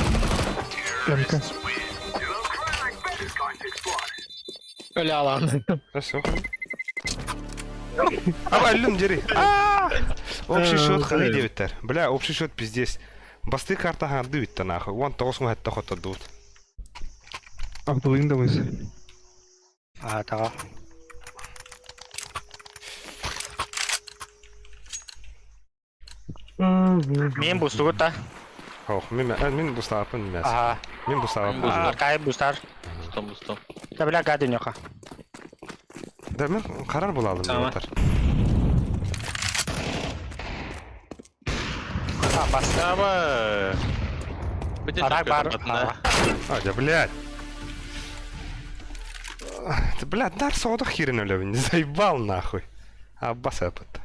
МК. Өлө алаан. Все. А, өллүм дери. Общий счет хары диэбиттэр. Бля, общий счет пиздец. Басты карта харды бүтті нахуй. Вон тоғыз мың хәтті хотырды Абдулин да мыз. А, тага. Мен бустугут та. Ох, мен мен бустапын емес. Ага. Мен бустапын. Аркай бустар. Бустом бустом. Да бля гады нёха. Да мен қарар бола алдым Tamam. отыр. А, бас. Аба. Арак бар. А, да, блядь. Ты, блядь, дар соодох херин өлөбүн, заебал нахуй. Аббас апыт.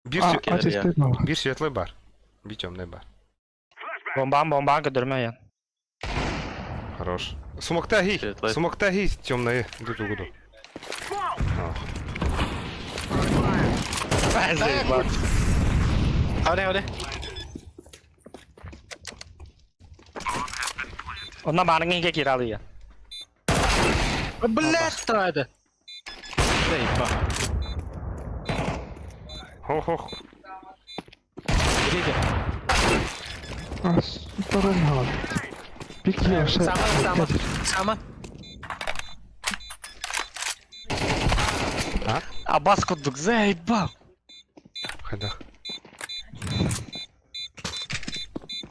Бир, А, сө- а чисто мало. бир светлый бар. Бир темный бар. Бомбан бомбан көдөрмө я. Хорош. Сумокта хи. Светлый. Сумокта хи темные. Дуду гуду. Заебал. Hadi hadi. Онна маргинге киралы я. Блять, трады. Заебал. Хох-хох. Идите. А, сторон Пик я Сама, сама. Сама. Абас курдук заебал. Хайдах.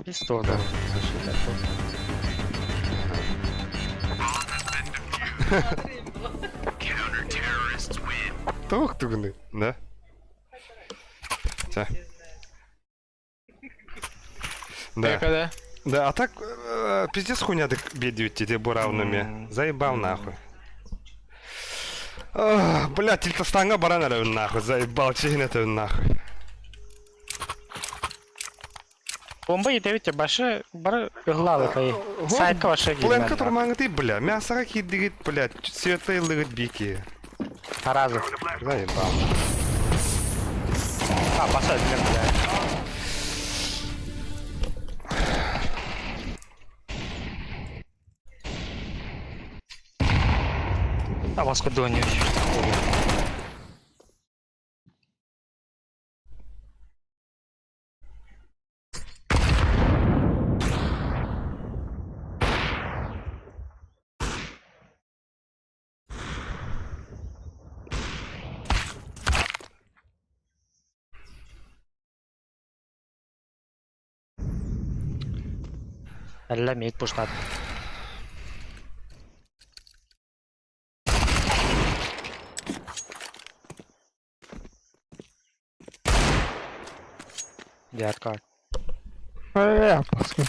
Пистол. Да. Тух тугны, да? Ча. Да. Да. Да, а так пиздец хуйня так бедют тебе буравными. Заебал нахуй. Бля, тильтастанга баран нахуй, заебал, чихин это нахуй. Бомба етэбит башы бары ыһлаабытай. Сайтка башы Пленка киирмэн. турмаңыты, бля, мясоға киирдигит, бля, светлый ыллыгыт бики. Таразы. Заебал. А, баса өлгөн, бля. А басқа донер. Әллә мейт пуштат. Дядка. Э, паскот.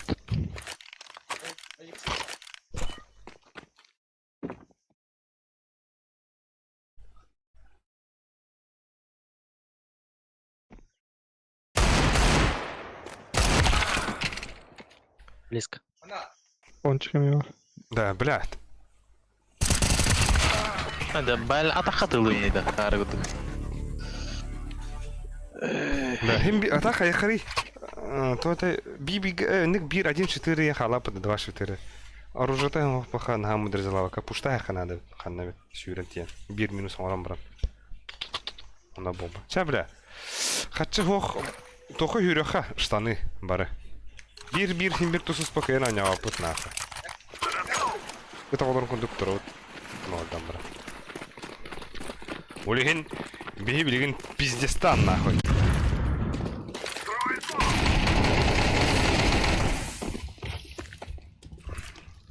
Близко. Пончиками бар. Да, блядь. Да, бал атахатылы да, аргутук. Да, хим би атака яхари. То это биби ник бир 1-4 я халапа 2-4. Оружие паха на мудр залава капушта ханада ханна сюрентия. Бир минус орам брат. Она бомба. Ча бля. Хатчы хох тохо хүрөха штаны бары. Бир бир хим бир тусус спокойно аня опыт нахуй. Это олор кондуктор вот. Ну отдам брат. Улигин биһи билигин пиздестан нахуй.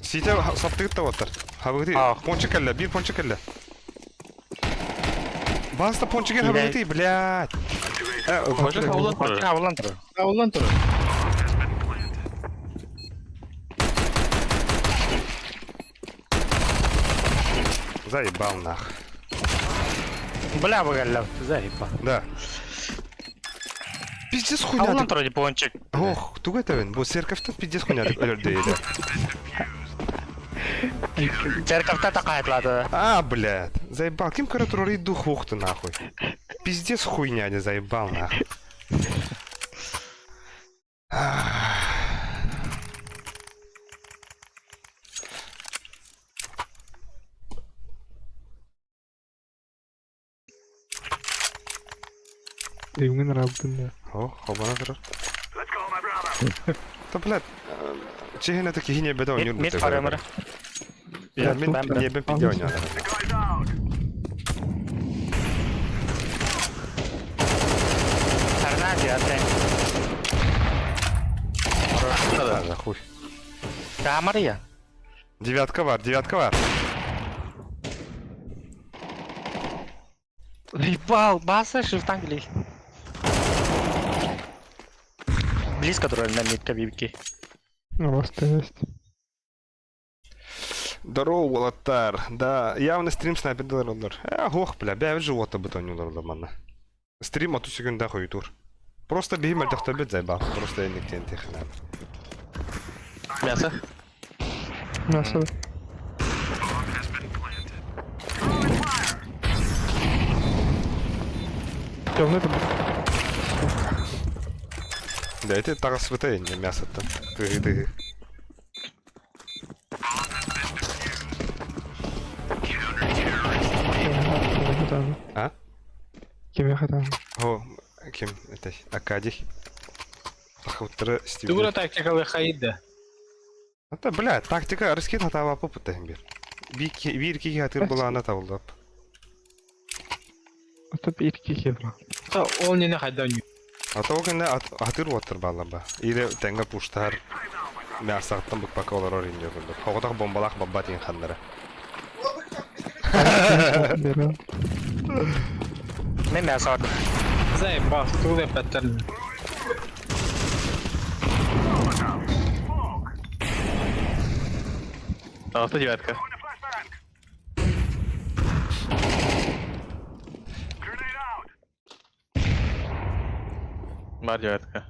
Сите саптыгыт та оттар. Хабыгыты пончик кэллэ, бир пончик кэллэ. Баста пончик хабыгыты, блядь. Боже, хаулан турар. Хаулан турар. Хаулан турар. Заебал нах. Бля, выголял, заебал. Да. Пиздец хуйня. Хаулан турар пончик. Ох, туга это бу церковьтан пиздец хуйня өлөрдө Церковьта такая А, блядь. Заебал. Ким который дух ух ты нахуй. Пиздец хуйня не заебал нахуй. Дымгын рабдын да. О, хобана турар. Да, блядь. Чехин это кихине беда у Мид фаремер. Я мен не бен пидео не Арнади, опять. Да, хуй. Да, Мария. Девятка вар, девятка вар. Ебал, баса шифтан били. Близко турар на мид кабибки. У вас есть. Здорово, Улаттар. Да, явно стрим снайпер олар. Э, ох, бля, бя живота бутон олар манна. Стрим ату секунда хуй тур. Просто бихим әлдәхтәбет зайба. Просто энниктен технал. Мясо. Мясо. Темный это Да, это тагас не мясо там. Ты ты. А? Кем я хотел? О, ким это Акадий. Тахуттары Стив. Тугура тактикалы хайда. Это, бля, тактика рискет хатава попыта бир. Бир ки хатыр булана табылдап. Это бир ки бра. Ол не хайда не. А то кенде хатыр ватыр балаба. Или тенге пуштар мясаттан букпака олар орин жогунду. Хоготак бомбалах бабба тин хандара. Мен мясо ардым. Заебал, тугура паттерн. Алты девятка. Бар девятка.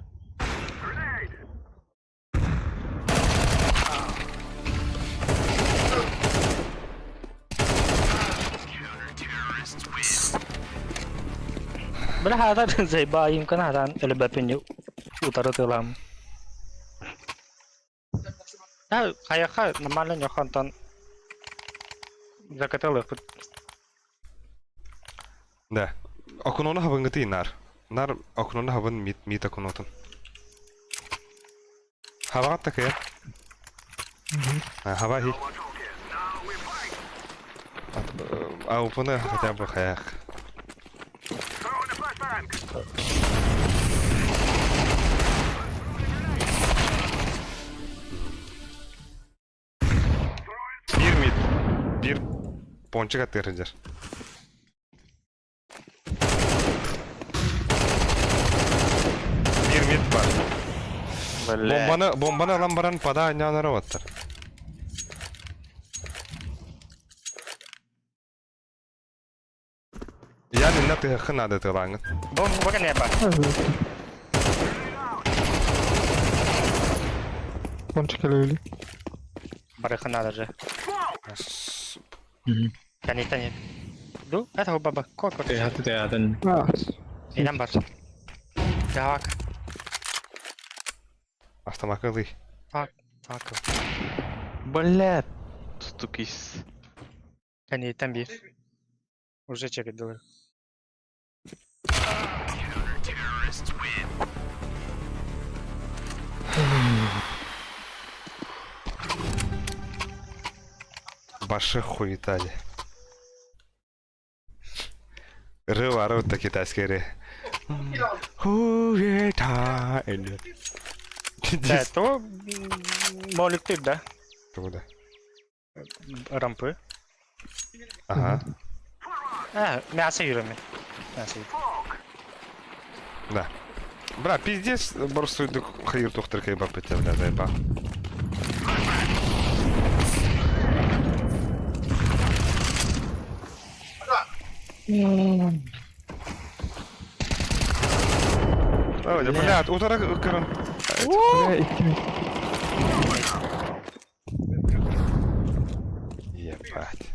Бля, хата заебал им канадан өлбөппүн утары тылам. Да, хаяха нормально ньохонтон закатылык. Да. Окнону хабынгыты нар. Нар окнону хабын мит мит окнотун. Хабагат такая. Хаба хи. Аупны хотя бы хаях. Биир мид. Биир пончик аттыыр. Биир мид баар. Бля. Бомбаны, бомбаны ылан баран пада анньаанара баттар. Я инна тыһыххын наада тылааҥҥын. Бомба неба. Пончик эле. Барыхына даже. Тани тани. Ду, это баба. Кот кот. Ты ты один. А, Инам бар. Так, Автомакы ылый. так. Бля. Стукис. Тани там бир. Уже чекать доллар. Башы хуетали. Рыва рыв китайский ры. Хуета. Да, то молик ты, да? Туда. Рампы. Ага. А, мясо юрами. Мясо. Да. Бра, пиздец, борсуйдук хайыр тохтар кайбап бля, заеба. Ой, блядь, утара кырын. Бля, икки. Ебать.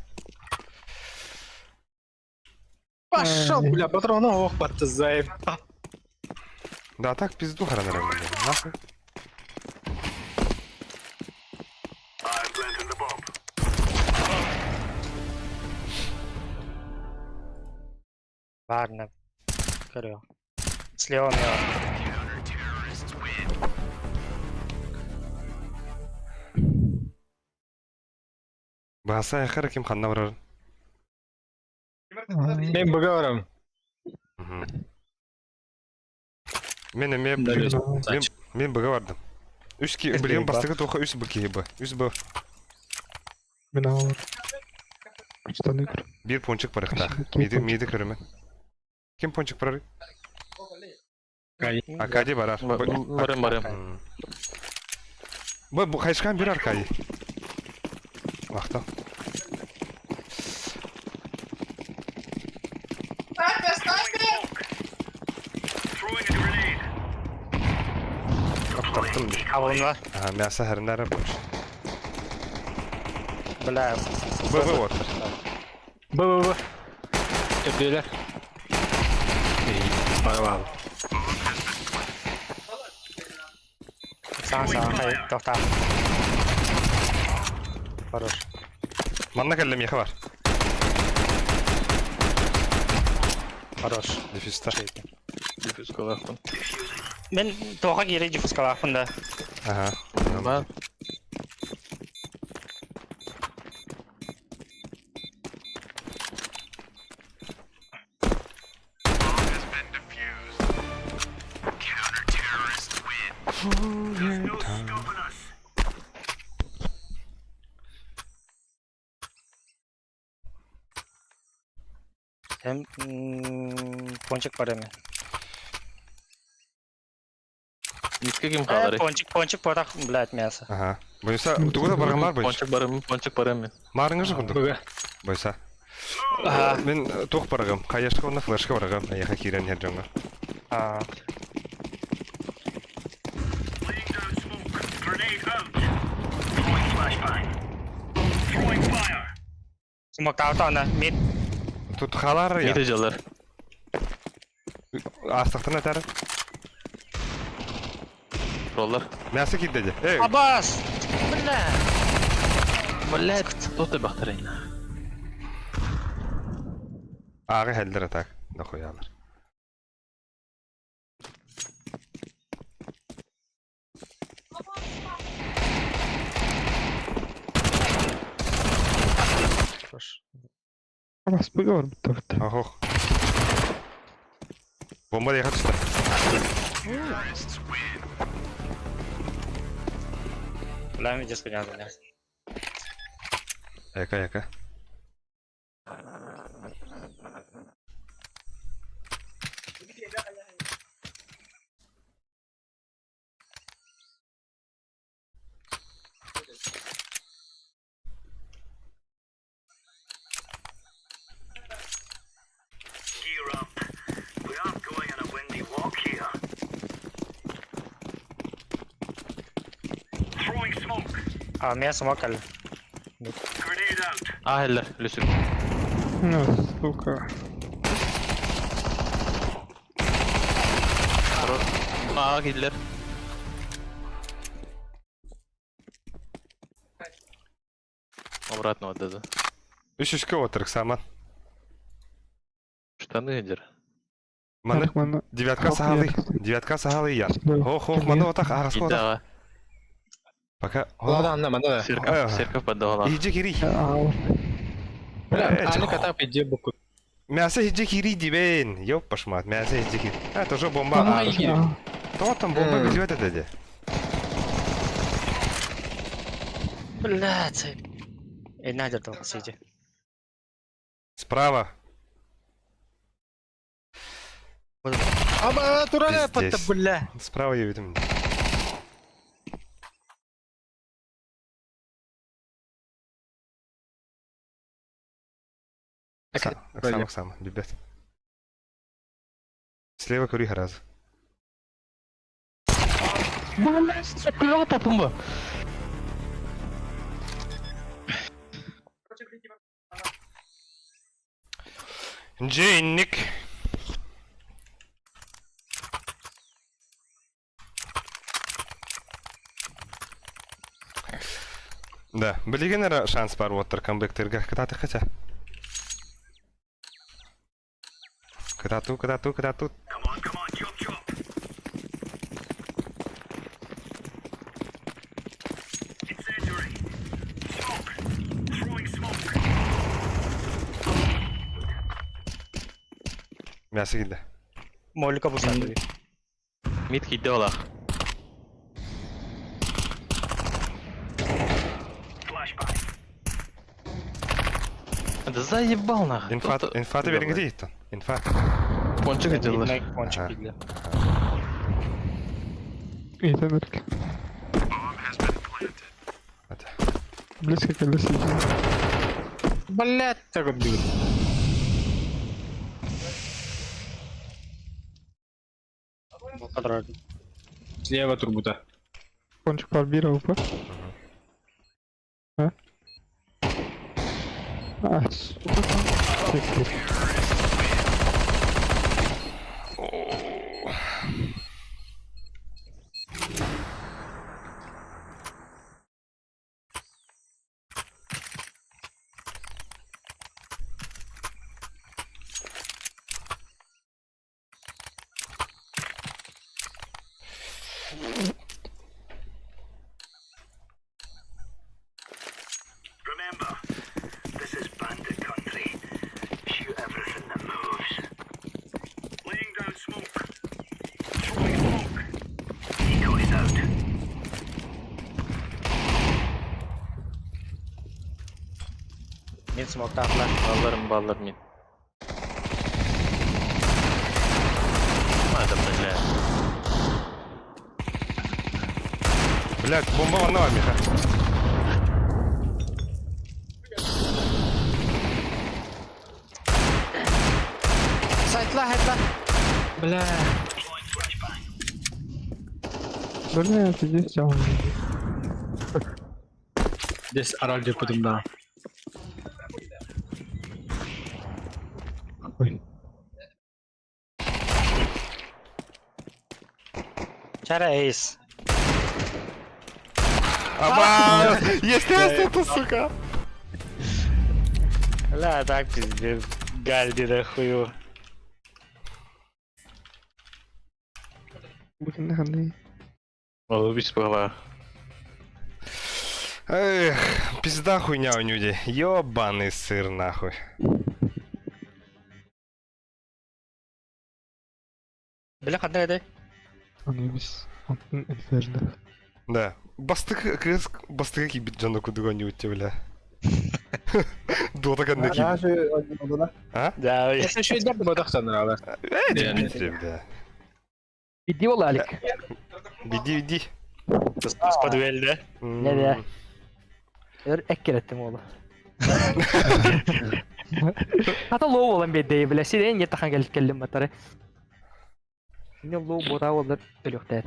Пошел, бля, патроны ох, батты заебал. Да, так пизду харанара. Нахуй. Ладно. Көрүө. Слева мео. Баса яхар ким ханна барар. Мен быгаварам. Мен эме мен мен быга бардым. Үс ки билген бастыгы тоха үс бы киһи бы. Үс бы Мен алар. Штаны көр. бир пончик барыхта. Миди миди көрөмө. Ким пончик барар? Аркадий барар. Барым, барым. Бу бу хайшкан бир Аркадий. Вахта. Таптым. Абылынар. Ага, мясо хәрнәре буш. Бля. Б б вот. Б б б. Төбделер. Барабан. Сан сан хай тохта. Хорош. Манна кэллем яха бар. Хорош. Дефиста. Диффуз Мен тоға кире диффузкалаахпын да. Ага. Ба. Hem пончик бар эми. Митке ким калары? Пончик, пончик потах, блядь, мясо. Ага. Бойса, тугуда барганлар бойс. Пончик барым, пончик барым. Марыңыз кундук. Быга. Бойса. Ага. Мен тух баргам. Каяшка онна флешка баргам. Аяха кирен хер жоңга. А, Смоктаута ана, мид. Тут халар я. Мите жалар. Астахтан атар. Роллар. Мясо кирде де. Эй, Абас! Бля! Блять, кто ты бахтарайна? Ағы хәлдер атак. Нахуялар. Хорош. Бас быга бар бутта. Охох. Бомба яха түсті. Бля, мен деско не надо. Яка, яка. А, меня смокали. А, хеллер, лүсүк. Ну, сука. А, киллер. Обратно отдады. Үш үшке отырық саман. Штаны дер. Маны Маны. девятка сахалы. Девятка сахалы ян. Хох, хох, маны отақ, ағасқа отақ. Идаға. Пока. Ладно, анна, мана. Церковь, церковь поддала. Иджи кири. Бля, аны катап иде буку. Мясо иджи кири дибен. Ёп, пошмат, мясо иджи кири. А, тоже бомба. Ана иги. То там бомба билет это. Блядь. Эй, надо там сиди. Справа. Аба, турале патта, Пиздец. бля. Справа я видим. Оксана, Оксана, ребят. Слева кури гораздо. Пумба. Джейник. Да, билигин шанс бар оттыр камбэктерге кытаты хотя. Кытату, кытату, кытату. Мясо килде. Молика бусады. Мид кидде олақ. Да заебал нахуй. Инфа, инфа ты бериңге дейт. Инфа. Пончик делаешь. Пончик Ага. кидде. Итәмерк. Ата. Близко к лесу. Блядь, так убил. Слева турбута. Пончик подбирал, па? А? А, сука. Тик-тик. Мид смокта флеш. Балларым, баллар мид. Это, бля. Блядь, бомба ванна Миха. Сайтла, хайтла. Бля. Бля, ты здесь взял. Здесь ораль потом да. Ой. Чара эйс. Аба! Естественно, сука! Ла, так пиздец. Гальди да хую. Бу ханны. Ол бис была. Эх, пизда хуйня у людей. Ёбаный сыр нахуй. Бля, ханна этэй? Анубис. Онтон инферно. Да. Бастык кыз бастык кибит жана кудуга не утте, бля. Дота кадна кибит. Даже одна. А? Да, Если еще и дерт бодох санрала. Э, бити, бля. Иди ол Алик. Биди, биди. Сподвель, да? Не, не. Өр эккереттим оолу. Хата лоу болан бедей, бля, сирен не тахан келип келдим батары. Не лоу бота болар өлөктөр.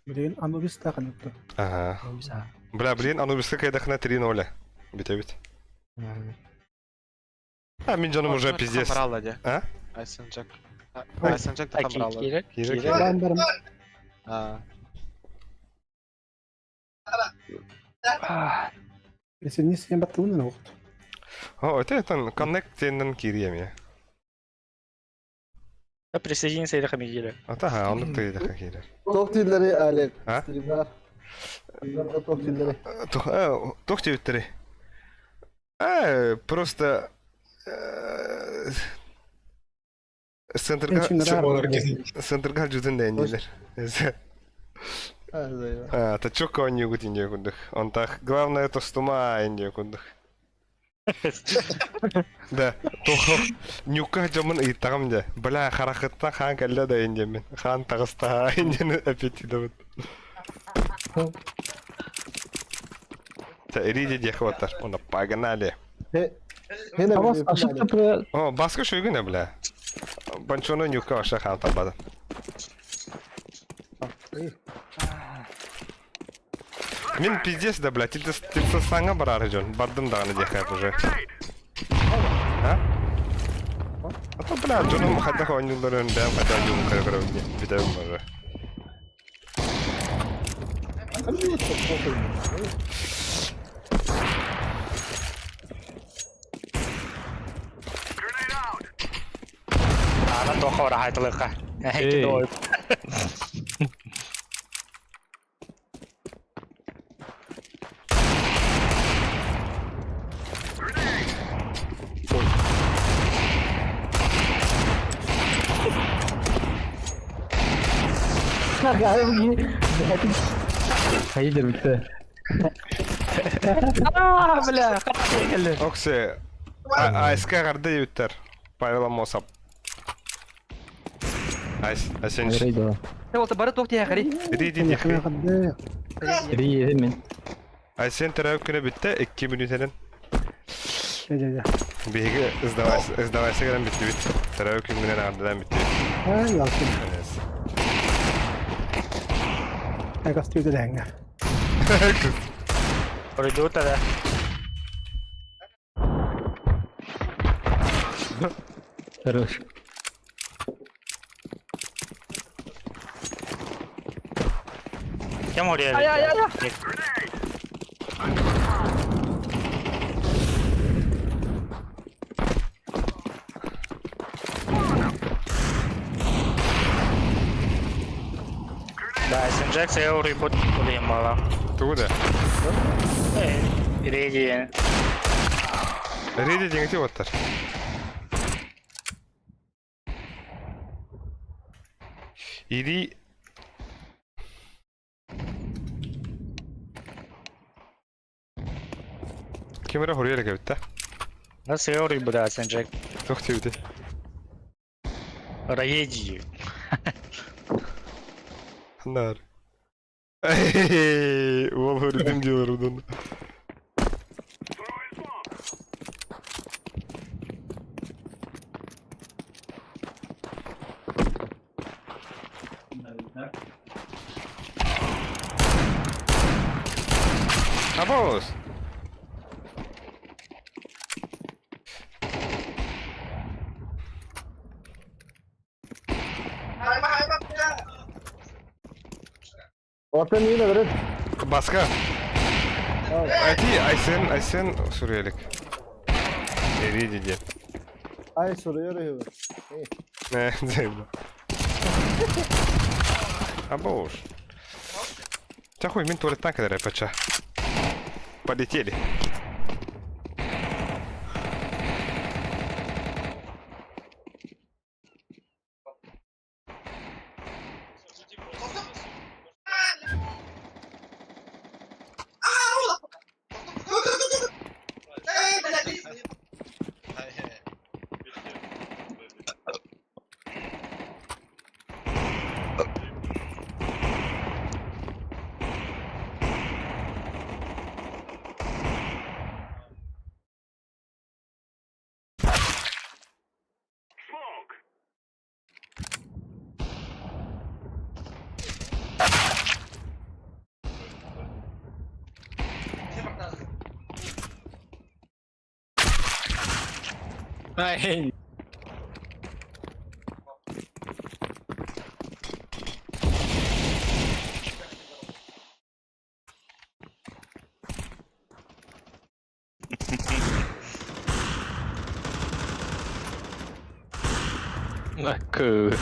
Блин, Анубис тағын өтті. Ага. Бля, блин, Анубиска кайдахна 3-0. Бите бит. А, мин жаным уже пиздец. А? Айсенджак. Айсенджак та хамрала. Кирек. Кирек. Барам барам. А. Сен не сен баттылын оқты. О, это это коннект теннен кирием Присоединиться или хамигиля. Ата, оннук тыйда киирер. Тоқ тиллери Олег. А? Стримдар. Стримдар тоқ тиллери. Тох тебиттери. Просто Центрга Центрга жүзін дәйнелер. А, та чокка он югут инде кундух. Он так, главное то стума инде кундух. Да, тохо нюка жамын ыйттагам де. Бля, харахытта хан калла да инде мен. Хан тагыста индени аппетит вот. Та ириди дехватар. Она погнали. Абас ашыкты бля. О, баскы шуйгүнэ бля. Банчоно нюка аша хан табады. Мин пиздец да, бля, тилтесаңа барар жон. Бардым даганы дехап уже. А? А то, бля, жоным хадах ойнуларын бәм хадах жум кыргырым битем уже. Ана тоха ора хайтылыка. Эй. Хайдер битте. А, бля, хатта келди. Оксе, АСК гарды юттер. Павел Мосап. Айс, асенш. Рейдо. Болта бары ток тия хари. Риди дехи. Рейдо мен. Айсен терәп күнә битте, 2 минутәдән. Жа-жа-жа. Биһиги сдавайся герен битте бит. Терәп күн генә ардыдан битте. А, ялкын. Әгас түйді ләңгі. Пройду тогда. Хорош. Кем урезали? Ай, ай, ай, Да, Синджек сел рыбу улемала. Тугуда. Реди. Реди деңгти оттар. Ири Кемера хорьяра кебитте. Нас рыбу, да, Синджек. Тох тебити. Раеди. Нар. Эй, ол хоридим диyor удан. Абоз. Оттон миин өлөрүн. Баска. Эти Айсен, Айсен суруйалык. Эри диде. Ай суруйар үһү. Не, заебал. Абош. Тахуй, мин туалеттан кэлэр пача. Полетели. Ай, Накы.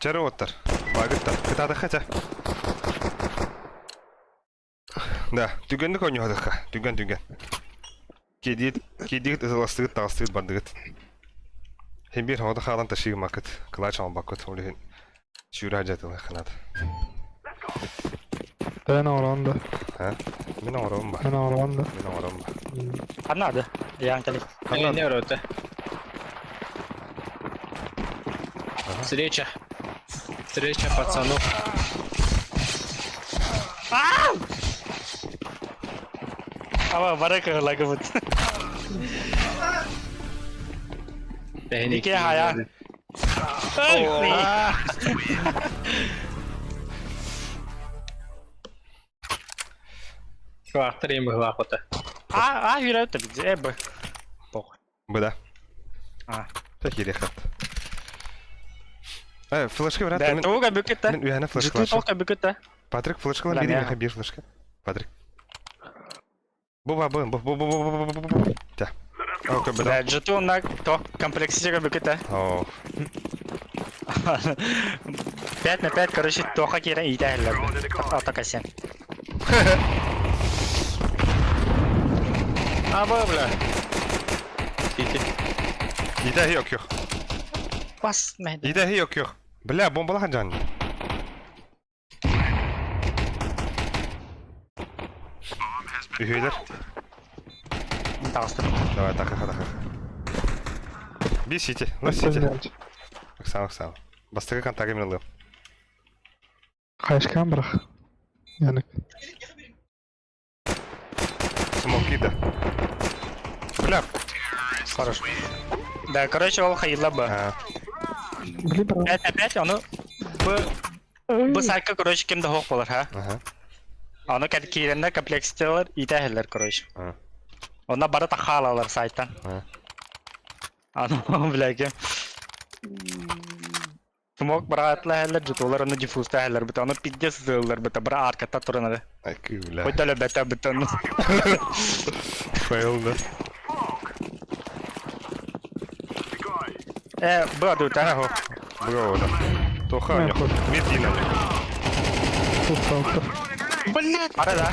Чары оттар. Багыттар. Кытаатахха ча. Да, түгэнник оонньоһодохха. Түгэн түгэн. Киэдиит, киэдиит ытыластыгыт, таҕыстыгыт, бардыгыт. Хин биир хоҕото хаалан ташыы гыммаккыт, кылаач оҥорбоккут, ол иһин сүүрэ сылдьа наада. Ben оҥорон да. А? Мин оҥоробун ба. Мен оҥорон да. Мин оҥоробун ба. Ханна Ян кэлик. Не, не рота. Встреча. Встреча пацанов. Ава барака лагыбыт. Ики хая. Ой. Квартиры быһылаах. А, а, юрэ бит. Э, б. Похуй. Быда. А. Такие хат. Э, флешка брат. Да, туга бүкетте. Мин үһәнә флешка. Житу толка бүкетте. Патрик флешкалар бири миха бир флешка. Патрик. Бу ба бу бу бу бу бу бу бу бу. Тя. Окей, быда. Да, житу на то комплексига бүкетте. О. 5 на 5, короче, тоха кирен итәһелләр. Атака сен. А, бля. Тити. Иде yok yok. Бас мен. Иде yok yok. Бля, бомбалахан жан. Үһүйлер. Тагыстыр. Давай, таха, таха. Бисите, носите. Оксана, Оксана. Бастыгы контакты мен алып. Хайшкан бірақ. Яны. Смоки да. Бля. Хорош. Да, короче, ол хайла ба. А, Били бірақ. 5 на 5, аны бу бу сайтка, короче, кимде хок болар, ха? ага. Аны кәд киренде комплексителер итәһелләр, короче. А. Онда бары тахалалар сайттан. А. Аны бля кем. Смок братла хәлләр, жутулар аны диффузта хәлләр бит, аны пиздец зыллар бит, бара арката турынады. Ай, бля. Хоть дәле бәтә бит аны. Фейл, да. Э, бу аду та. Ага. Бро, да. Тоха, На, нюх. ход. Медина. Тут Блять. Ара да.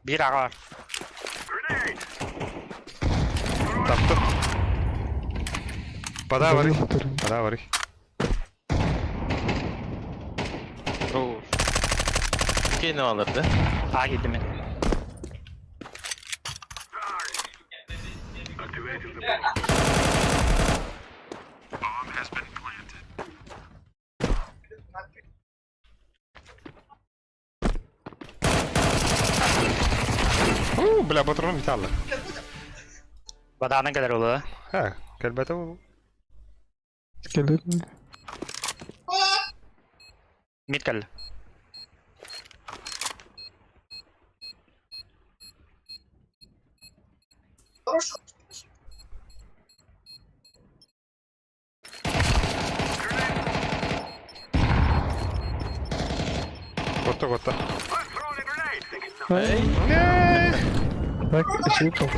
Бир ага. Таптык. Пода вары. Пода вары. Оу. Кейни алыр, да? А китте мен. Уу, бля, патрон металла. Баданын кадar олы. Ха, кэлбэтэ ол. Кэлэр. Мид кэллэ. Котта котта. Так, иши пол.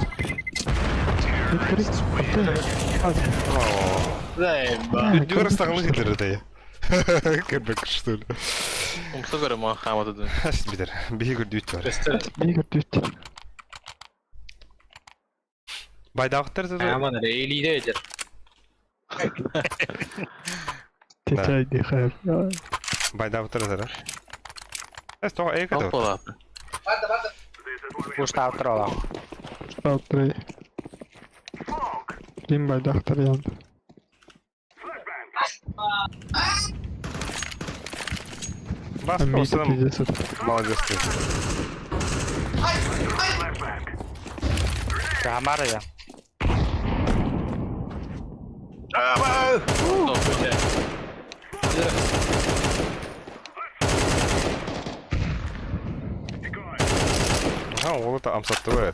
Үрдүгэр ыстаҕылы киллэрэр дайа. Кырбык что ли. Умса көрө ма хаматыдын. Хас битер. Биһи көрдүүт бар. Биһи көрдүүт. Байдаахтар да. Аман эрэ илииде эдер. Течай дихар. Байдаахтар да. Эс тоҕо эйка да. Оппала. Куштааттар ола. Алтры. Ким байдахтар янды. Бас Мида просто пиздец. молодец ты. Хамара я. Ага, ол это амсаттыбы.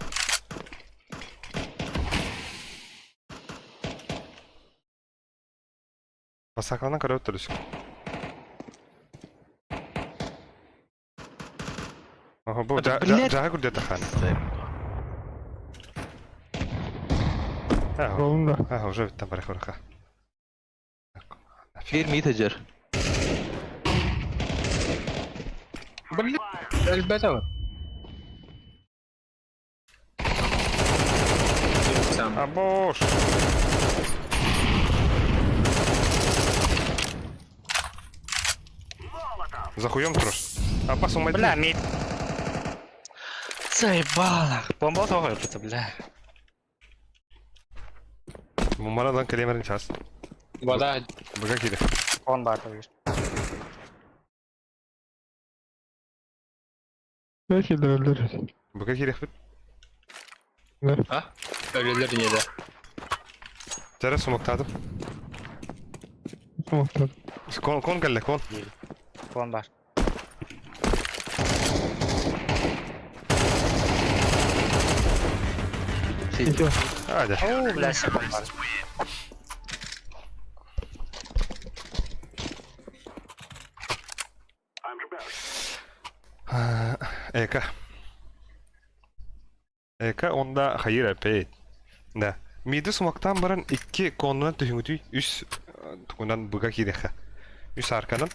Басаканан көрөп турушк. Ага, бу жага күрдө тахан. Ага, Болун да. ага, уже там барах бараха. Bir mid hajar. Блин, элбете. Сам. А бош. За хуем трош. А пас умайды. Бля, мид. Заебало. Бомба тоҕо это, бля. Мумарадан келемерин час. Вода. Быга кире. Он бар табыр. Belki de öldürür. Быга кире бит. Өлөлөр неде. Жара сумоктадым. Tamam. Кон кон келле кон. Он бар. İki. Hadi. Оо, бля, он бар. Эка. Эка онда хайыр әпейт. Да. Миди сумактан баран икки конунан түһүңүтүй үс тугунан быга киреха. Үс арканан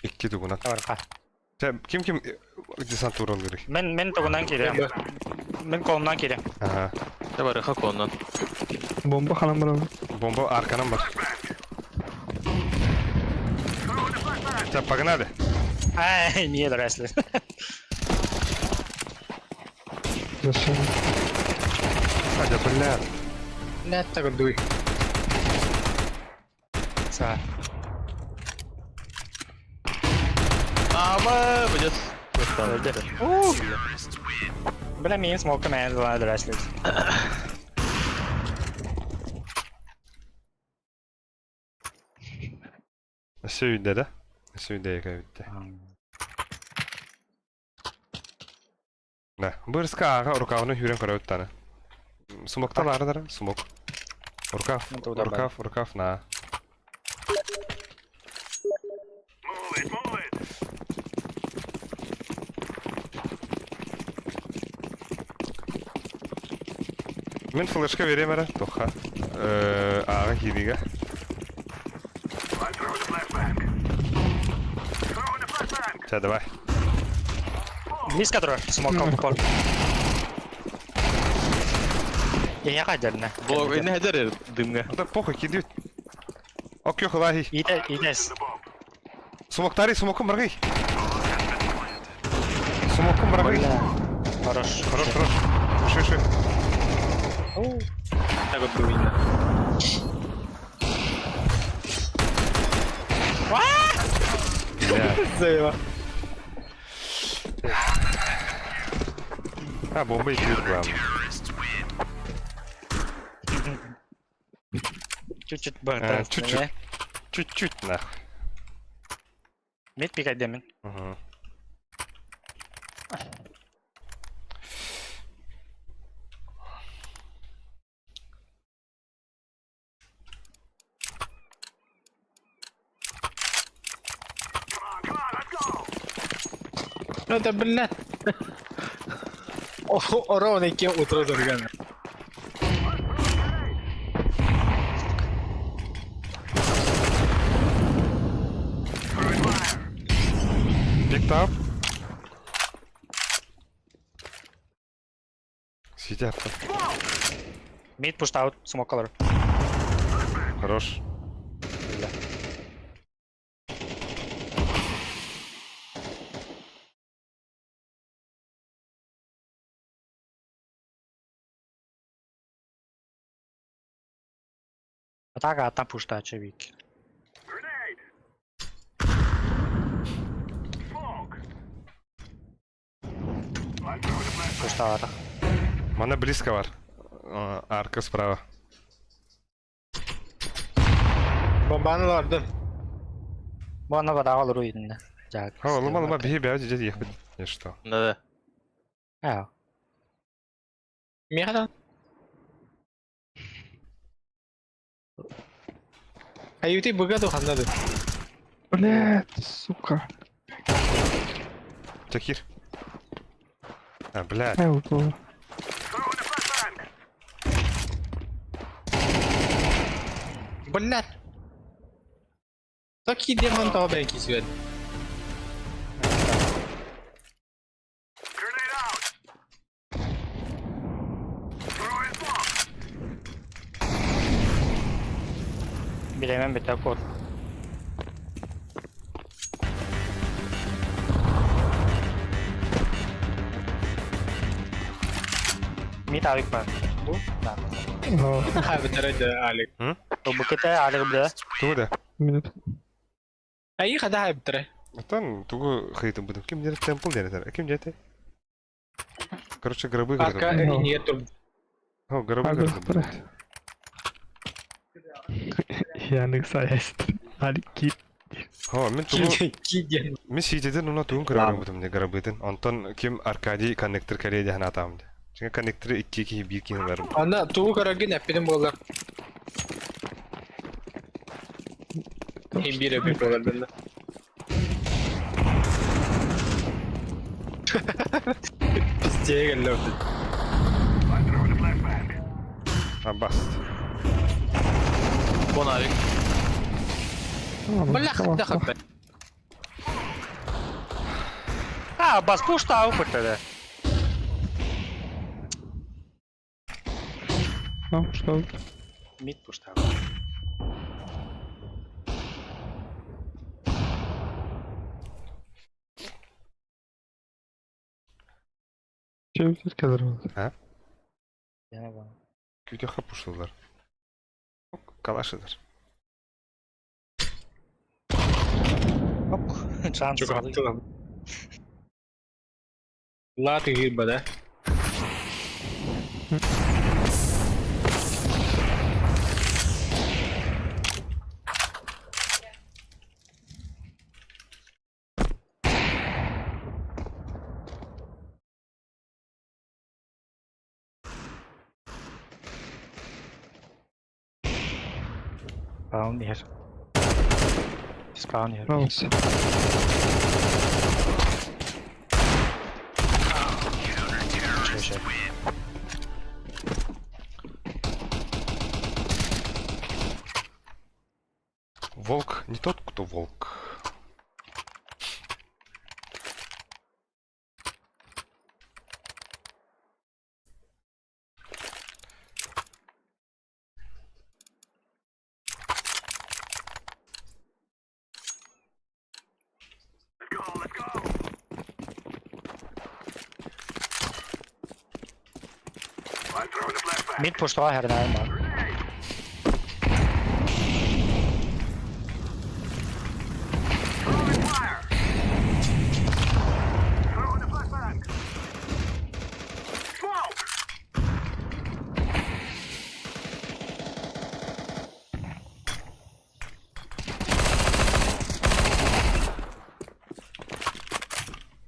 икки тугунан. Барха. Ким ким десант уралыры. Мен мен тугунан кирем. Мен колумнан кирем. Ага. Ne var hak ondan. Bomba halam buram. Бомба арканан бар. Так, погнали. Ай, не доросли. Зашел. Адя, бля. Нетте көрдүй. Са. Ama быжас. Бля, мин смока мен ла доросли. Сүйді да? Сүйді екі бітті. Да. Бырска аға рукавны хүрен көрі өттаны. Смоктан арыдыр, смок. Рукав, рукав, рукав на. Мен флешка берем әрі, тоқа. Аға кидиге. Все, давай. Близко турар, смока упал. Я кадерна. Бо ne hajar дымга. Да похуй, кидют. Ок, ёх, лахи. Иде, идес. Смоктари, смоком баргай. Смоком баргай. Хорош. Хорош, хорош. Ши, ши. Көрдүй. Бля. Заеба. А, бомба и главное. Чуть-чуть А, быһыта. чуть-чуть. Чуть-чуть нахуй. Мид пикайдемин. Угу. Это, блядь. Ровно кем утро дорогана. Picked up. Сидят. Mid pushed out, smoke color. Хорош. Атака аттан пуштаачы бик. Пуштаата. Мана близко бар. Арка справа. Бомбаны ларды. Бу анна бадаға олору үйдүнне. Жак. О, лума, лума, беги, беги, дядя, ехать. Не что. Да-да. Аа. Меха Аюти богату ханнады. Блядь, сука. Такир. А, блядь. Ай, упала. Блядь. Такие демон того бенки свет. Билемен бите код. Мид алик бар. Бу? Да. Ха, битәрәйде Алик. Бу кете алик биле. Тугу да. Минут. Ай, хада хай битәрәй. Оттон тугу хейтым будем. Ким дерет темпл дерет. Ким дерет? Короче, гробы Арка гробы. не тур. О, гробы Арка гробы. Янык саяст. Алик ки. О, мен тугу Киден. мен сидеден уна тугун көрөрүм будем не гробытын. Онтон ким Аркадий коннектор корея дехна атамды. Çünkü коннекторы 2 2 1 2 бар. Ана тугу карагин әппеден болар. Бир әппе болар бенде. Пиздеге келді. А баст. Вон Алик. Бля, хада хаппе. А, бас пуштау битте. Ну, что? Мид пуштау. Че тут кадр? Күтө хапушылар. Калашыдыр. Оп, шанс. Çok attı Латы гирба, да? Spawn here. Spawn here. Раунд. Чеше. Волк не тот, кто волк. Mid pushtaa här närmare.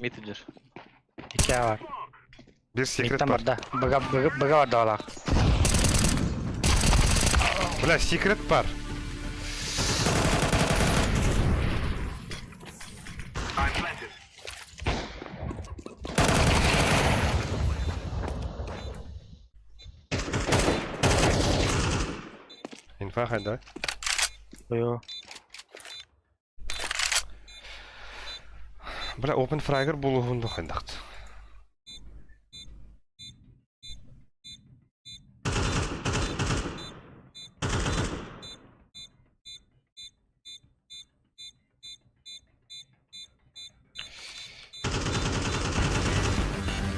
Митиджер. Икки бар. Bir секрет Миттен бар. барда. Быга быга быга барда олақ. Бля, секрет бар. Инфа хайда. Ой. Бля, open fragger булуһун хайдахт.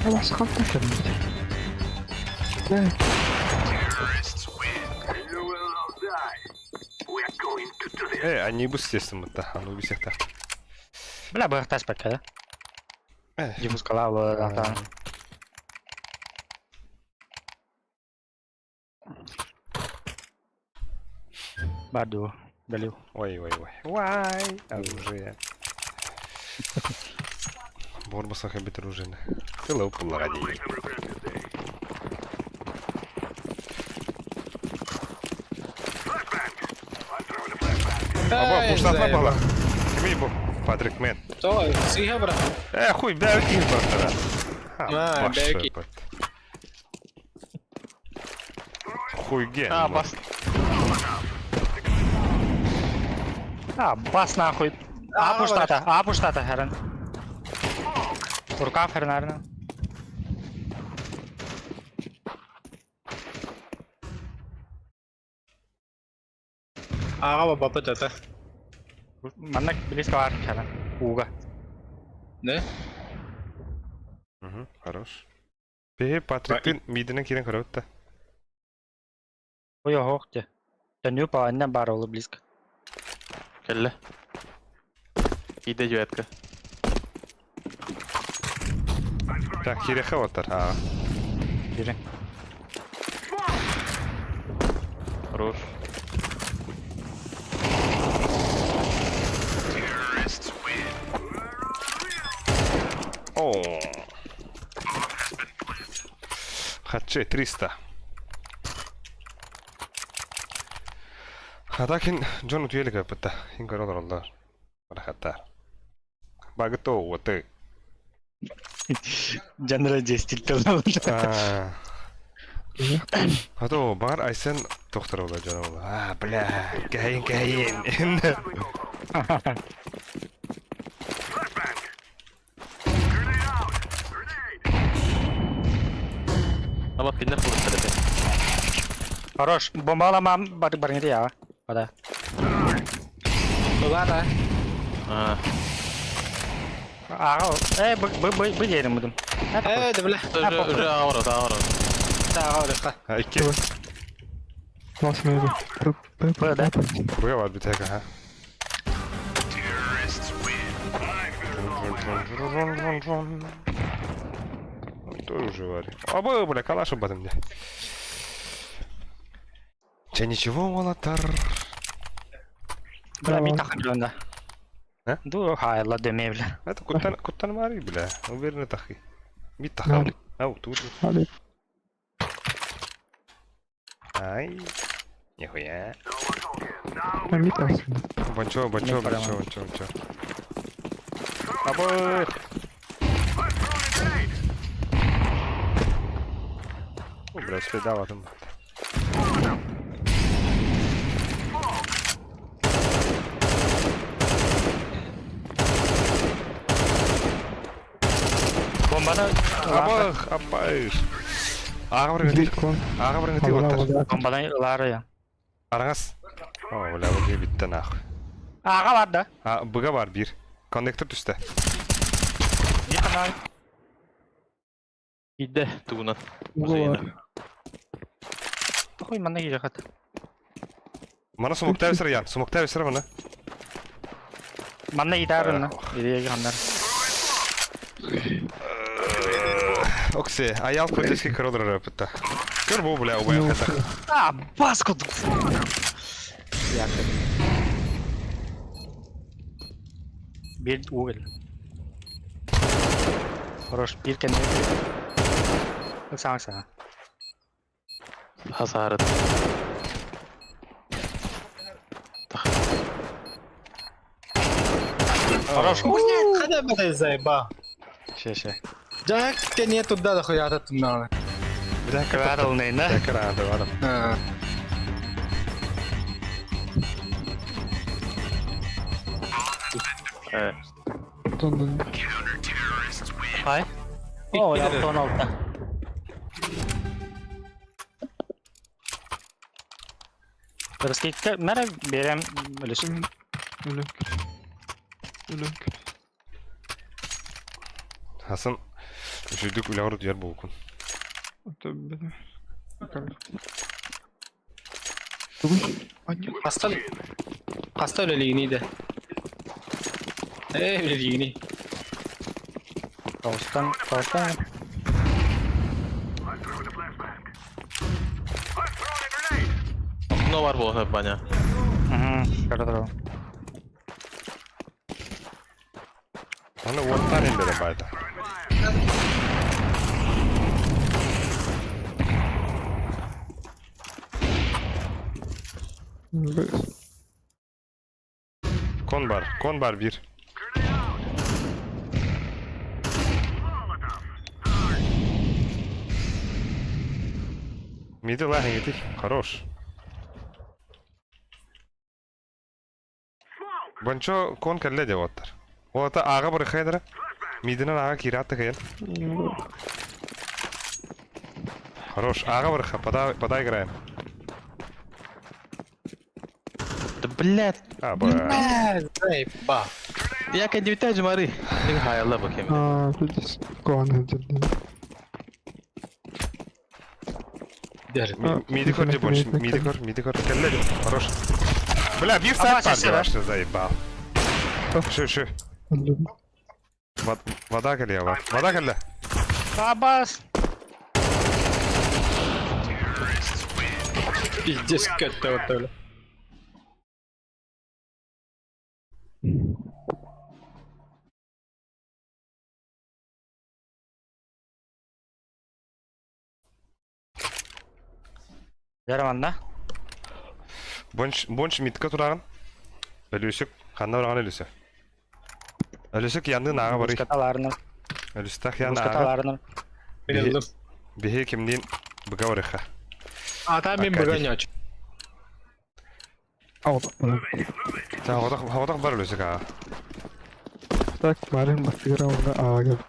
Басқа кірмейді. Да, Э, они бы естественно, да, а ну без всех так. Бля, быга тас бакка да. Э. Диффузкала олар. Барду. Далил. Ой, ой, ой. Вай, оружие. Борбаса хабит оружие. Ты лоу пулаги. Аба, пуштатма бала. Кими бу? Патрик Мен. То, сиха бра. Э, хуй, бля, ким бартара. А, бля, Хуй ген. А, бас. А, бас нахуй. А, пуштата, а, пуштата, херен. Рукав херен, наверное. Ага, бапа тата. Манна близко бар херен. Уга. Не? Угу, хорош. Пе, Патрик, ты мидинен кирен көрөттө. Ой, ох, те. Төнү па анна бар олы близко. Келле. Иде жуэтка. Так, киреха отар. А, Бири. Хорош. О. Хаче 300. Хатакин Джон утуелик аппта. Ин көрөлөр олар. Барахаттар. Багто вот. Жанра 10 А. А то бар Айсен доктор ола жана ола. А, бля, кайын кайын. Ама пиннер булып терде. Хорош. Бомбаламам бар бар я. Бада. Улара. А, Ага, э, б б б б дедим будум. Э, да бля. уже уже аура, аура. Тага орыка. А, икки. Nasıl mıydı? Б, Б, Б, да? Буга бар битек, ага. Тоже вари. Аба, бля, калаш об этом. Че ничего, молотар. Бля, ми тахан да. А? Ду хайла деме бля. Это куттан куттан мари, бля. Уверенно тахи. Ми тахал. Ау, тут. Али. Ай. Нихуя. Ми тахсын. Банчо, банчо, банчо, банчо, банчо. Аба. О, бля, следава там. Бомбаны Абах, апайш. Ага, бір Бир кон. Ага, бір оттар. бомбаны ылары я. Араңас. О, бля, бу битте нахуй. Ага бар да. А, быга бар бир. Коннектор түсті. Bir tane Иде тугунан. Бар. Хуй манна кире хат. Мана смокта өсір ян, смокта өсір мана. Манна идарына. Ире ханнар. Оксе, аял полицейский коридор рапыта. Көр бу, бля, убай хата. А, баску. Bir угол. Хорош, биир кэннэ. Саҥа саҥа. Хасаарыт. Хорош. Блядь, хада бэтэй заеба. Ще ще. Жак кене туда да хуята туннаны. Бля, Квадалный, да? Крада, ладно. Э. Тоннан. Хай. О, я тон алта. Раскидка, мәрә берем өлеш. Өлөк. Өлөк. Хасан, үшүйдүк үләгөр дүйер буукун. Төббе. Хаста хаста үлэлигини да. Э үлэлигини. Тоғыстан, тоғыстан. Окно бар буолан баня. Угу, көрө Аны уоттар эндере байда. Кон бар, кон бар бир. Миди лахин Хорош. Бончо кон кэллэ деп оттар. Олата ага бір хайдара. Мидинен ага киратты кыйын. Хорош, ага бір подай, подай играем. Да блядь. А, ба. Заеба. Я кэннибитэ жмары. Нэг хаялла бакем. Аа, билдис. Куан хәдерден. Миди көр деп бонч, миди көр, миди көр. Кэллэ деп. Хорош. Бля, бир сайт бар деп ашты, заебал. Шы, шы. Вода кэлле, вода кэлле. Абас! Пиздец көттө вот Яраман, да? Бонч, бонч митка турагын. Өлүсүк, ханна ураган өлүсү. Өлүсүк янды нага барый. Бускаталарны. Өлүстах ян ага. Бускаталарны. Бихи кимдин быга барыха. А там мен бүгін оч. Та хотох бар өлүсүк ага. Так, марин бастыгыра онда ага.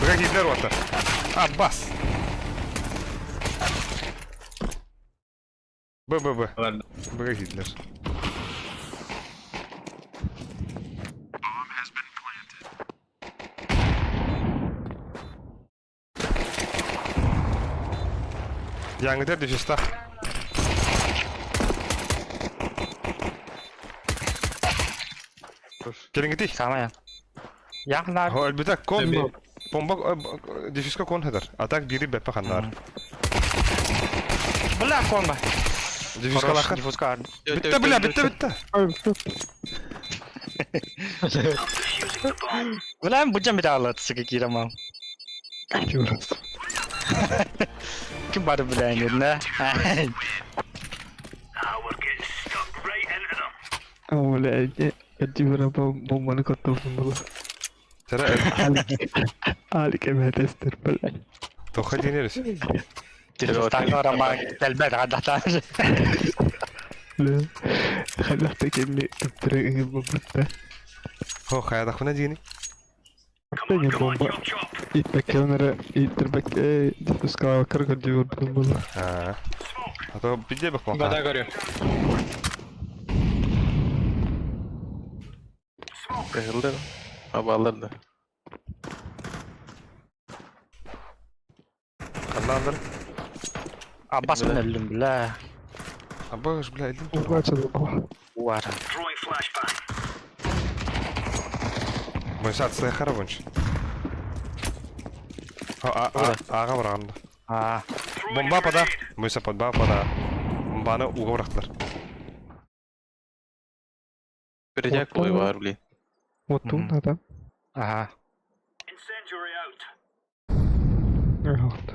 Быга кидлер оттар. Аббас. Б, Б, Б. Быга кидлер. Яңгытер düşüsta. Келиңгити. Самая. Яңнар. Хо элбите кон бомба диффузка кон хедар. Атак бири беппе ханнар. Бля, конба. Диффузка лаха. Диффузка. Битте бля, битте битте. Бля, бучам бит алат сыгы кирамам. Ким бар бля, не? Бля, кадибра бомбаны коттолсун була. Тара Алик эметестер, бля. тоха денерис. Диффузка рама келбет гадата. Бля. Хәләхтә килли төптөрө бомбата. Хо хаядахуна дигини. Тәне бомба. Итбәккәнәре иттербәк диффузка кыргыр дибер була. А. А то пиде бак Вода горю. Кыһылды. Абалырды. Ханнандыр. Аббас мен өлдүм, бля. Абыш, бля, илдим. Угачы була. Уар. Бойса атсай хара бонч. А, а, ага барганда. А. Бомба пада. Бойса подба пада. Бомбаны уга бырактылар. Перетяг Вот был бар, блин. Вот тут надо. Ага. Вот.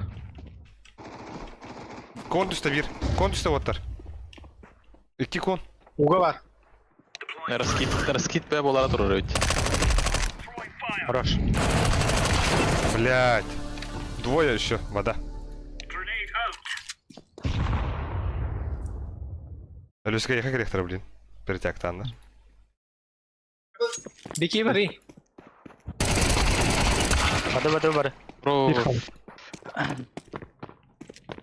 Кон түсті бір. Кон түсті оттар. Икки кон. Уга бар. Раскид, раскид бә болара турар ведь. Хорош. Блять. Двое еще. Вода. Люська, яка ректора, блин. Перетяг таннар. Бики бары. Бады бады бары. Про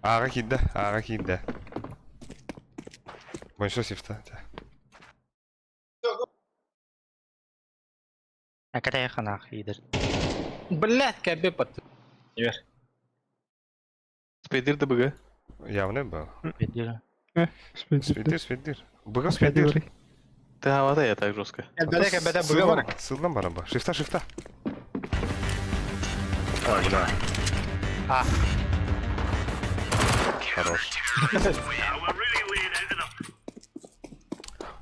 Ага кидді, ага кидді. Бойынша сифта. Әкәтәй ханах идер. Блядь, кәбе пат. спидир ДБГ. Явно был. Бедер. Спидир. Спидир, спидир. Быга спидир. Ты авата я так жестко. Кәбәдә кәбәдә быга бар. Сылдан барам ба. Шифта, шифта. А, бля. А. Хорош.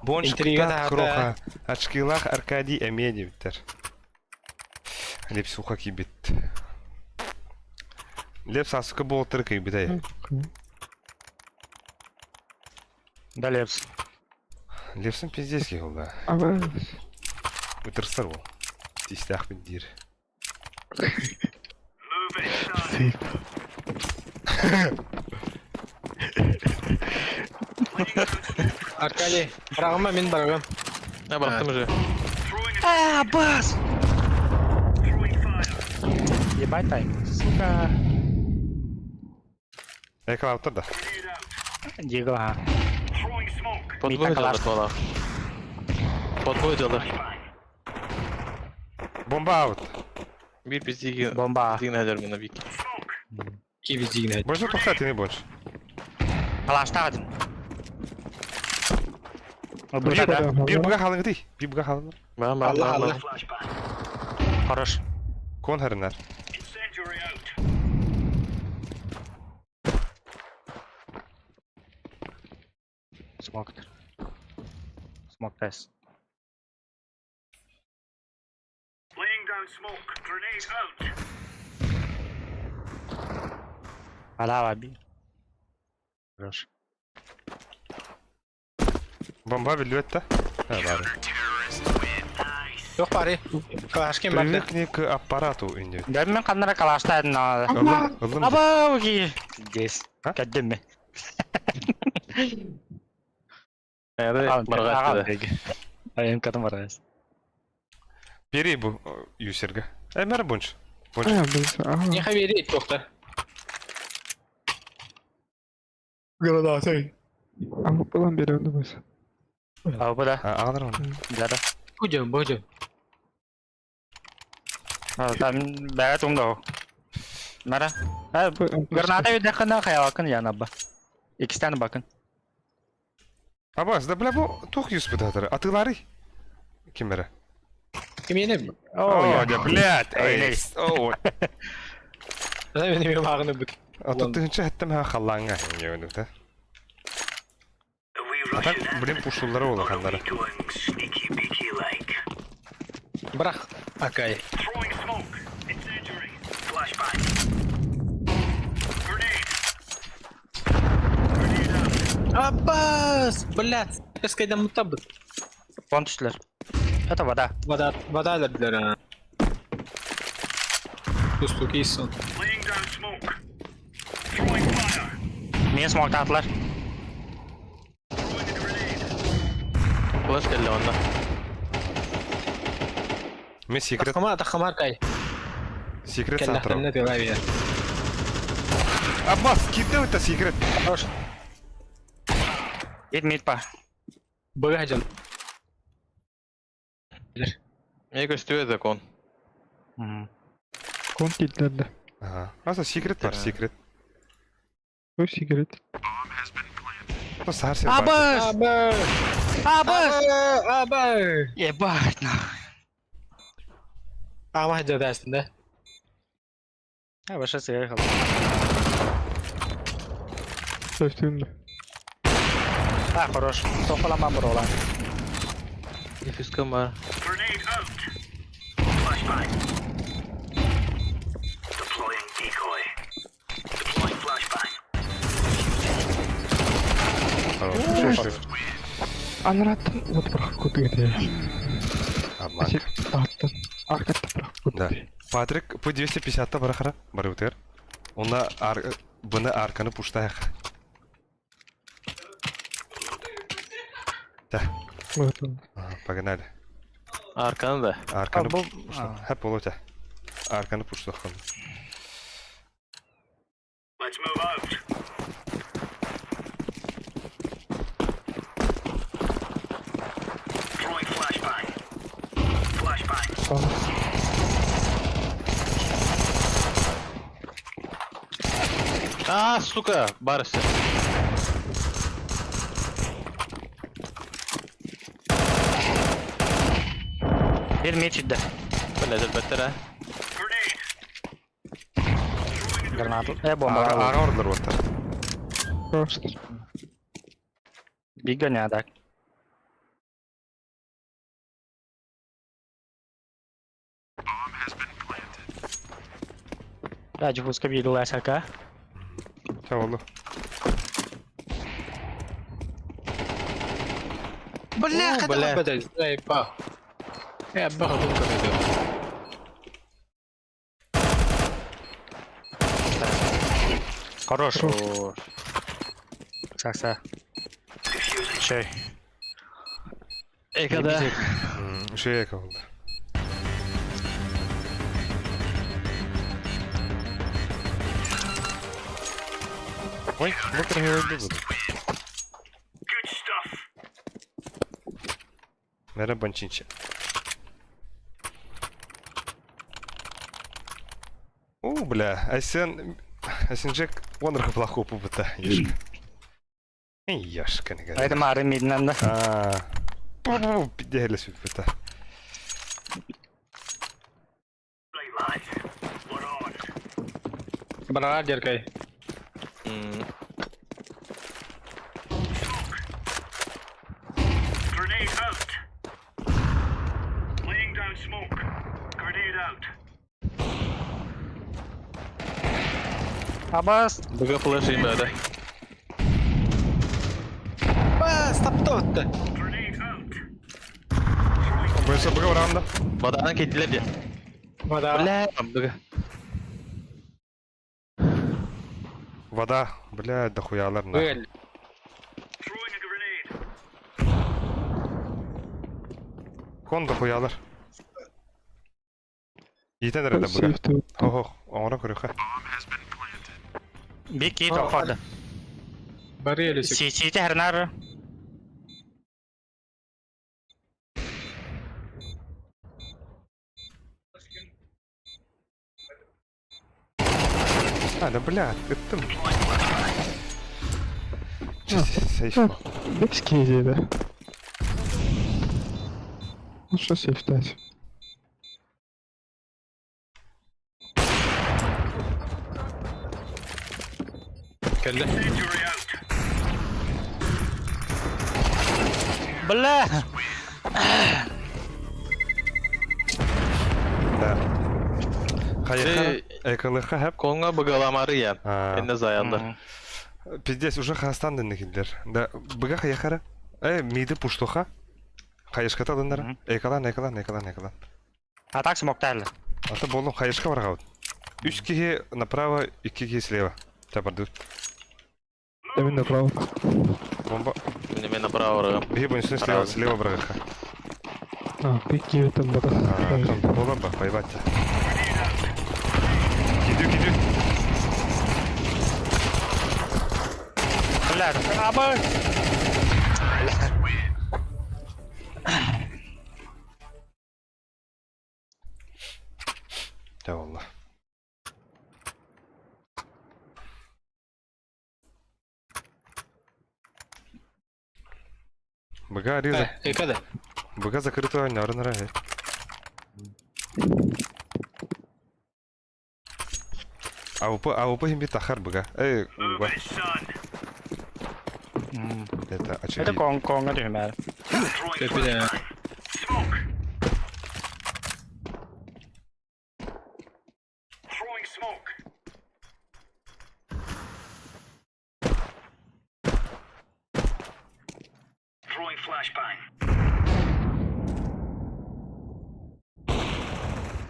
Бонш Интрига кытаат да, кроха. Очкилах Аркадий Эмедевтер. Лепсуха кибит. Лепс асыка болтыр кибит ай. Да лепс. Лепсин пиздец ол да. А вы... Утырсыр ол. Тистях бит дир. Аркадий, барагыма мин барагым. Я барахтым уже. А, бас! Ебать тайм. Сука. Эклауттыр да. Диго, а. Подвой Мита жалар бала. Подвой жалар. Бомба аут. Бир биздиги Бомба. биздигин хәлер мына бик. Ки биздигин. Больше тоқтат ини больше. Калашта один. Бир, Да, бир бұға халың дей. Бир бұға халың. Бам бам Алла бам. алла. Хорош. Кон харынар. Смок. Смок тест. Алава би. Хорош. Бомба билет да? Ha, бар. Yok бары. Калашкин барды. Привыкни к аппарату инди. Да мен каннара калашта один надо. Ылым, ылым. Аба, окей. Здесь. А? Кәддем ме? Әре барга. Айым кадым баргас. Бери бу юсерге. Әмәр бунч. Бунч. А, блин, ага. Не хабери тохта. А вы план берем, думаешь? Ау бу да. Ағалар оны. Да да. Будем, будем. Там бәрі туңда. Мара. Граната видехана хаялакын янаба. Икстен бакын. Абаз, да бля бу тух юс бутатыр. Атылары. Ким бері? Ким О, да блядь. Эй, О, Мен эми багыны бүт. А тут тыгынча хаттым ха халлаңа. Не да. А так, блин, пушулары ола ханнары. Барах. Акай. Аббас! Блядь, эскайдан мутабыт. Фон түштілер. Это вода. Вода, вода дедилер. Тусту кейсон. Мен смокта атылар. Флеш келди онда. Мен секрет, Тахама, тахама Аркай. секрет сатырым. Келлахтан не делай. Аббас, китте это секрет. Хорош. Ит мид па. Быга жал. Мне көстүө закон. Кон килдерді. Ага. Аса секрет бар, секрет. Ой, сигарет. Ну, сар сен бар. Абас! Абы! Абас! Абы! Ебать, нахуй. Ама жадасында. А, баша сыгай Сөстүнді. А, хорош. Тоқалама бұролан. Диффюзка бар. Хорош. Анраттан вот проход где. Обманка. Аттан. Аркатта проход. Да. Патрик П250-та барахара. Барыбытыр. Онна ар... Быны арканы пуштайық. Да. Вот он. Ага, погнали. Арканы да. Арканы бу- пуштайық. Хәп болу те. Арканы пуштайық. А, сука, барысы. Bir меч идде. Бля, әлбәттер, а. Граната. Э, бомба. Ага ордылар оттар. Просто. Бига не так. Да, диффузка видела СК. Ча болу. Бля, О, хата бля. бадал. Эй, па. Э, баха тут кабеду. Хорош. Сакса. Шей. Экада. Үше эка болды. Ой, бұл кірге болды. Мәрі банчинче. У, бля, Айсен... Айсен Джек он плохо пубыта, ешка. Эй, Яшка, не Это мары миднан да. А, пу пиздели сүппүтэ. Барара деркай. Абас. Быга флеш имя, да. Ба, стоп-топ. Бойса быга барамда. Баданан кеттилер де. Вода. Бля, быга. Вода, бля, дохуялар на. Бэль. Кон дохуялар. Итен эрэ быга. Сейф Охох, оҥоро көрүхэ. Бики тоқады. Барели сик. Сити хернар. А, да бля, ыттым. Сейф. Бес кейзи, да. Ну что сейф дать? Келді. Бля. Да. Хайха, экалыха хэп. Конга быгаламары я. А, Энне заяндар. Пиздец, уже хастан дэннекилдер. Да, быга хаяхара. Э, миди пуштуха. Хайышката дыннара. Экалан, экалан, экалан, экалан. А так смог тайлы. Ата болум хайышка баргаут. Үч киһи направо, икки киһи слева. Чапарды. Именно направо. Бомба. Мен направо баргам. Биһи бунсун слева, слева баргаха. А, пики там бата. А, там болан ба, пайбатта. Киду, киду. Бля, абас. Да валла. Быга реза. Э, экада. Быга закрытого нарын рай. АВП, АВП химби тахар быга. Эй, уга. Это Это очевидно. кон конга дүймәр. Тепиде.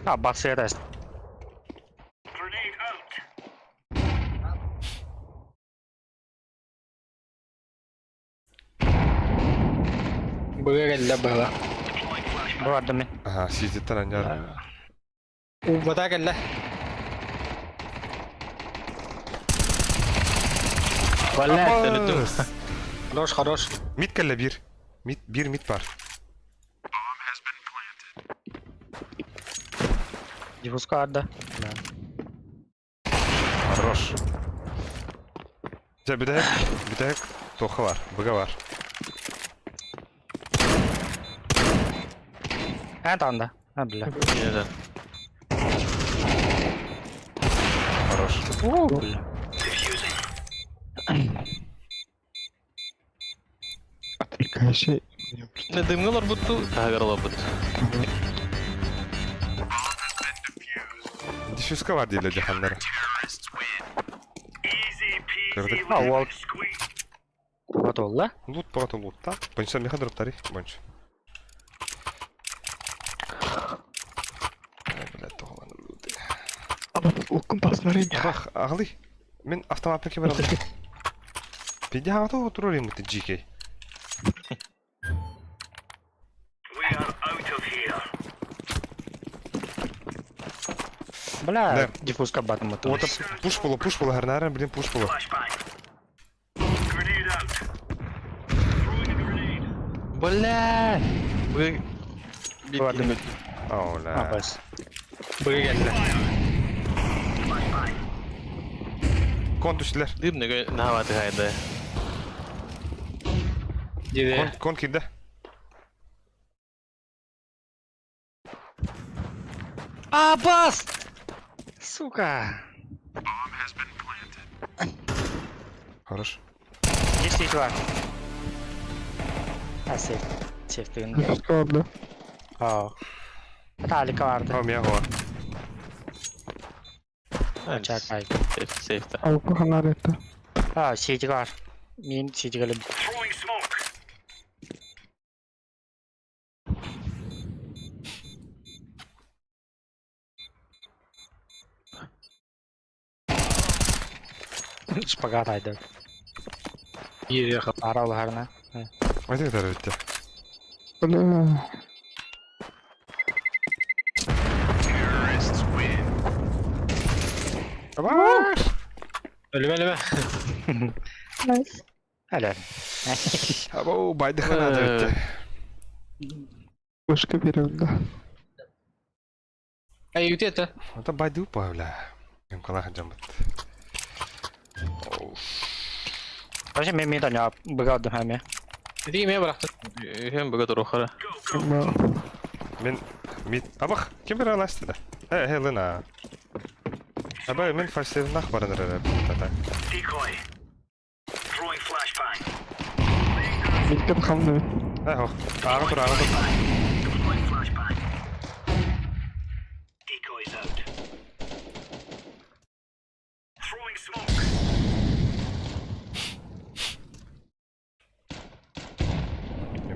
А, бассыра. Быга кэллэ быһыла. Бардым мин. Ага, сиздиттен аньар. Убата кэллэ. Блядь, өлүтүм. Хорош, хорош. Мид кэллэ биир. Мид, биир мид бар. Диффузка арда. Хорош. Дьэ, бүтэһик, бүтэһик туохха бар, быга бар. Эн танда. А, бля. Да. Хорош. О, бля. Отвлекайся. Не дымгалар бутту, таһагаралар бут. Диффузка бар дииллэр дьаханнара. Көрдүк. А, уол. Готовла. Лут бөҕөтө лутта. Бонча меха дроптары. Бонч. Блядь, тоҕолан луты. Уккун посмотри. Бах, аҕалый. Мин автоматпын ким эрэ Пиди хаҥата отурар иммит GK. Бля, Да. диффузка батым буту. Ота пуш полу, пуш полу, харнара, блин, пуш полу. Блядь. Быга Бардым. Ола. А, бас. Быга кэллэ. Кон түстүлэр. Дым неге нааваты хайда. Диде. Кон, кон кирдэ. А, бас! Сука. Хорош. Есть два. А, сейф. Сейф ты. Диффузка да. А. Это Алика варды. О, меня го. Чакай. Сейф, сейф та. А укку ханар это. А, сети бар. Мин сети галим. Шпагат айды. Ире Арал харна. Айты кытары битте. Бля. Абаш! Өлүмэ өлүмэ. Әле. Абау, байды ханады битте. Вышка берем, да. Ай, үтө это. Ата байды упа, бля. Эмкалаха жамбыт. Вообще мен мен таня быгадым хәме. Ити ме бырахтын. Үһен быга турухара. Мен мид абах, ким бир аласты да. Э, э, лына. Аба, мен фальсевнах баран эрэ. Тата. Миткен хамны. Э, хох. Ага тур, ага тур.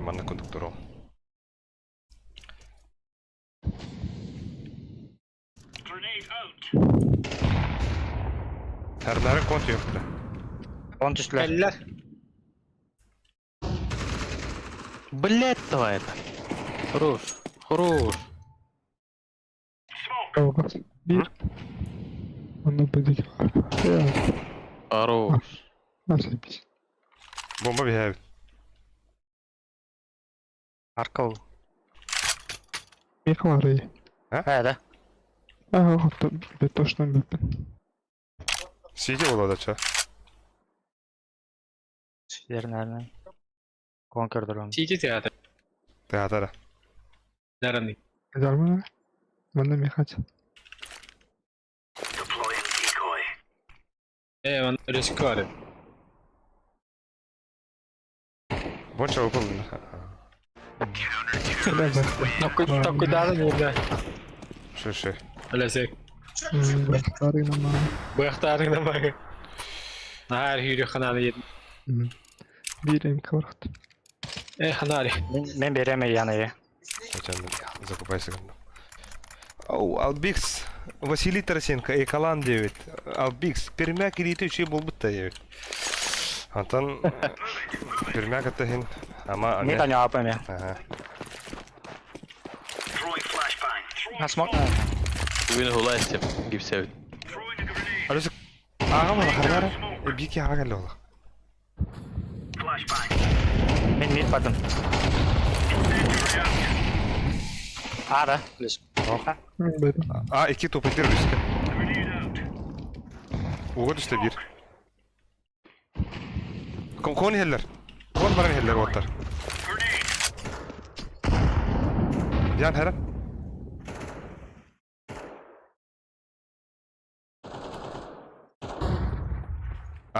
Мен манна кондуктором. Тэрнары код юкту. Он түстүлөр. Кэллэр. Блядь, давай это. Хорош. Хорош. Бир. Оны будет. Я. Хорош. Насыпись. Бомба бихәбит. Аркыл. Михалары. Ә, да. Ага, вот точно биппин. Сиди боло ча. Силер, наверное. Конкер дрон. Сити театр. Театра. Дараны. Нормально? Манна михать. Э, ман риск бар. Бонча укол. Бля, Такой такой дары не да. Шö шö. Өлесек. Бахтары нама. Быахтарың да бар. Наар хүрү хананы ед. Бир МК барахт. Э, ханари. Мен берем Яна. Закупайся. Оу, Албикс, Василий Тарасенко, Экалан 9. Албикс, Пермяк илиитэ үчүгэй буолбут да диэбит. Онтон Пермяк аттаһын ама Не таня апами. Ага. Асмок. Бүгүн хула истим гипсебит. Алёса ага була харгара. Бики ага лола. Мен мид бардым. Ара. А, икки тупайтыр үскэ. Уга түстэ биир. Кон иһэллэр. Кон баран иһэллэр уоттар. Ян хэрэ.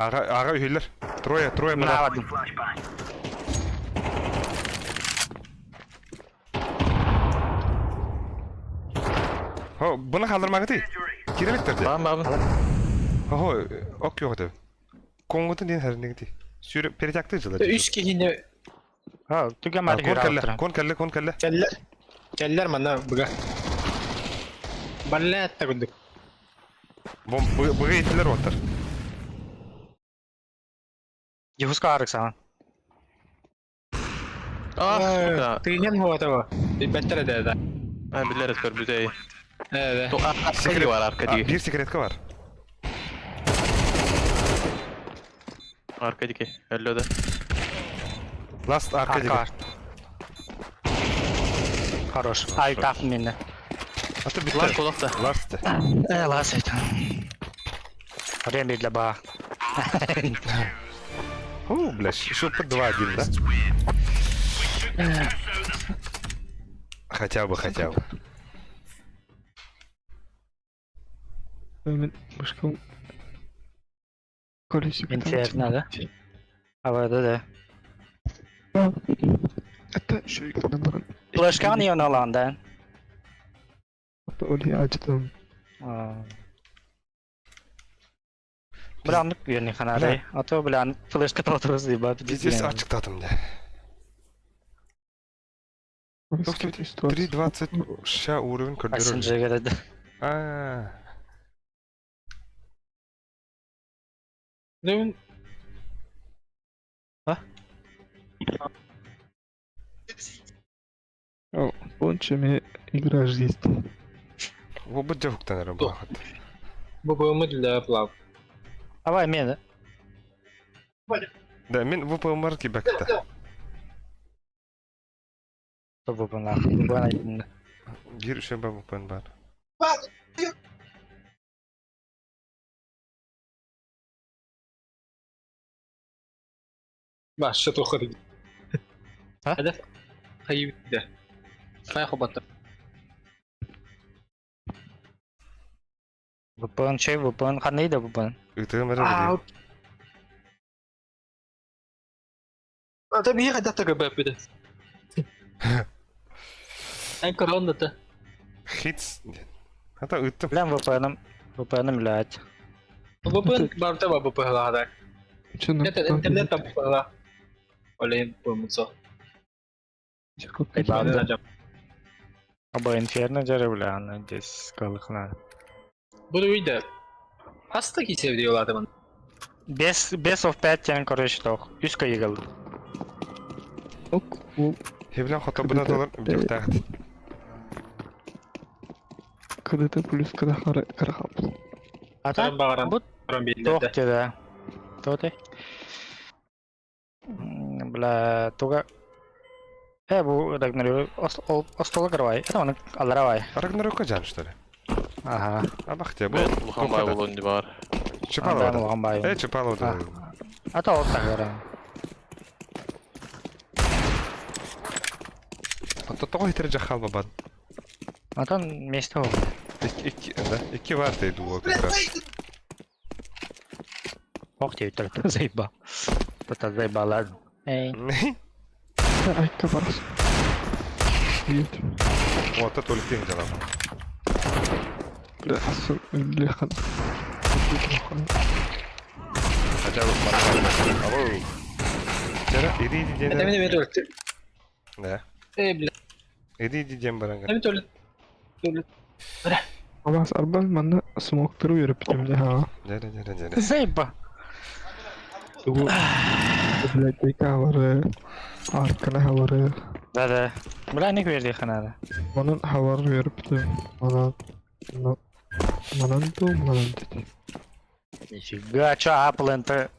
Аҕа, аҕа үһүллэр. Трое, трое бара. Хо, бұны қалдырмағыты. Киреліктер де. Баам баабын. Хо, ок yok деп. Конготун ден хәрнегити. Сүрү перетякты жылы. Үс киһини Ha, түгэн мары Кон кэллэ, көрө кон кэллэ, кон кэллэ. кэллэр. Кэллэр манна быга. Баллаат та курдук. Бом быга итилер оттар. Дифуска арык саҕан. Ах, сука. Тыынан хуотаба. Билбэттэр этэ да. А, билэр көрбүтэй. Э, То аркадий бар, аркадий. Биир секретка бар. Аркадий өллө да. Last Аркадий. Арка. Хорош. Ай, так мине. Аты Лас битте. кулакта. Last. Э, лас это. Время для ба. О, бля, еще по 2-1, да? Хотя бы, хотя бы. Мен башка колесико. Интерно, да? А да, да. Это еще и наоборот. Флешканы яналан, да? Оли ачтым. Бля, юни ханары. А то, бля, флешка толтырыз ебать. Пиздец, ачыктадым да. 3.20 ша уровень көрдөрөр. СНЖ говорит. А. Ну, Онча игра жизнь. Бу жахуктан эрэ буолахат. бу бу для плав. Давай, мен. Да, мен ВПМР кибекте. Бу бу нахуй. Бу на. Биир үчүгэй VPN бар. Баш, что ходи. А? Хадaf хайы да. Хай хобатта. VPN чей, VPN ханы да VPN. Ытыгым эрэ билиим. А та бии хайдах та көрбөппүт. Эн коронда. Хитс. Ата ыттым. Бля, VPN-ым. VPN-ым, блядь. ВПН барта ба ВПН лаада. Че на Интернет там ВПН. Олен помыцо. Оба инферно дьэ, бля, аны здесь калыхна. Буду виде. Хаста ки sevdiyorlardı bana. Бес, бес of 5 тен, короче, тох. Үскә егыл. Ок, Хевлен хото бына долар бихтахт. КДТ плюс КД карахап. А так? Таран багаран. Бу Таран тох билде. деді. Тоты. Бля, туга. Э, бу Рагнарёк остола карвай. Это он аларавай. Рагнарёкка жан, что ли? Ага. А бахте, бу. Бу улахан бай болон бар. Чапалова. Улахан бай. Э, Чапалова. А то вот так говорю. Ото того хитер жахал бабад. А там место. Икки, да, икки бар ты дуо как раз. Ох, тебе только заебал. Это заебал, Эй. Айка барас. Вот это только дела. Бля, лехан. Хотя бы Алло. Вчера иди иди Это иди. мен мен. Да. Э, бля. Иди иди диэн баран. Эми төлө. Төлө. Абас арбан манна смоктары үөрөппүтүм дьэ хаҕа. Дьэрэ дьэрэ дьэрэ. Заеба. Тугу библиотека хабары, арканы хабары, Да да. Бля не кверди ханада. манан хабар үөрөппүтүм. Манан манан ту манан дити. Нифига, чё Apple энте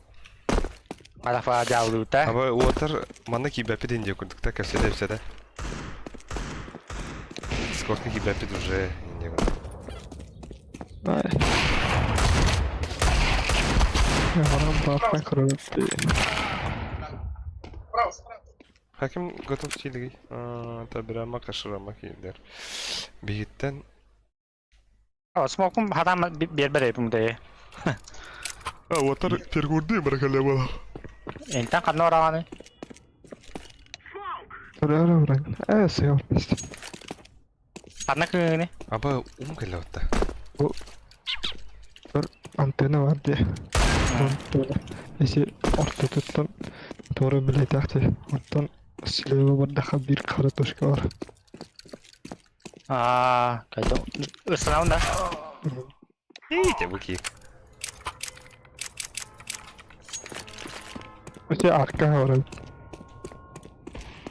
Арафа дьаалыыта. Аба уотар манна киирбэппит индия курдук та кэпсэтэ кэпсэтэ. Дискордка киирбэппит уже индия курдук. Ай. Манан баартан көрөбүт. Хаким готов тиилигий. Табирама кашырама киирдер. Биһиттэн Смокум хатам биэрбэр эпим дэ. А уотар тергурды баракалла була. Энтэн ханна ораҕаны? Көрөөрө баран. Ээ сыал. Ханна кыҥыны? Аба ум кэллэ Антенна бар дии. Антенна. Если ортотуттан туора билетахти. Оттон слева бардаха биир хара точка бар. Аа, кайда. Ыстанабын да. Ите буки. Өте арка баран.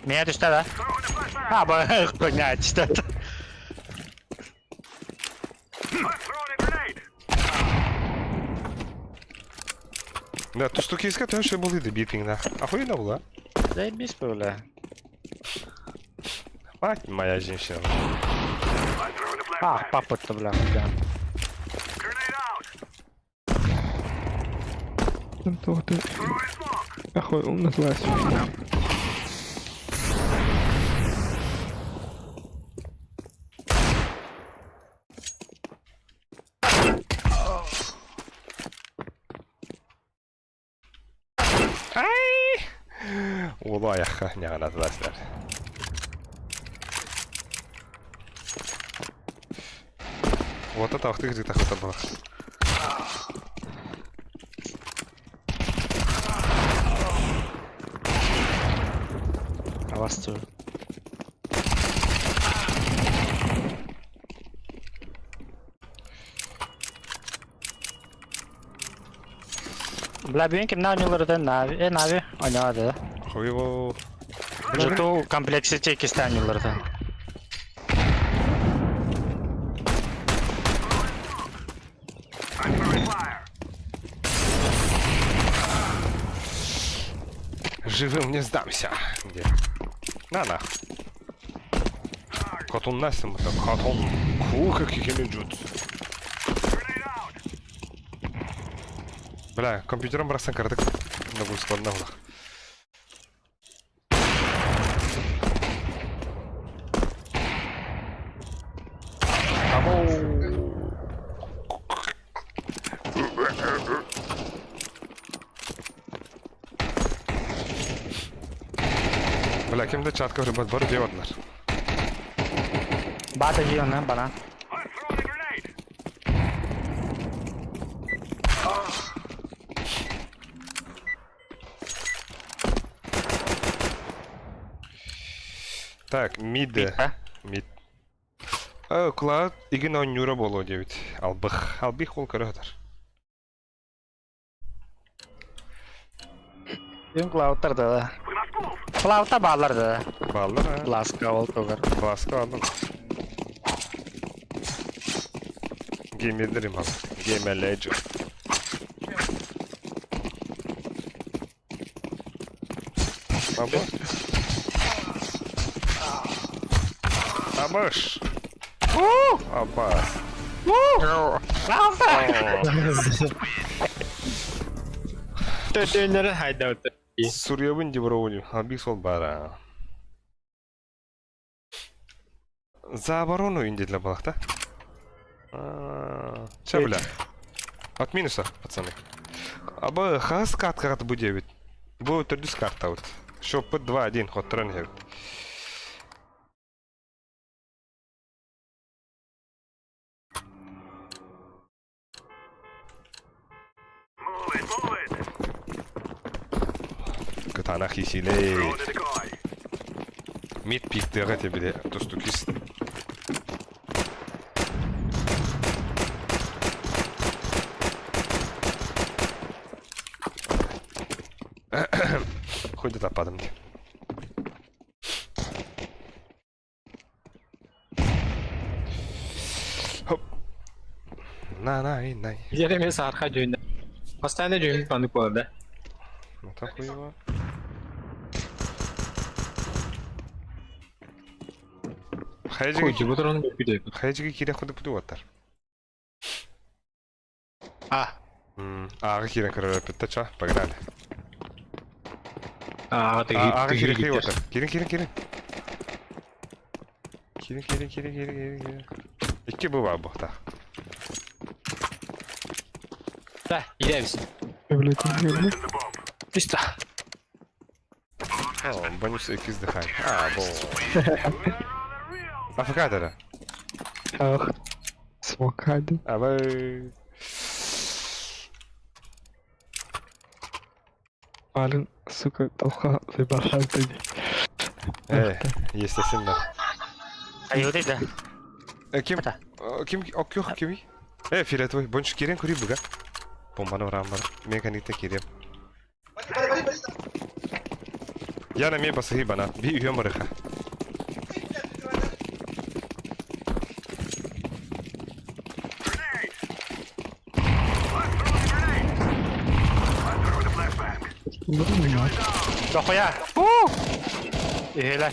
Меня түстэ да? А, ба, хуйня, түстэ. Да, тустукиска тоже был и битинг, да. Охуенно было. Заебись, бля. Мать моя женщина. А, папа-то, бля, бля. Там туохты. Ахой, умно злась. Ай! Улаяха, не она туда. Вот это ахты где-то хата была. А вас тут. Бля, бүгүн кимнээх оонньууларыта Нави, э, Нави оонньоото да. Хуево. Жуту Complexity иккисте оонньууларыта. Живым не сдамся. Где? На на. Котун насым это котун. Ку как джут. Бля, компьютером барахсан кардык. Нагрузка на. Абоу. Бля, кимде чатка рыбат бар диyorlar. Бата дии бана. Так, мид. Мид. Клад игин ойнура боло дебит. Албых. Албих ол көрөтөр. Бүгүн клауттар да. Клаутта баалар да. Баллар, а? Ласка ол тугар. Ласка алдым. Геймердер им ал. Геймер Legend. Аба. Абаш. Абас. Төтөннөрө хайда. Сурьябын деброуни. Албих сол бара. За оборону инди для балах, да? Ча, бля. От минуса, пацаны. Аба хас каткагат бу дебит. Бу төрдүс карта вот. Шопы 2-1 ход трен. Кытана хисилей. Мид пиктыаҕа этэ били тустукист. Хуй да таппатым дии. Хоп. На-на-най. Jeremy саарха дьүһүнэ. Постоянно дьүһүн маннык буолар да. Ну так хуево. Хайдьыгы Куйдугу туран бүппүт. хайдьыгы киирэ кудупуту уоттар. А. Ааҕы киирэн көрөр ча, погнали. Аа, Ааҕы киирэн киирэн уоттар. Киирин киирин киирин. Киирин киирин киирин киирин киирин киирин. Икки бу бар буохтаах. Да, идэбис. Библиотека. Түстэ. О, бонус иккис дыхание. А, бо. АФК Ах. Смокады. Абай. Ален, сука, толха выбирай. Э, естественно. Айуды да. Ким? Ким? Окюх кими? Э, фиолетовый. Бонч кирен кури буга. Бомбаны барам бар. Мен каникте кирем. Яна ме басыхи бана. Би үйем барыха. Дохуя. Үһүлэр.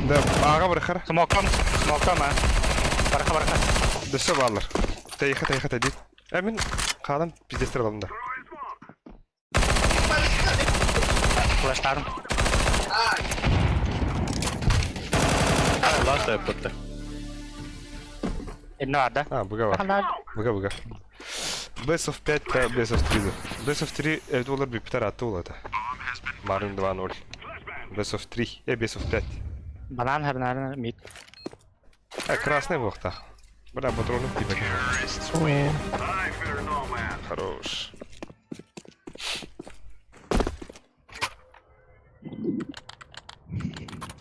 Да, ага барыхар. Смоком, смоком а. Бараха бараха. Дөссө баалар. Тайха тайха тадит. Э, мен қалам пиздестер аламын да. Флештарым. Last yaptı. Инна ада. А, буга бар. Буга буга. Best of 5 та Best of 3. Best of 3 evde olur bir biter attı uladı. Marın 2-0. Best of 3. E Best of 5. Банан хернарын мид. А, красный бохта. Бля, патронов типа. Хорош.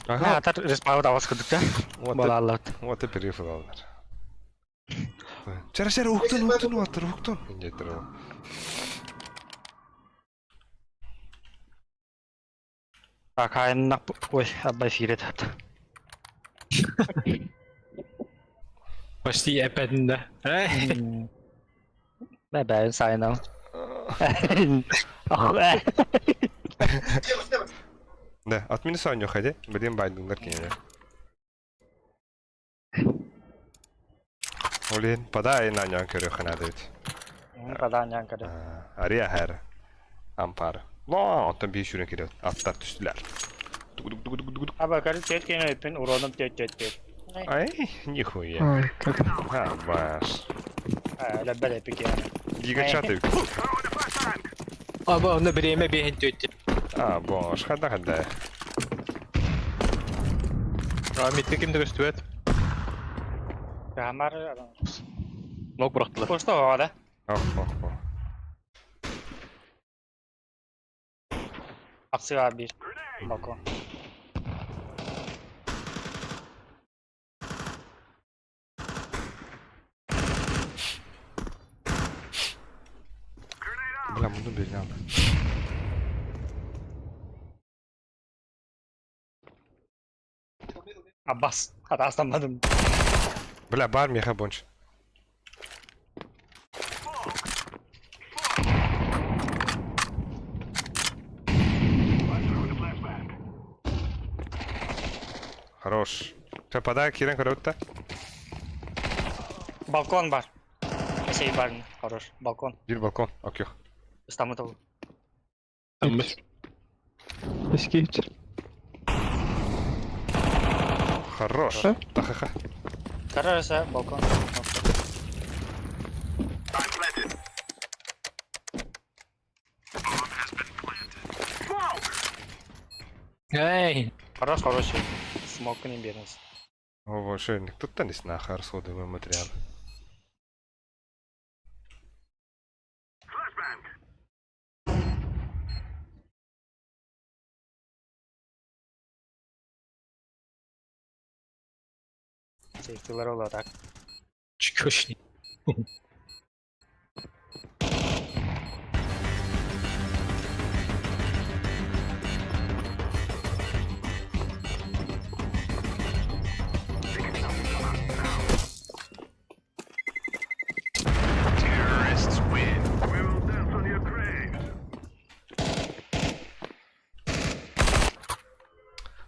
Ага, Ага, тар респаун авас кыдык да. вот Балалар. вот и переф алалар. Чара чара уктун уктун уаттыр уктун. Индеттер ол. Так, айнак ой, абай фирет. Почти опять да. Э, Бә бә сайнал. Да, от минуса у него ходи, блин, байдыңдар кене. Олин, подай на нем көрі ханады ведь. Паданян каде. Ария хәр. Ампар. Ла, оттан bir шүрен келеді. Аттар түстілер. Дуг-дуг-дуг-дуг-дуг. Аба кары теткен өпін уроным тет тет тет. Ай, нихуя. Ой, как А, баш. Ләббә пике. Гигачаты. Аба, оны время бейін төтті. А, бош, хада хада. А midde kimde göstüvet? Амар Nok bıraktılar. Posta ода. Ох, ох, ох. Апсыга бир. Балкон. Бля, мунду birini aldı. Аббас. Атастамадым. Бля, бар меха бонч. Хорош. Че, подай, Кирен, көрөтті. Балкон бар. Сей бар. Хорош. Балкон. Bir балкон. Окей. Стамытов. Tamam. Eski içer. Хорош. А? Та-ха-ха. Карарса балкон. Эй, Хорош, хороший. Смок не беремся. О, что, тут не знаю, расходуемый материал. Сейфтилер ол так. Чкошни.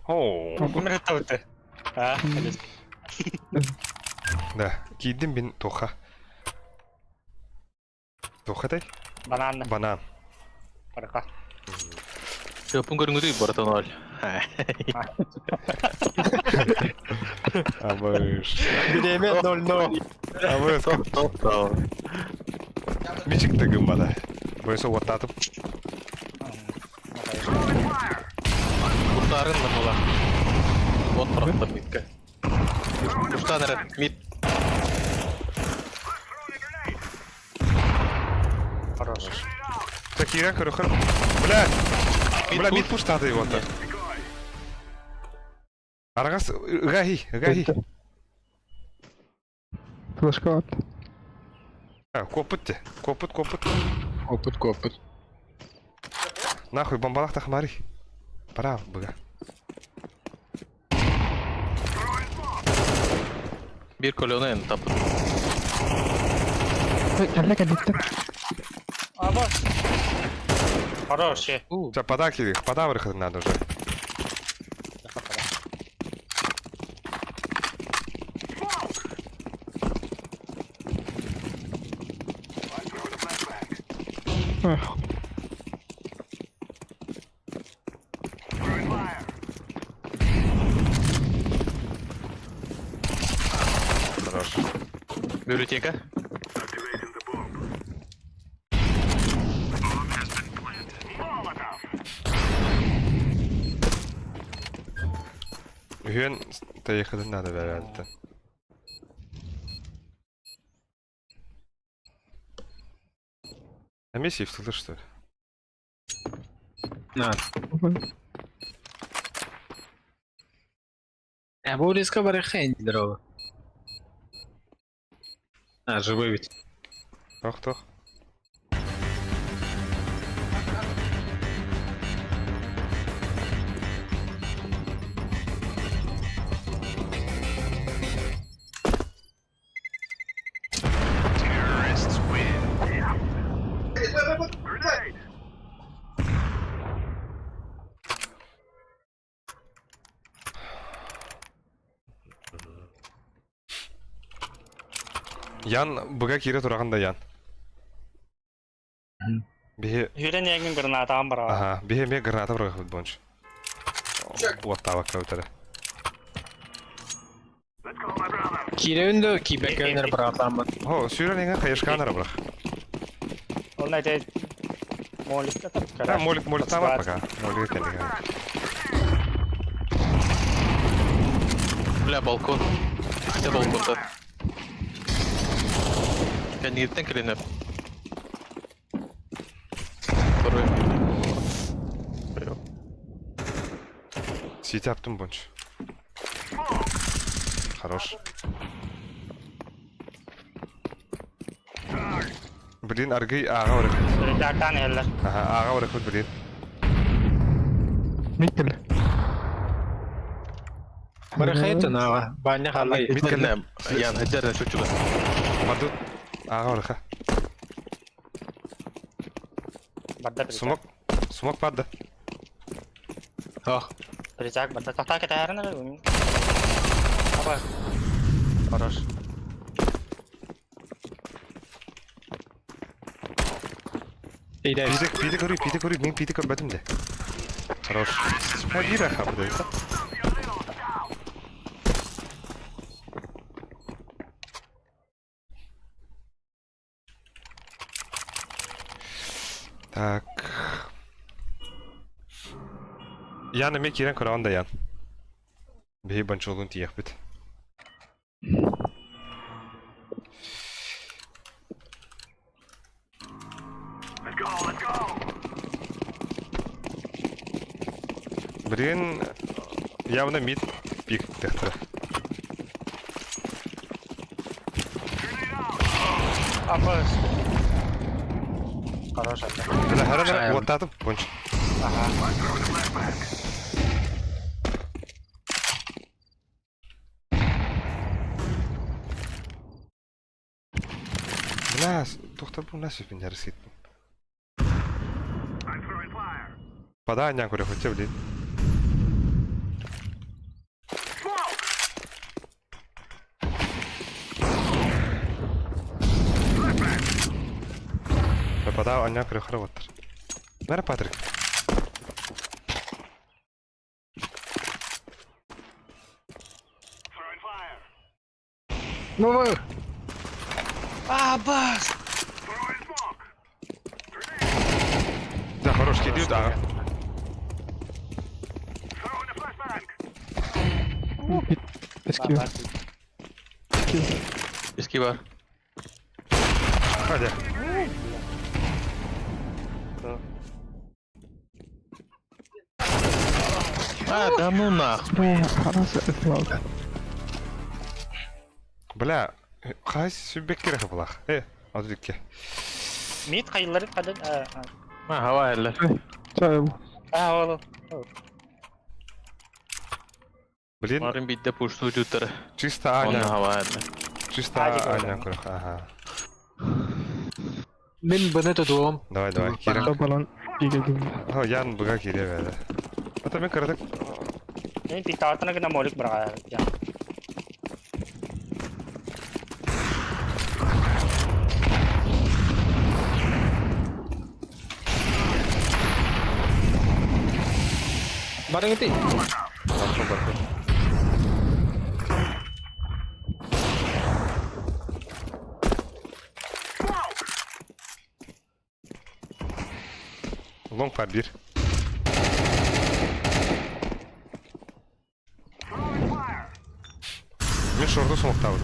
Оо. Ким это? А, Да, киирдим мин туха. Туха тай? Банан. Банан. Барака. Köpün көрүнгүдүй барытын ол. Абыш. Биреме 0-0. Абыш. Мичик тыгын бада. Бойса оттатып. Куртарын да була. Вот просто митка. Куртан эрэ мит. Хорош. Так, кирен көрөхөр. Бля. Бля, мид пуштады его то. Арагас, гахи, гахи. Флешка от. А, копыт те. Копыт, копыт. Опыт, копыт. Нахуй, бомбалах тахмари. Пора, быга. Бир колёна эн тапыт. Кэллэ кэллиттэн. Аба. Хорош. Сейчас пода кири, пода выход надо уже. Эх. Хорош. Библиотека. Үһүөн тайыхытын надо бәрәлді. А месси слышь, что ли? На. Э, бу риска бар хендер ол. А, живой ведь. Тох, тох. Ян, быга кире тураганда Ян. Бихе, Хүрен еңин гранатам бара. ага, бихе ме граната бырга бонч. Уаттава кәүтәрі. Киревин кибекенер братамын. Хо, сүйрен еңе қайышқанара бірақ. Ол найде молик Да, молик, молик там пока. Молик екен. Бля, балкон. Где балконда? Кәнигеттен киленеп. Второй. Сити аптым бонч. Хорош. Блин, аргы ага орых. Жактан эллер. Ага, ага орых блин. Мит кэллэ. Бар хейтен ага. Баня халай. Мит кэллэ. Ян, хәдәрнә чучуга. Баду. Ага орых. Барда Сумок. Сумок падды. Ох. Призак барда. Тахта кетәрін әлі. Аба. Хорош. Иде. Пиде, пиде көрүй, пиде көрүй, мен пиде көрбәдім де. Хорош. Ха, бир аха буде. Так. Ян эме кирен көрөөн да Ян. Бихи банчолун тиехпит. Блин, явно мид пик техтер. Рампа. Хорош, это. Бля, хара вот татым, конч. Ага. Бля, тохтор бу нас үпүн ярыс кеттим. Подай нян көрө хотя блин. Подай аня көрө хара оттар. Бәрі Патрик. Ну вы! А, бас! Да, хорош кидают, ага. Эскив. Эски бар. Hadi. А, да ну нахуй. Бля, харас это Бля, хас сүбек керек булах. Э, адыкке. Мид хайыллары кадын. А, хава эле. Чай. А, ол. Блин, Марын бидде пушту жутары. чисто Онна аня, хава эле. чисто аня көрөх. Ага. Мин быны тутуом. Давай, давай, кирем. Табалан игегин. Ха, ян буга кире бәді. Ата мен кырдык. Мен питатына гына молик бирга. Барың ити. Баркын, баркын. Лонг пар бир. Мен шорду смоктабын.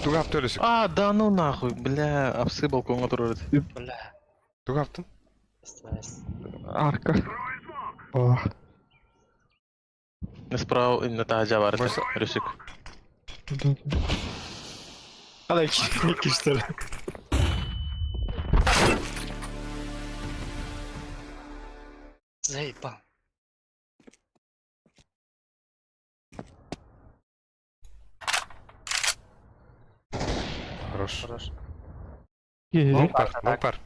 Тугап төлөсүк. А, да ну нахуй, бля, апсы балконга турар. Бля. Тугаптын. Арка. О, Справа на тажа бар. Рүсүк. да. Алай киштер. Заебал. Хорош. Хорош. Лонг пар, лонг пар.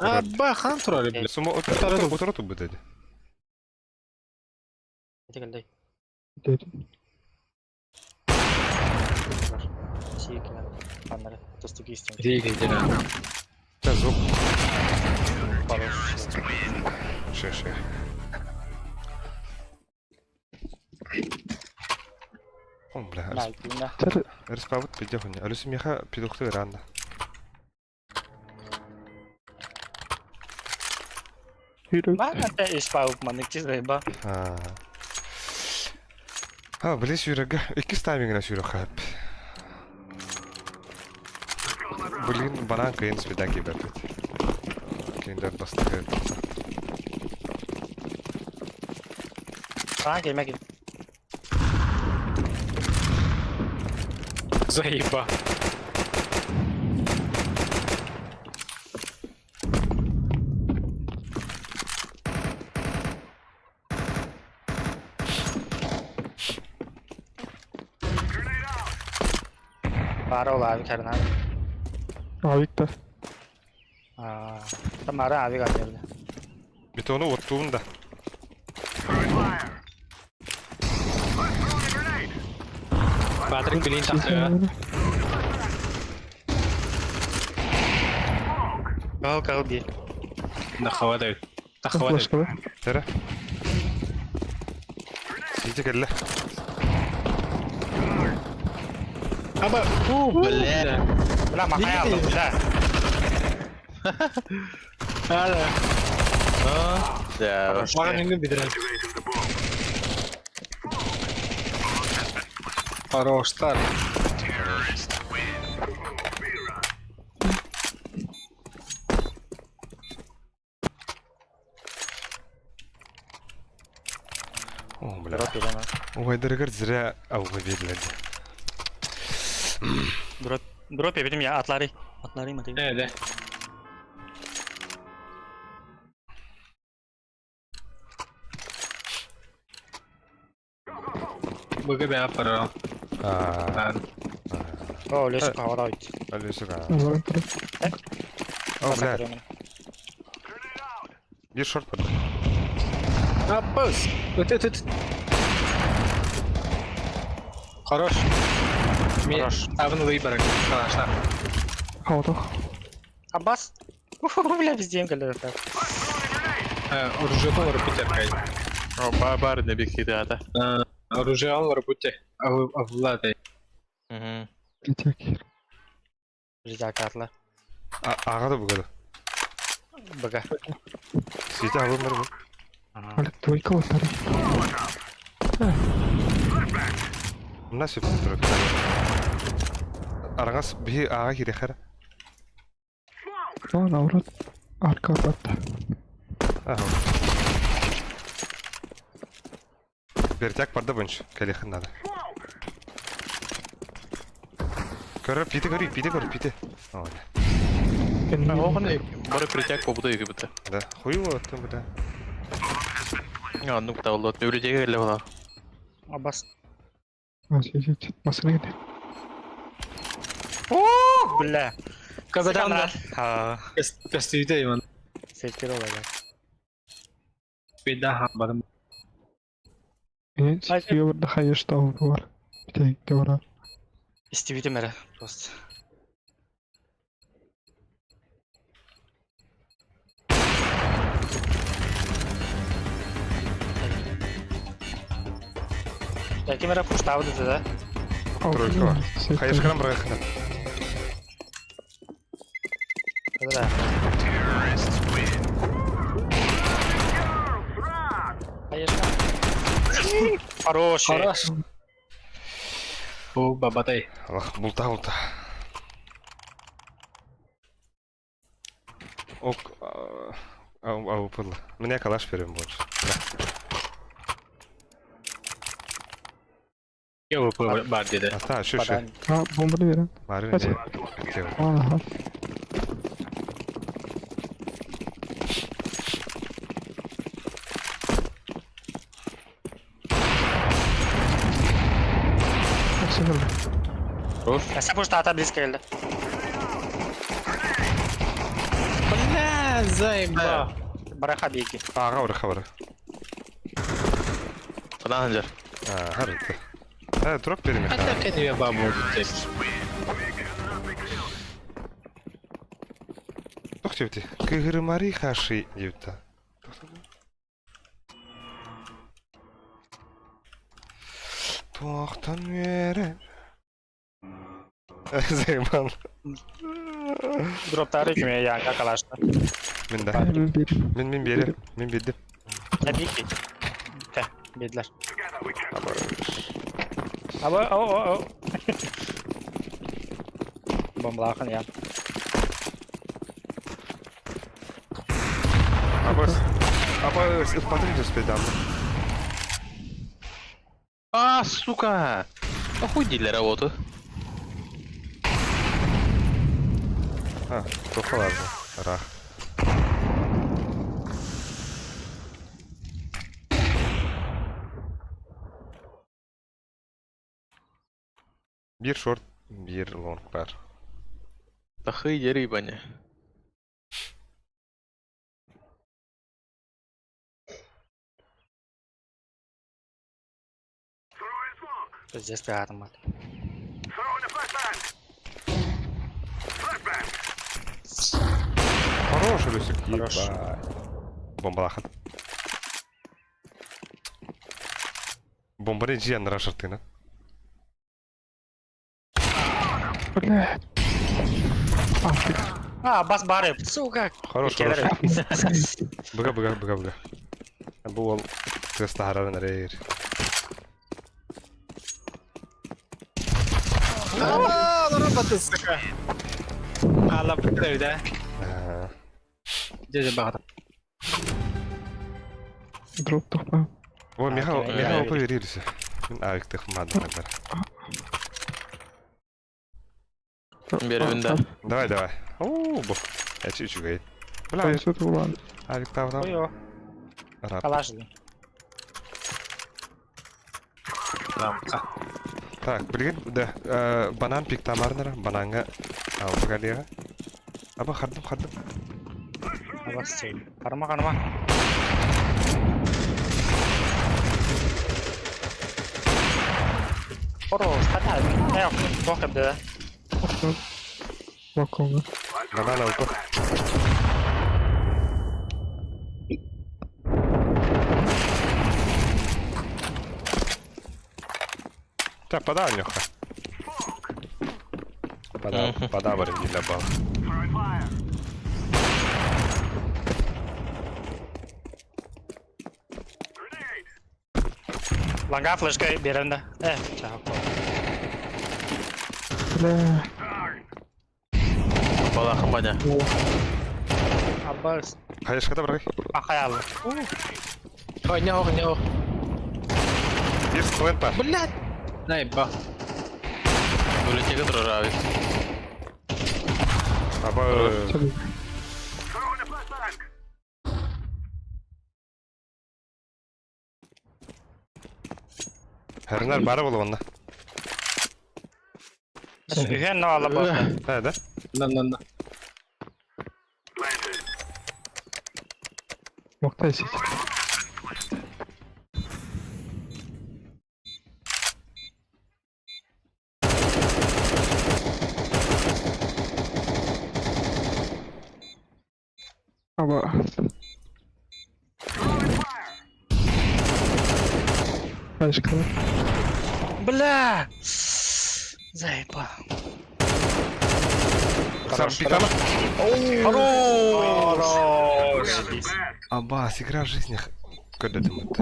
А, ба, хан турар, бля. Сумо утура тубы деди. Ити Деді. Хорош. Сикина. Аннары. Тостуки истин. Рейги, дела. Сейчас звук. Хорош. Ше, ше. О, бля, На, кина. респабыт пиде хуйня. Алюси меха пидухты ранда. Yürü. Ма, это испау манык чиз заеба. А. А, блин, сюрага. Икки таймингна сюрага хап. Блин, банан кыйын свидан кибербит. Киндер бастыгы. А, келме кел. Заеба. Бара ол авик харна. Авик та. А, тамара авик алды. Бетону оттуун да. Патрик билин тахты. Кал кал би. Да хава дают. Тахава дают. Флешка да? Тера. Сити келле. Аба, Бля. Бля, махай алды, бля. А, да. Да. Маған үнгін бидірен. Хороштар. О, бля. Ой, дорогой, зря ауга видели. Дроп, дроп эбитим я атлары. Атлары маты. Э, да. Быга бэҕэ парал. Аа, О, Леша каварайт. Алёсик, аа. Олорон турар. О, бля, биир шорт барда. Аппас! Ыт ыт ыт. Хорош. Хорош. Абын ылый барак. Калашта. Хаотох. Аббас. Бля, везде кэлэр так. Оружие барбыт эркай. О, ба бар не бикиде ата. Оружие барбыт. Авладай. Мгм. Третьяк. Ризакатла. Аҕа да бугада. Бага. Сити абым бар бу. Аля, двойка вот Мына сөп турар. Араңас биһи аҕа кириэхэр. А, наоборот. Арка батта. Ага. Вертяк барда бунч. Кэлиэхин надо. Көрөр, пити көрүй, пити көр, пити. О, Оҕон бары притяг побута юги бутта. да. Хуй оттон буда. А, ну тавлот. Библиотека келе була. Аббас. А, сидеть. Масына кете. Бля. Казадан да. А, Көстүйдө иман. секир олага. Беда барым. Мен сизге барда хайыр штабы бар. Битекке барар. Истибитим эрэ просто. Ким эрэ пуштабыт да? Тройка. Хайышкаран бырахына. Да. Конечно. Хороший. Хорош. Бу бабатай. Аллах, булта булта. Ок, ау, ау, пыдла. Мне калаш берем больше. Я бар деди. Ата, şu şu. А, бомбаны берем. Мары Кача. не. Ага. Спасибо. Әсә пуштата близко келді. Бля, заеба. Бараха беги. Ага, ора хабар. Адан ханжар. А, харыты. А, дроп берем. Хата кенебе бабу бутек. Тох тебти. Кыгырмари хаши депті. Тоқтан берер. Займан. Дроптары кеме яңа калашты. Мен да. Мен берем. Мен мен берем. Мен бердим. Беги. Те, бедлер. Аба, о, о, о. Бомбалахын я. Абас. Абас, ıппатым төспеді амы. А, сука! Охуй дилер работу. А, тоқаларды. Рах. Бір шорт, бір лонг бар. Тахы дери баня. Здесь ты мат. Хороший Люсик. Хорош. Ебать. Бомбалахан. Бомбары жиан рашартына. Блядь. А, ты. А, бас бары. Сука. Хорош, хорош. Быга, быга, быга, быга. Бу ол тестахарарын әрер. Аа, роботы, сука. Ала бутер, да? Деді бағыт. Дроп тохпа. О, Михаил, окей, Михаил я поверился. Мен авиктых мадна бар. Беребин да. Давай, давай. Оо, бу. Эчи үчүгэй. Бля, Хайсы тулан. авик там. Ой, Рап. калаш дии. Так, билигин да, банан пиктамарнара, бананга албагалига. Аба хардым, хардым. Абас чей. Карма карма. Хорош, хата. Э, туох кэбдэ. Балконга. Банан алба. Так, подай нюха. Пода, пода для бал. Ланга флешка берем да. Э, чао. Бля. Балахым баня. Абас. Хаешка да брай. Ахаялы. Ой, не ох, не ох. Бир склен пар. Блядь! Най, ба. Үлетеге турар авик. Аба. Хернер бары болу онна. Үһен ала башта. Ха, да? На, на, на. Моктай сит. Аба. Хайшка. Бля! Заебал. Сам пиктама. Хорош! Абас, игра в жизни. Куда ты мут?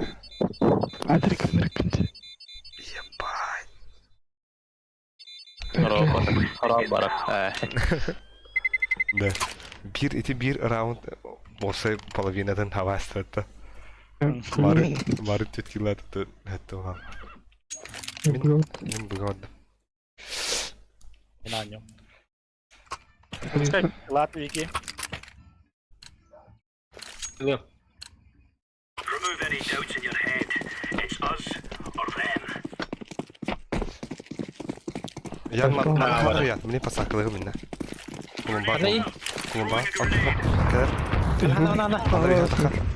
Адрик Американти. Ебать. Харап барак. Да. Бир, эти бир раунд осы половинадан хавастырды. Мары, мары теткилады. Это Мен бүгін. Мен аньым. Лат вики. Ян ман ян, мне пасакылы минне. Кулумба. Кулумба. Кер. На, на, на.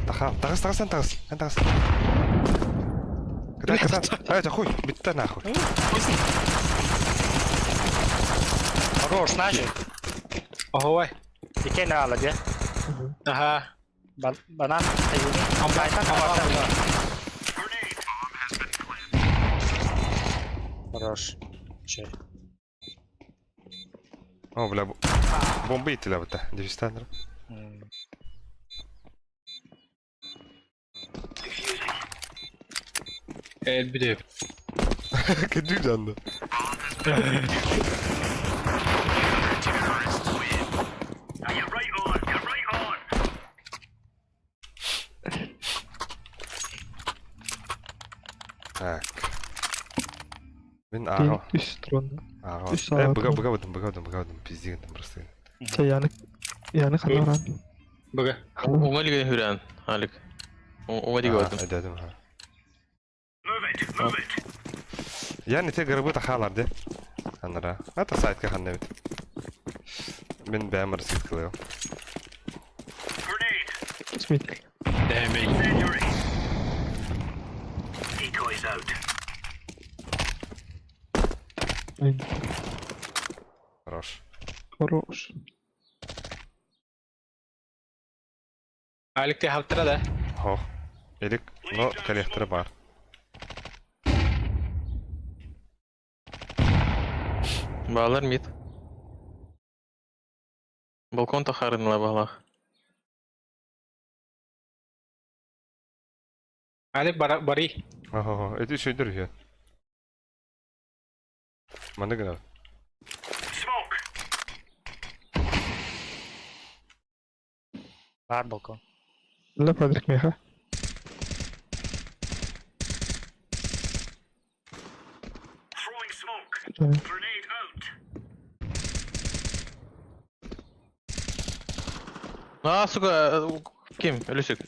Таха, тагыс, тагыс, сен тагыс, сен тагыс. Кытай, кытай. Ай, хуй, битте нахуй. Хорош, значит. Ой. Иккен ала де. Ага. Банан. Амбайтан Хорош. Чей. О, бля, бомба итиле бит. Дивистандр. El bir Кыды жанды. Так. Мен ага. Үс трон. Ага. Үс Э, саат. быга быга быдым, быга быдым, быга быдым, пиздеген там просто. Ча яны яны ханаран. Быга. Оңа лиген хүрән, Алик. Оңа диге бардым. Дедим, ха. Я не те грибы тахалар де. Анара. Ата сайтка ханна бит. Мен бәмір ситкылы. Смит. Дәмей. Хорош. Хорош. Алик те хаптыра да. Хо. Элик, но коллектор бар. Балар мид. Балкон тахарынла балах. Алик бари. Ага, это еще дөрү. Маны гына. Бар балкон. Ла падрик меха. А, сука, ким? Өлүсүк.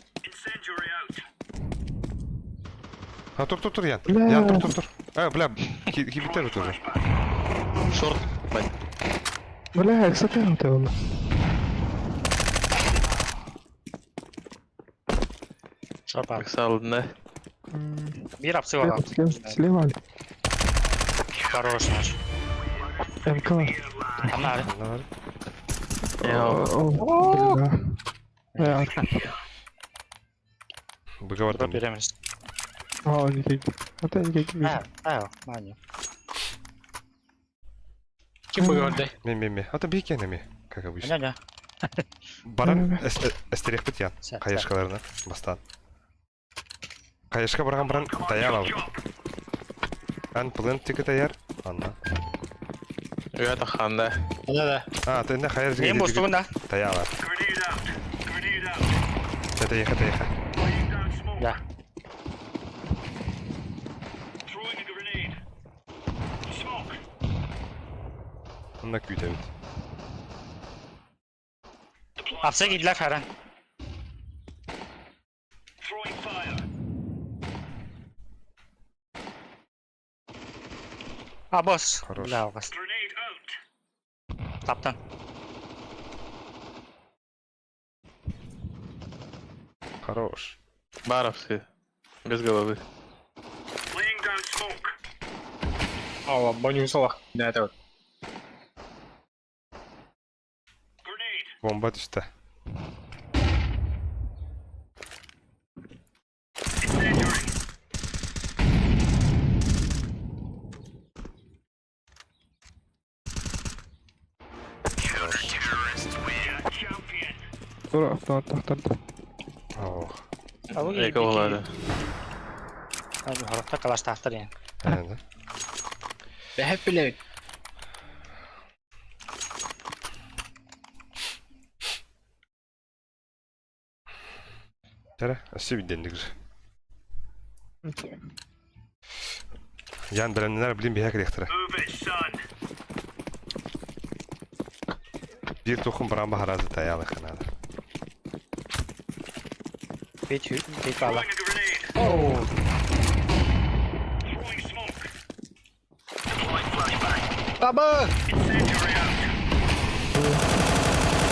А, тур, тур, тур, Ян. Бля. Ян, тур, тур, тур. А, бля, хибитер тоже. Шорт. Бать. Бля, кстати, это он. Шорпа. Салдына. Биир апсы бар. Слева, слева. Хорош наш. МК. Ана. О, бля. Э, Быговар Дроп береміз. А, не как. Это не как. А, а, мани. Ким быгордай? Ме-ме-ме. А то бейкенами, как обычно. Аня, Баран эстерехпит ян. Сәт, сәт. Каешкаларына бастан. Каешка барган баран таяр алып. Ан плен тики таяр. Анна. Өйә ханда. Да, да. А, ты на хайр Мен бостугун да. Таяла. Это еха, еха. Да. Онна күйдебит. Апсы кидлер харан. А, босс. Хорош. Бля, оғас. Таптан. Хорош. Баровский. Без головы. Ава, боню солах. Да, это вот. Бомба түсті. Тура автомат тахтарды. Ох. Эки болады. Хорохта калаштаахтар ян. Да. Бәһәп биле. Тәрі, әсі бидендік же. Ян бәрәннәр билин биһә керехтер. Бир тухум баран баһаразы таялы ханада. Бит бит бала. Таба!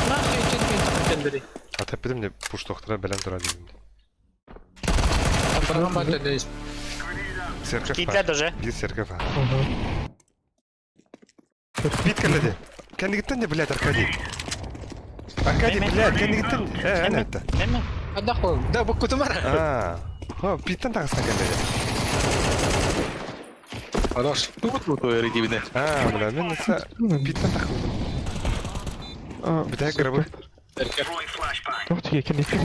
Нахуй четкий тендери. А тәппедим не пуш тохтара белән тора дидим. Барган бат тендери. Серкеф. Кидлер даже. Бир серкеф. Ага. Бит кәлләде. Кәндигиттен де блядь Аркадий. Аркадий, блядь, кәндигиттен. Э, әнә әйтте. Неме? Адах бол. Да, бу кутумар. А. Ха, биттен тагыстан кәлләде. Хорош. Тут вот редибне. А, бля, мин нәсә биттен тагыстым. А, Битә грабы. Эркеп. Тоқтыге екен екен.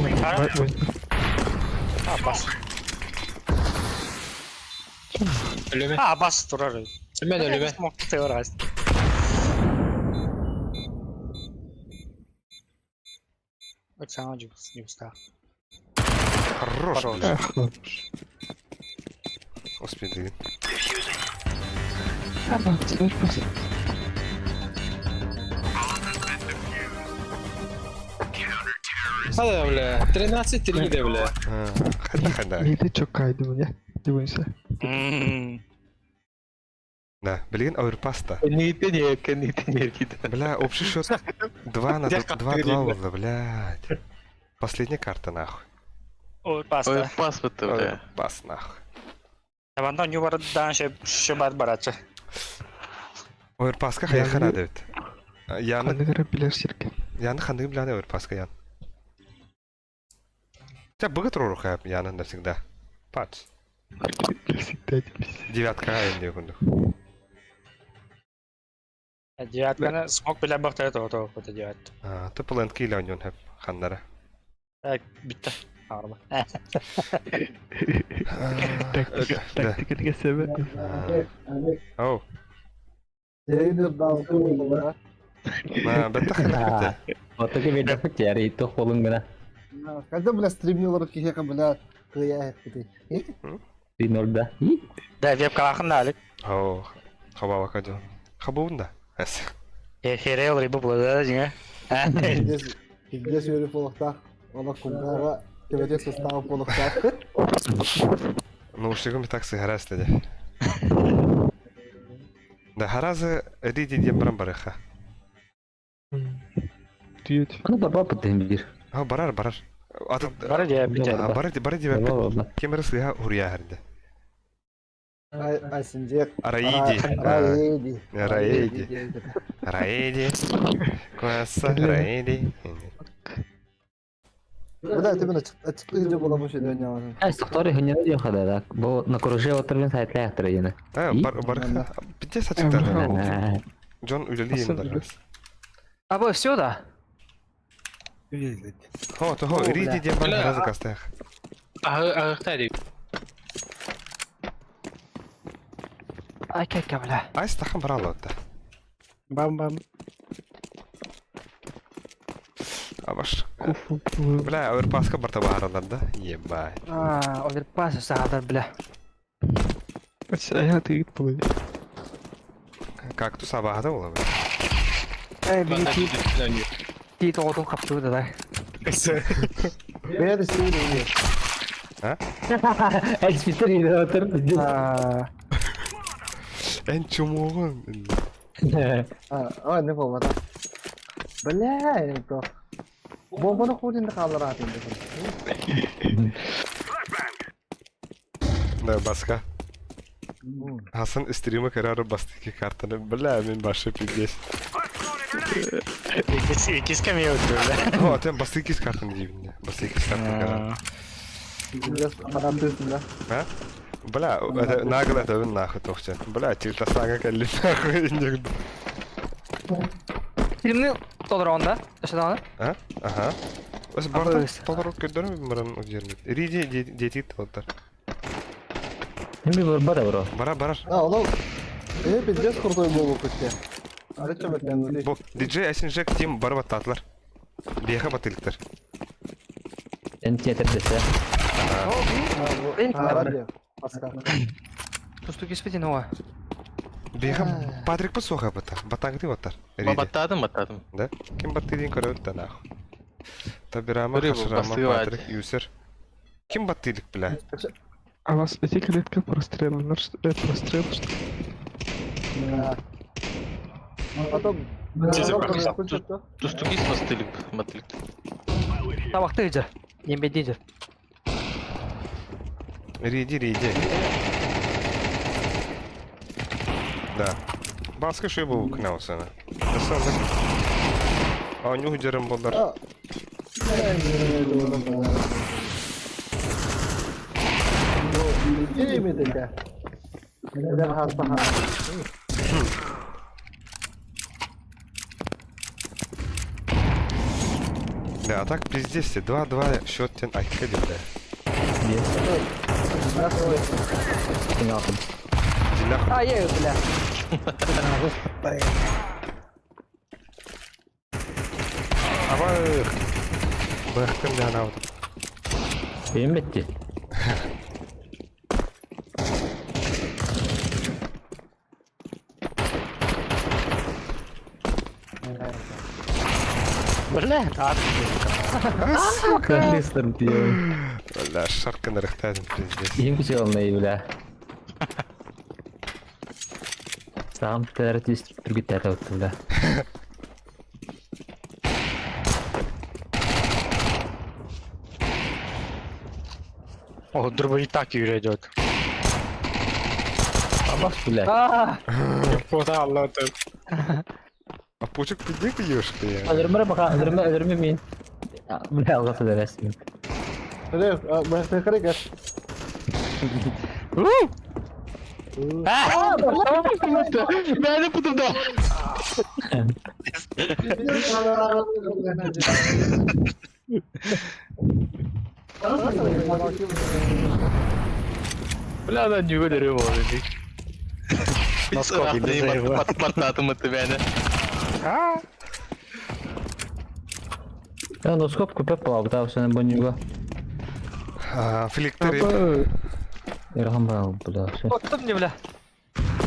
А, бас. Ölüme. А, бас турар. Мен ölüme. Смок турар. Оксана жугус, жугуста. Хорош. Хорош. блядь. Эх, хорош. Успей деген. Ама, слышь, Hadi бля. 13 3 de бля. Ханда ханда. Миде çok kaydı bu ya. Дивимся. Да, билген ауырпаста. Кәндигиттен кәндигиттен еркиді. Бля, общий счет 2 на 2 2 было, блядь. Последняя карта нахуй. Ой, Ой, баста. пас бітті, бля. Бас нахуй. Табандан юбардан ше ше бар барачы. Оверпаска хайхара дебит. Яны Қандай қарап билер серкен. яны хандыгы билан оверпаска ян. Тебя быгы туру хап яны навсегда. Пац. Всегда дейміз. Девятка айн деп күндүк. Девятканы смок биле бакта то то это девят. А, ты плентки или он хап хандара. Так, битте. Арба. Тактика, тактика деген себеп. Оу. Тренер дался да. Ма, бетте хандык Отоки бедапыт яри то холун гына. Когда, бля, стримнилар кихека, бля, кыя хепти. Три ноль да. Да, вебка ахын алик. Оу. Хабава кадё. Хабуында. Эс. Херел рибу булды да жиңе. Пиздец үөрүү буолуохтаах. Олох кулгааҕа төбөтүн сыстаабыт буолуохтаах. Наушнигым и так сыһара истэде. Да харазы эди диэн баран барыха. Түйет. Аны барбаппыт дehen биир. А барар барар. Аты Бары дьэ битэ. бары бары диэбэппит. Ким эрэ сыыһа уруйааһырды. Айсинжек. Араиди. Раиди. Раиди. Раиди. Куаса Раиди. Бля, ты мен ачык же бола бу шеден яман. Ай, сохтори хыньяны диэн хадара. Бу на круже отырбын сайтла яхтара дьэни. А бар бар. Пиздец ачыктар. Джон үлэлиим бар. А бу все да? Хо, то Риди диэн бар разы кастах. Аһы аһыхта дии. Ай кэккэ бля. Айс тахан бараллар. Бам-бам. Абаш. Бля, оверпаска барта бааралар да. Ебать. А, оверпас саҕалар бля. Ая тыгыт буолуо. Кактус абаһата буола. Эй, биги тиит тиит оҕотун хаптыбыт да. Бэйэ да сири. Эльспитер иде отыр. А, Эн чумугун. А, а, не болмады. Бля, не то. Бомбаны ходин да қалар атын. Да, баска. Хасан стрима карары бастыки картаны. Бля, мен башы пиздец. Икис икис кемие өттү. О, тен бастыки картаны деймін. Бастыки картаны карары. Адам да. А? Бля, это нагло это нахуй тохча. Бля, тилтасага кэлли нахуй. Фильмни толорон да? Өсө А? Ага. Ос барда толору көрдөрүм баран удермит. Риди дети толтар. Эми барбата бро. Бара барар. А, ол Э, пиздец крутой болу күтте. Арыча бәттен. Бу DJ Асинжек тим барып аттатлар. Беха батылыктар. Эн театрдесе. А, Паска. Тусту кеспетин оа. Беха Патрик по соха бата. Батаңды батар. Баттадым, баттадым. Да? Ким баттыдин көрөт да нахуй. Табирама, Көрө бу, Хашрама, бастыгы бар. Патрик, Юсер. Ким баттылык бля? А вас эти клетка простреланар, что это прострел, что ли? Потом Тустугис бастылык, батылык. Табакты ыжыр. Ембеди ыжыр. Риди, риди. Да. Баска шуй бу кнаусана. А у него дерем болдар. Да, а так пиздец, 2-2 счет тен айкеди, бля. Иди нахуй. А, я бля. Абах. Бахтым да анау. Эми бетти. Бля, ат. Карлистер диyor. Бля, шаркын рыхтадым пиздец. Им күчө бля. Сам терти түргүт тәтә бля. О, дробовик так идет. Абаш бля. А, Фото Алла өтөр. А пучок пиздец ешка я. Öldürme бака, öldürme, öldürme мин. Бля, алгасы да рәсми. Бәне путымда. Бля, ана нүгөлөрү болду. Наскок иде Баттадым бәне. Я носкоп көпөп була, бу сен бонюга. Фликтер. Ирхан ба, бля. оттум не бля.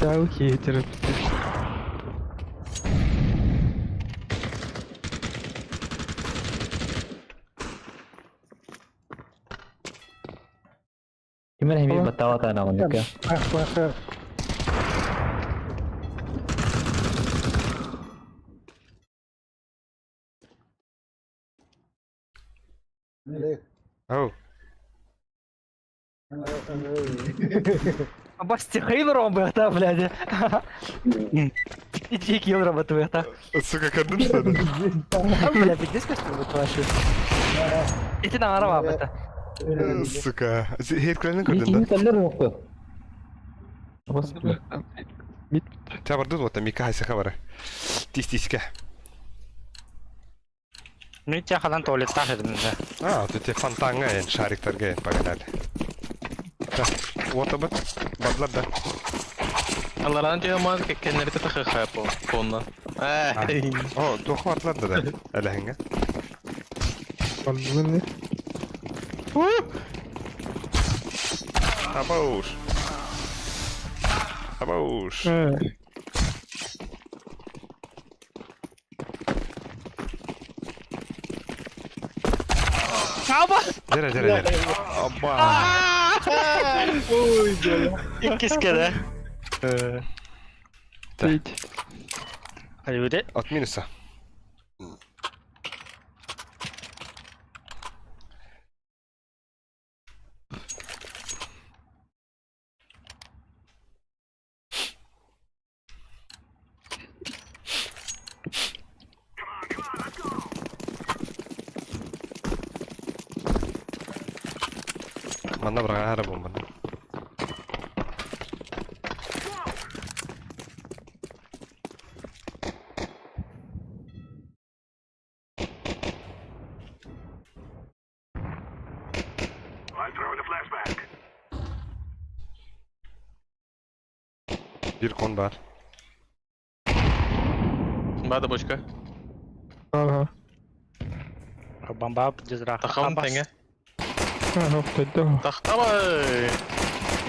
Да, хейтер. Ким эрэ эмиэ баттаабата оннука. Ау. Бастихаин ромбыта, блядь. Иди килл работает. Сука, кадын что ли? Бля, пиздец костюм вашу. Ити наара бабыта. Сука. Хейткленин көрдүн Кими да? кэллэр уохту? Мид. Ча бардын вот Мика хайсаха бары. Тис тиске. Мен те хадан туалеттах едім. А, тут те фонтанга эн шариктарга эн погнали. Да, вот об Бадлар да. Аларан тиhe ман кеннерите тахы по понна. О, туох бадлар да да. Элэхинге. Бардылар не? Абауш. Абауш. Э, Дere дere дere. Аба. Иккиске да. Тейт. Айуде. От минуса. Манна браҕаара бомбаны. Bir кон бар. Бада бочка. Ага. Бомба дизраха. Тахам теңе. Ага, тойдо. Тахтабай.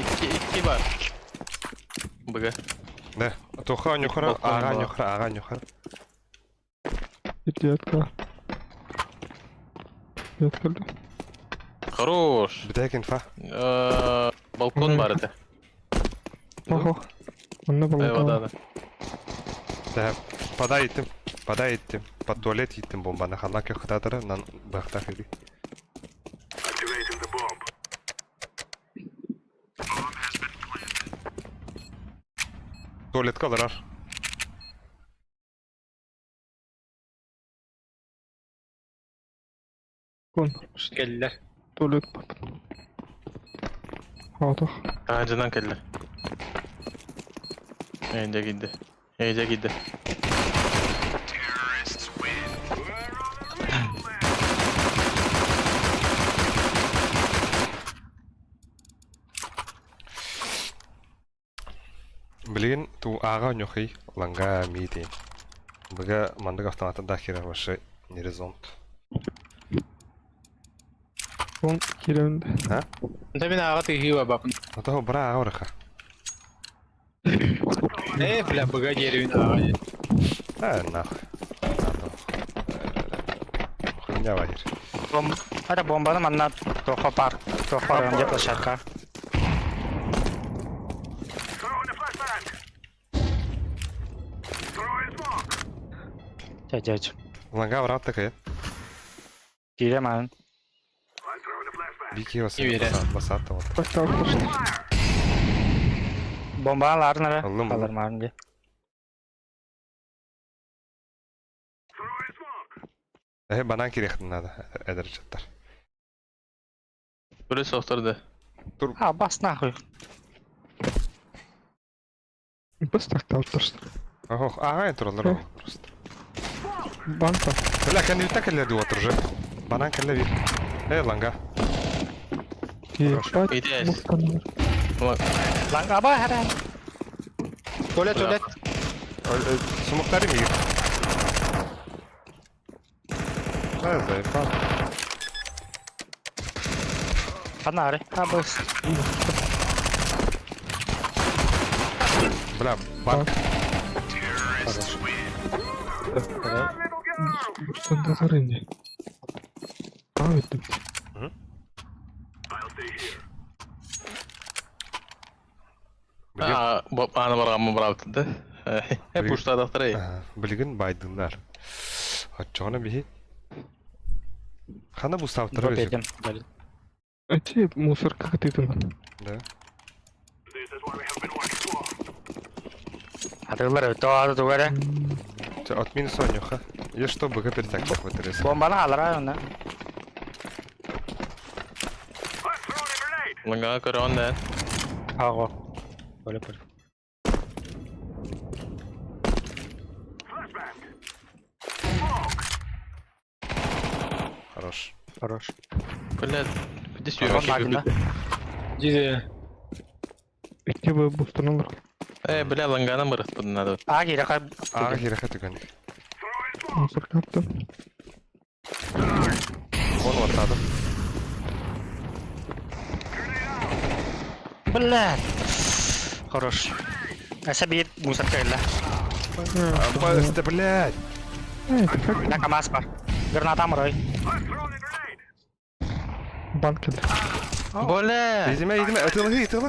Икки икки бар. Быга. Да. Тоха нюхара, Балкон ага бар. нюхара, ага нюхара. Идиотка. Идиотка. Хорош. Битек инфа. Балкон бар это. Охо. Онна Вода, балкон. да. Да. Подай иттим. Подай иттим. Под туалет иттим бомбаны. Ханна көхтадыры нан бахтах иди. Туалетка аларар. Кон. Келлер. Туалет. Алтох. Тахажынан келді. Эйде кидdi. Эйде кидdi. Билин ту ага нюхи ланга мити. Бага мандык автоматы да хера вообще не резонт. Кон киренде. Онта мен аға тыгы бапын. А то бра аураха. Э, бля, быга деревин аға. Да нахуй. Надо. Хуйня вагер. Бом... Это бомбаны манна тохо парк. Тохо районде площадка. Дядь, дядь. Ланга врат такая. Кире ман. Бики вас Ивере. басата вот. Так, так, Бомба аларнара. Аллым, аллым. Алар ман. Э, банан кирехтин надо. Эдер чаттар. Бөлі соқтырды. А, бас нахуй. Бас так тартырсың. Ох, ага, туралар просто. Банка. Бля, кән юта кәллә дип отыр уже. Банан кәллә бир. Э, ланга. Ебать. Иде. Мустандар. Лан аба хара. Туалет, туалет. Сумуктары мигир. Да, заебал. Фонари. А, бас. Бля, банк. Мустандар инде. А, өттім. Аа, аана барааммын бараабыт да. Э, пуштаадахтарай. Билигин байдылар. Оччоҕуна биһи Хана бустаабыттара Бетем. Эти мусорка кытыытын. Да. Атыылар өтө ааты тугу эрэ. От минус онньуха. Я что, быга перетак бахватырыс. Бомбаны хаалара онно. Лыҥаҕа көрөҕүн да. Ааҕо. Бөлө бөлө. Хорош. Хорош. Блядь, где Сон Магна. Дьиде. Икки бу бустаналар. Э, бля, ланганам барыспын надо. Аа киирэ хай. Аа, кирэхэ түгэн. Мусорка аттым. Он ваттадым. Бля. Хорош. Әсә биир мусорка кэллэ. Баста, блядь. Э, это как На КамАЗ бар. Граната мырой. банк кэллэ. Бля! Идиме, идиме, ытылы, ытылы.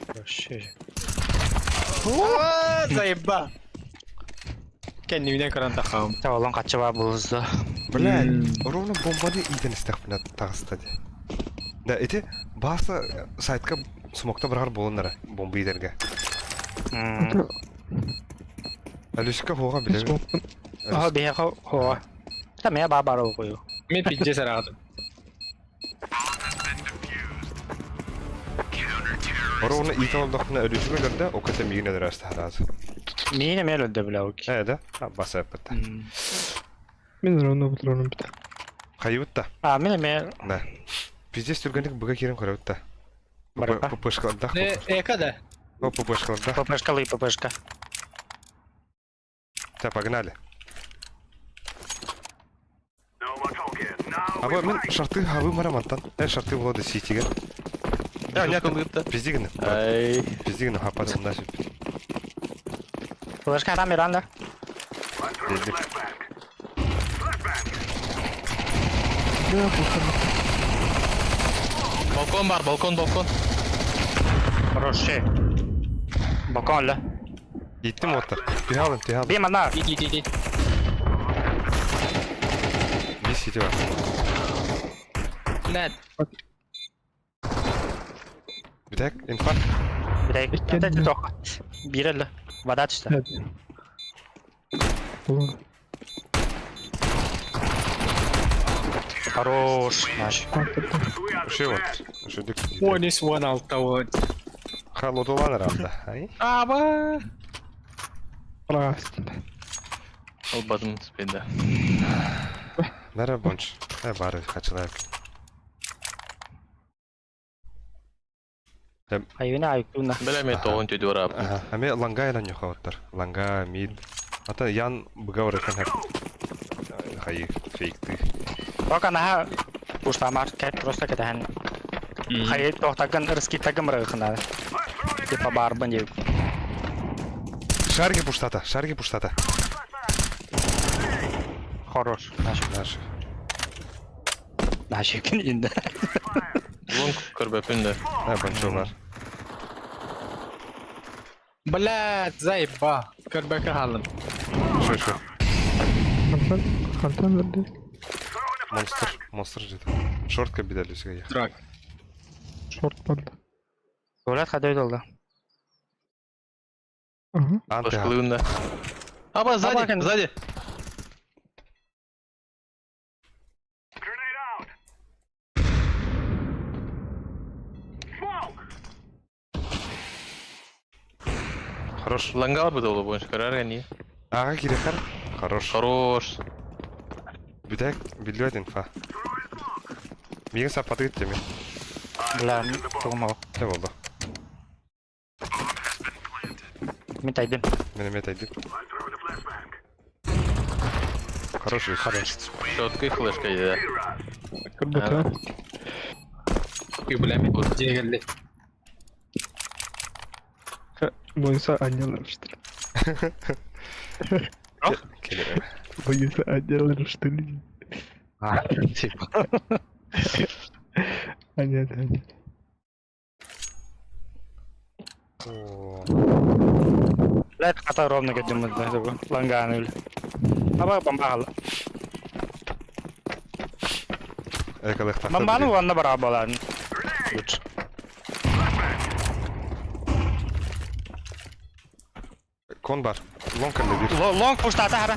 Хорош. Заеба. Кэннибинэн көрөн таххам. Та олон каччыба булузду. Блядь, ровно бомбаны иитэн истэхпинэ таҕыста дии. Да, ити бааса сайтка смокта быраҕар буоланнара бомба иитэргэ. Алюшка хуоҕа билэбин. Оһо биһиэхэ хуоҕа. Та мэ баа баар оҕую. Мен пиздец араҕатым. Ровно иитэн олдохпуна Алюшка өлөрдө, ол кытта миигин өлөрө астаһараат. Миин эмиэ өлөрдө бля оки. Ээ да, баса эппитте. Мин ровно бутуруном бит. Хайыбыт да. А мин эмиэ Да. Пиздец түргэнник быга киирэн көрөбүт да. Барыта. ППшкалардах. Эка да. О, ППшкалардах. ППшкалый ППшка. Так, погнали. Аба мен шарты хабы марамантан. Э, шарты болады ситиге. Я, нет, пиздигін. Ай. Пиздигін хапады мында сөп. Флешка там Миранда. Дедик. Балкон бар, балкон, балкон. Хороший. Балкон ла. Иттим оттар. Тиһалын, тиһалын. Бим ана. Ит, ит, ит, ит. Бис сити бар. Блядь. Бүтәк, инфаркт. Бүтәк. Это тох. Бирелле. Вода түстэ. Хорош. Наш. Үшеу вот. Үшеудік. Онис уон алта уон. Халотулан рамда. Ай. Аба! Просто. Албадым спинда. Нара бонч. Э, бары, хачылайк. Айвина айкуна. Бля, мен тоғын түйді орап. Ага. Аме ланга элен юхаваттар. Ланга, мид. Ата Ян быгавыр экен хеп. Хайы, фейкты. Пока наха пуштамар кэт просто кэтэхэн. Хайы тохтагын ырыскиттагын бырагыхына. Типа барбын деп. Шарги пуштата, шарги пуштата. Хорош. Наш. Наши. Наш күн инде. Лонг көрбөпүн да. Э, бончолар. Блядь, заеба. Көрбөкө халым. Шо, шо. Хантан, хантан берди. Монстр, монстр жеді. Шортка бедәлі я. Дурак. Шорт барды. Туалет хадой долды. Ага. Анты Башкалыын да. Аба, сзади, Аба, сзади. Хорош. Лангал бы долу больше, карар не. Ага, кирехар. Хорош. Хорош. Бүтәк, билбет инфа. Миген сапаты теме. Бля, тугум Не болды. Мен тайдым. Мен эме тайдым. Хорош, хорош. Четкая флешка, да. Көрбөтө. Үй, бля, мен дьиэ кэлли. Боюнса аннялар что ли? Келе. Боюнса аннялар что ли? А, типа. Аннят, аннят. Блядь, хата ровно кэдим ланганы бля. Аба бомба хала. Экалыхтахта. Бомбаны уонна бара балан. Лучше. Кон бар. Лонг кэллэ биир. Лонг пуштата хара.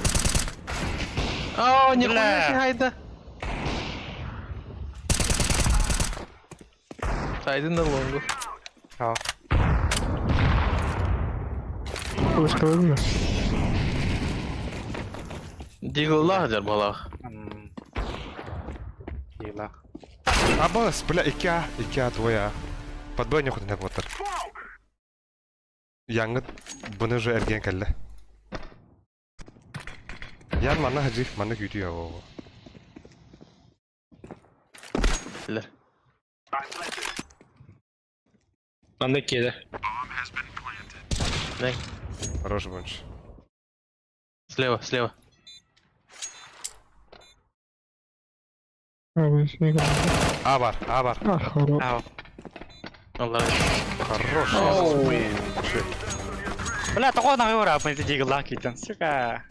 Оо, нихуя себе хайда. Сайдын да лонгу. Флешкаларын да. Дигллаах дьар балаах. Дилах. Абас, бля, 2А, 2А, 2А. Подбой не хотын буолтар. Яңыт бұны же эрген кэллэ. Ян манна хаджи, манна күүтүү яго. Билэр. Манна киэдэ. Хорош бунч. Слева, слева. А, вы снега. А бар, А бар. А, хоро. Аллах. Хорош. Шит. Бля, тоҕо наҕы ураапын ити диглах кийтен. Сука.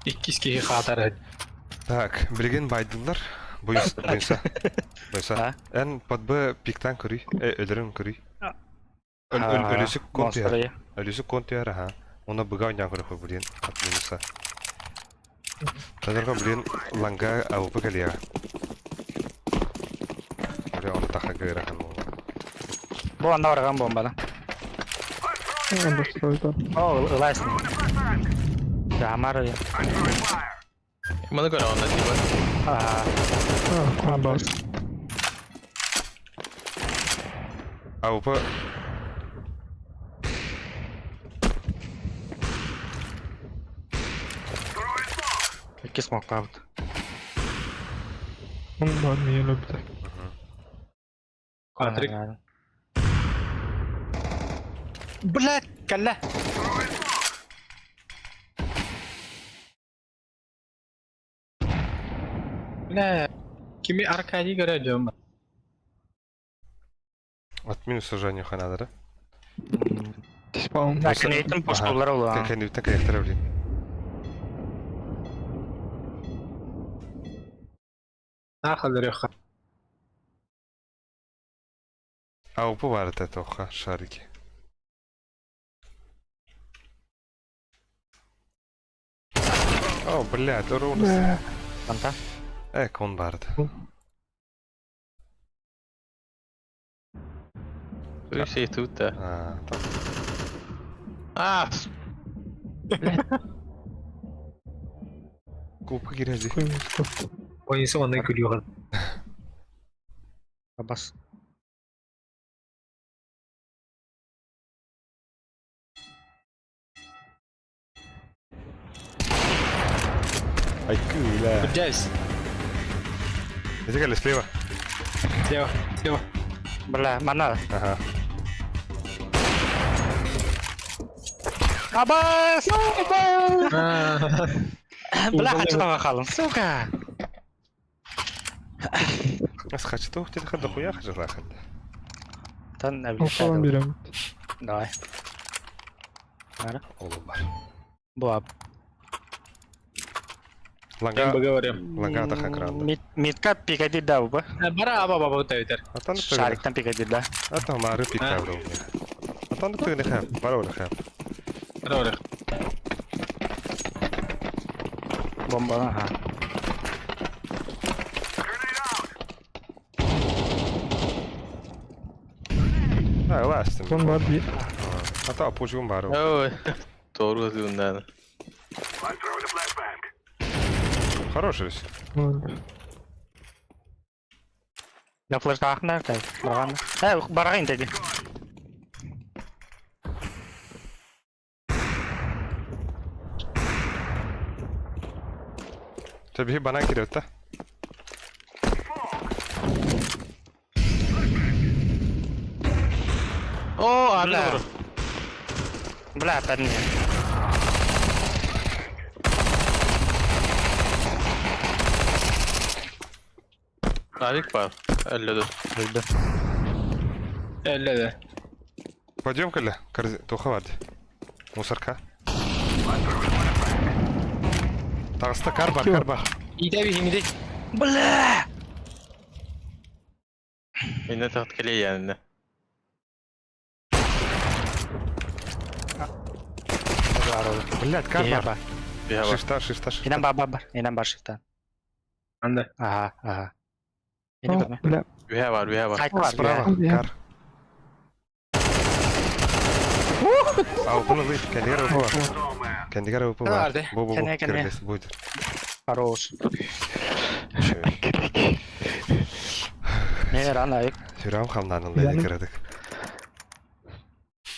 Иккис киһи хаатар. Так, билигин байдылар. Буйса, буйса. Буйса. Эн под Б пиктан көрүй, өлөрүн көрүй. Өлүсүк кон түһэр. Өлүсүк кон түһэр, аха. Оны быга ойнаан көрөхө блин, от минуса. Тадарга блин ланга АВП кэлиэҕэ. Бля, оны таха гырахан буолла. Бу анда барган бомбаны. Обустройда. О, ылайсың. Жамар. Маны көрө онда типа. А, А, кон бар. АВП икки смоктаабыт. Он бар, меня любит. Патрик. Блядь, кэллэ. Бля, кими Аркадий көрө дьон. от минуса же не надо, да? Спаун. Так, кенейтин пуштулар ола. Кэнни такая блин. Нахалырыха. АВП бар это тоха, шарики. О, блядь, ровно. Анта. Кон барды. Все тут да. А, там. А, Купа грязи. Ойынсы оннан күлүөҕүн. Бас. Ай, күлә. Джайс. Это слева. Слева, слева. Бля, манна. Ага. Абас! Бля, хочу там халым. Сука. Ас хочу то хотел хада хуя хочу лахан. Тан Офалан берем. Давай. Олым бар. Буа. Ланга, Поговорим. ланга тахан кранда. Митка пикади да уба. Бара аба баба утайдар. Атан Шариктан пикади да. Ата мары пикта у меня. Атан ты не хам, бара не хам. Бара Бомба, ага. А, ластым. Кон бар bir. Ата пужум бару. ой. Doğru düğünden. Хороший рис. Я флешка ахнар тай. Барган. Э, барган деди. Tabii bana giriyor da. О, abi Бля. doğru. Бля, парни. Авик бар. Өллө да. Өлдө. Өллө да. Пойдем, Коля, туха барды. Мусорка. Таҕыста кар бар, кар бар. Иитэ биһиҥди. Бля! Инне тахт келе янына. Блядь, кар бар. Биһа бар. Шифта, шифта, шифта. Инан бар бар бар. Инан бар шифта. Анда. Ага, ага. Ини көрмө. Бля, Биһа бар, биһа бар. Сайт бар. Справа, кар. А, упыны лыйт, кәндігер упы бар. Кәндігер упы бар. Барды. Бу, бу, бу, Кәне, кәне. кірбес, будет. Хорош. Не рано айык. Сүрәм хамнанын лайды Яны- кіредік.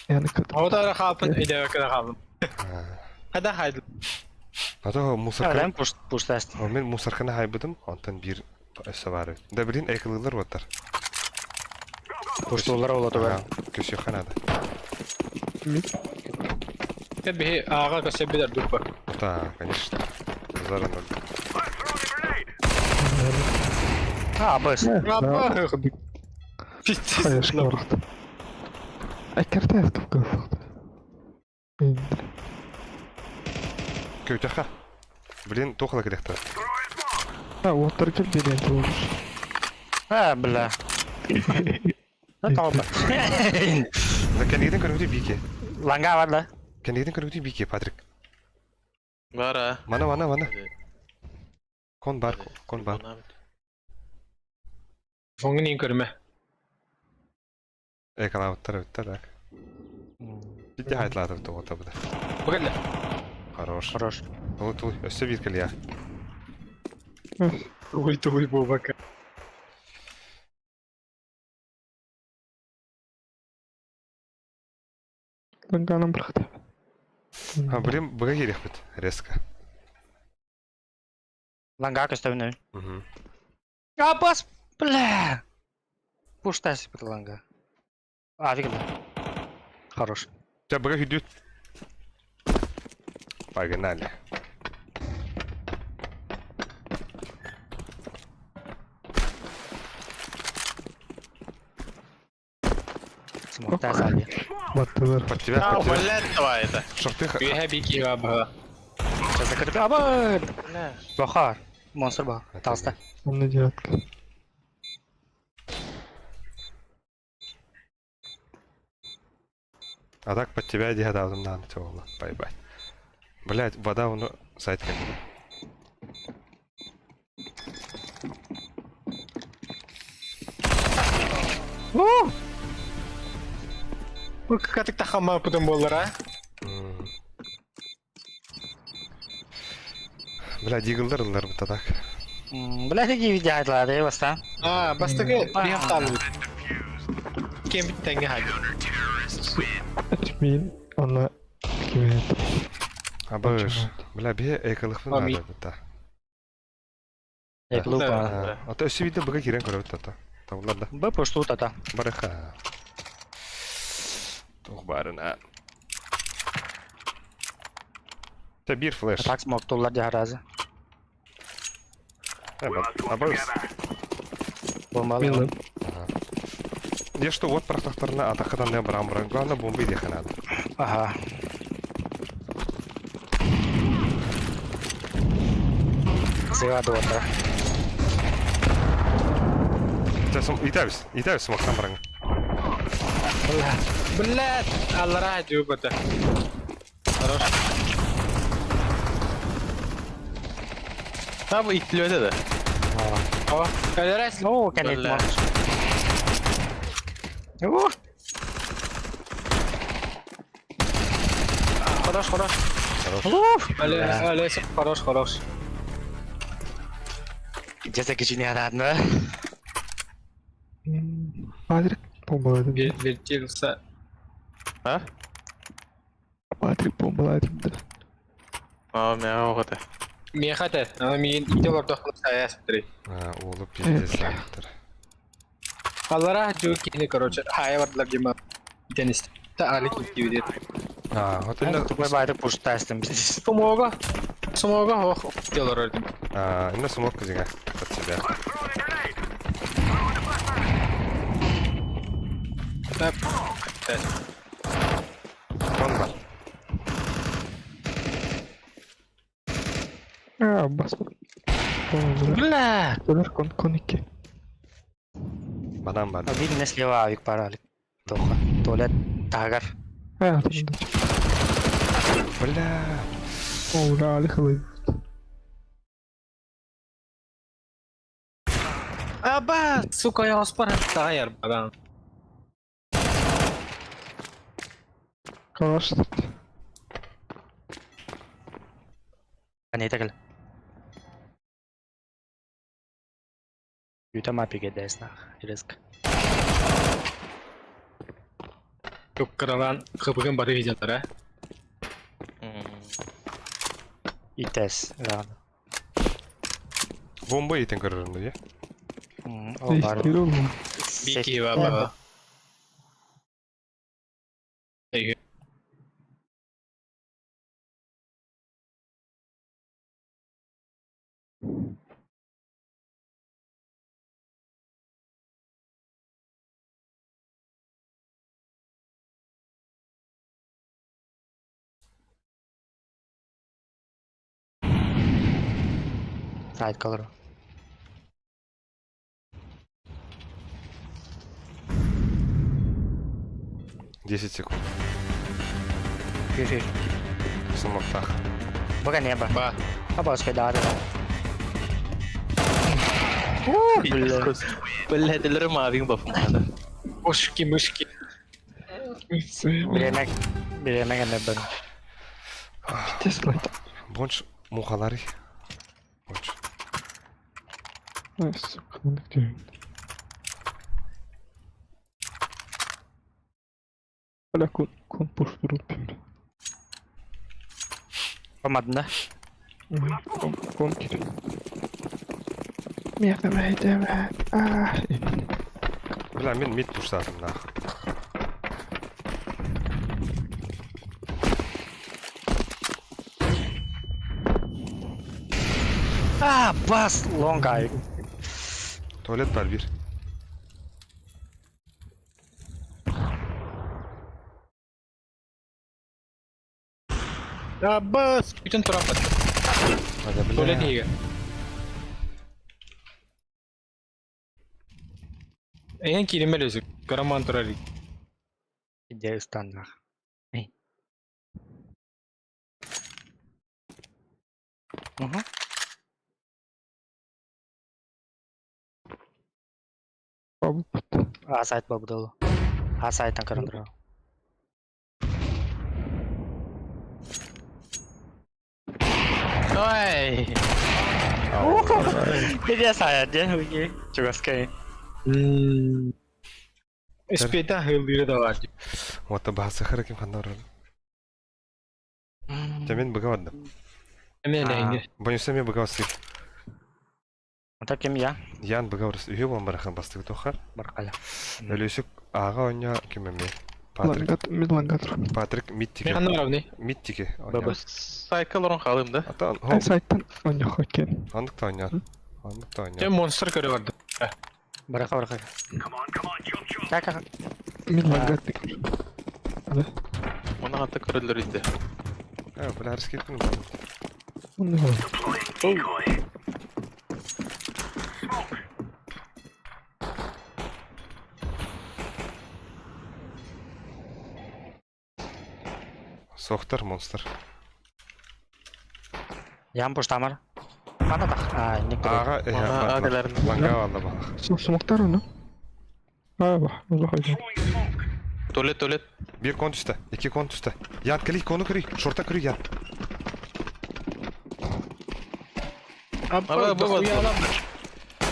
яны кыт. Ота хаапын идэвэ кына хаалым. Хада хайды. Ато мусорка. Өлен пуш пуштаст. Мен мусорканы хайбыдым, онтан бир өссө бар. Да блин, экылылар боттар. Пуштулар ола тугар. Көсө ханада. Те биһи аага көсө билер дуппа. Да, конечно. Зара ноль. А, быс. Апа. Пиздец. Конечно, барахта. Айкарта тупка. Көтөха. Блин, тухла керекті. А, оттар кел деген тур. А, бля. Да тоба. Да кәндігіден көргүтү бике. Ланга бар да. Кәндігіден көргүтү бике, Патрик. Бар а. Мана, мана, мана. Кон бар, кон бар. Фонгын ин көрмө. Экалауттар өттер, так. Битте хайтлатып тоғыта бұда. Бүгін. Хорош. Хорош. Тулы, тулы, өссө бир кэлиэ. Тугуй тугуй бобака. Ланганым барахта. А, блин, быга керек бит, резко. Ланга көстөбүнө. Мгм. А, бас, бля. Пуштаст бит ланга. А, видел. Хорош. Ча, быга хүдүт. Погнали. Смокта сзади. Баттылар. Под тебя, А, под тебя. блядь, давай это. Шорты. Биһэ бики баба. Сейчас закрепи. Аба! Бахар. Монстр ба. Талста. Он девятка. А так под тебя иди гадавдым на тёла. Бай-бай. Блять, вода он сайт как Бу катык тахама потом болар а. Бля, диглдар ылар бу так. Бля, такие видео айтлады, баста. А, бастыгы биһэ таалбыт. Кем биттенге хайды. Мен аны кимет. Абыш. Бля, бе экалыхпын Ами. надо бу та. Эклупа. А то өссө видео быга кирен көрөбүт та. Табылар да. Б пушту тата. Барыха. Тух барына. Та бир флеш. Так смоктулар дяразы. Абыш. Бомбалы. Милым. Я что, вот прохтахтарна атакадан не барам барам. Главное бомбы идеха надо. Ага. Сыва дота. Сейчас итабис, итабис смоктан баран. Блядь, аллара жугота. Хорош. Там итлөдө да. О, калерас. О, конечно. Бля. Ух. Хорош, хорош. Уф. Але, але, хорош, хорош. Где закичини ададны? Патрик бомбалады. Вертился. А? Патрик бомбалады. А, мә огота. Мехате, ана миин идеолар дохлы сая смотри. А, олы пиздец заттыр. Аллара жуг кини, короче, хая бардылар дима. Теннис. Та али кити видит. А, вот инна Тупой байдык пуштастым. Сумога. Сумога, ох, идеолар ордим. А, инна смок зига под тебя. Так. Кон бар. А, бас. Бля! Көлөр кон кон икки. Банан бар. Биир не слева авик пара Тоха. Туалет тагар. А, там Бля. О, ура, алихалы. Аба, сука, я оспар тагайар бадан. Калаш. Ани тагал. Юта мапиге дэснах. Риск. Кыралан хыбыгын бары видятар, а? Итес. Рано. Бомба итен көрөрүм дии. О бар. Бики баба. Эй. Сайт колор. 10 секунд. Фи-фи. Сумактах. Бага небо. Ба. Аба успеда. Бля. Бля, делерим авик бафым. Ошки, мышки. Время. Время небо. Тесла. Бонч мухалары. Бонч. Ай, сука, ну где? Бля, кон кон пуштуру пим. Помадна. Кон кон кири. Мерда, блядь, блядь. А. Бля, мен мид пуштадым нахуй. А, бас лонг авик. Туалет бар бир. Да, бас, бүтін тұрап. Бля, Туалет бля. неге? Эйен киремел өзі. Караман тұрар. Идею станнах. Угу. А сайт бабдолу. А сайттан көрөндүрө. Ой! Иде сайт, де, уги. Чугаскай. Эспета хылдыры да бар. Вот басы хараким хандар. Мен быга бардым. Эме ләңге. Бонюса мен быга басты. Ата кем я? Ян быга барыс. Үйе болан барахан бастыгы тохар. Баркаля. Өлөсүк ага оня кимеме. Патрик. Лангат, мид лангатр. Патрик миттике. Мен хандар Миттике. Баба сайкал орон халым да? Ата Ай, сайттан оня хокен. Андык та оня. Андык та оня. Мен монстр көрі барды. Барака барака. Как как? Мид лангат. Оны аты көрөлөр инде. А, бля, рискет күн. Сохтар монстр. Ям пуштамар. Ана так. А, не көрө. Ага, э, Ага, агаларын. Ланга алла бах. Смоктар оны? А, бах, узах айдан. Туалет, туалет. Бир кон түстө, эки кон түстө. Ян кели кону көрүй, шорта көрүй ян. Аба, бу, бу.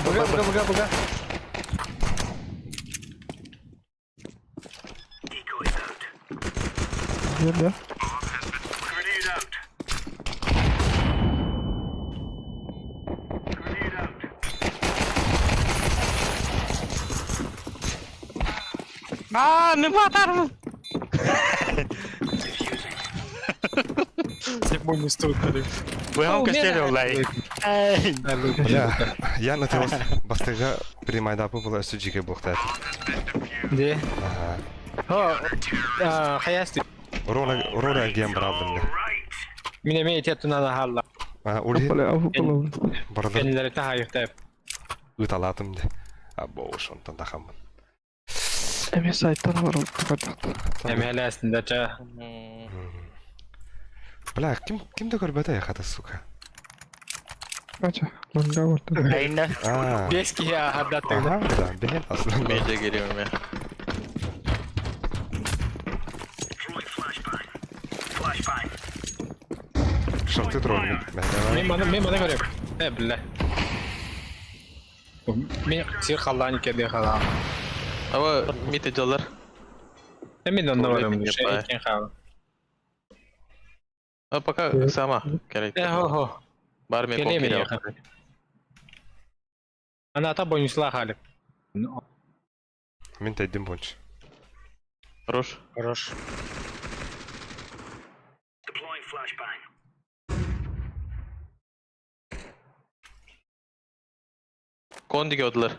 Буга, буга, буга, буга. Жерде. А, мен батармын. Сеп монстр өтті. Быгам көстелі олай. Эй. Бля, ян это бастыга примайда бу була өсү жиге бухта. Де. Ага. Хо, хайасты. Урона, урона диэн бараллым да. Мин эмиэ ити аттынан аһаалла. А, ули баралар Кэннилэри таһайыхтап. ыталаатым да. А, бош, онтон тахаммын. Эми сайттан бар көрдөхтөр. Эмиэлээстин да ча. Бля, ким ким да көрбөтө яхата, сука. Ача, ланга барда. Айна. А. Бес киһи аһардаттыгына. Ага, да, бэһин аслан. Медиа гелиyorum я. Шорты тролли. Мен маны мен маны көрөм. Э, бля. Мен сир халлаан кеде халаан. Ава мите жалар. Э, мен онно Туалет барым. не Шей пай. кен хаал. А пока сама керек. Э, хо хо. Бар мен Келе мен кон яха. Ана ата бонусла халып. Мен тайдым бонч. Хорош. Хорош. Кон диге одылар.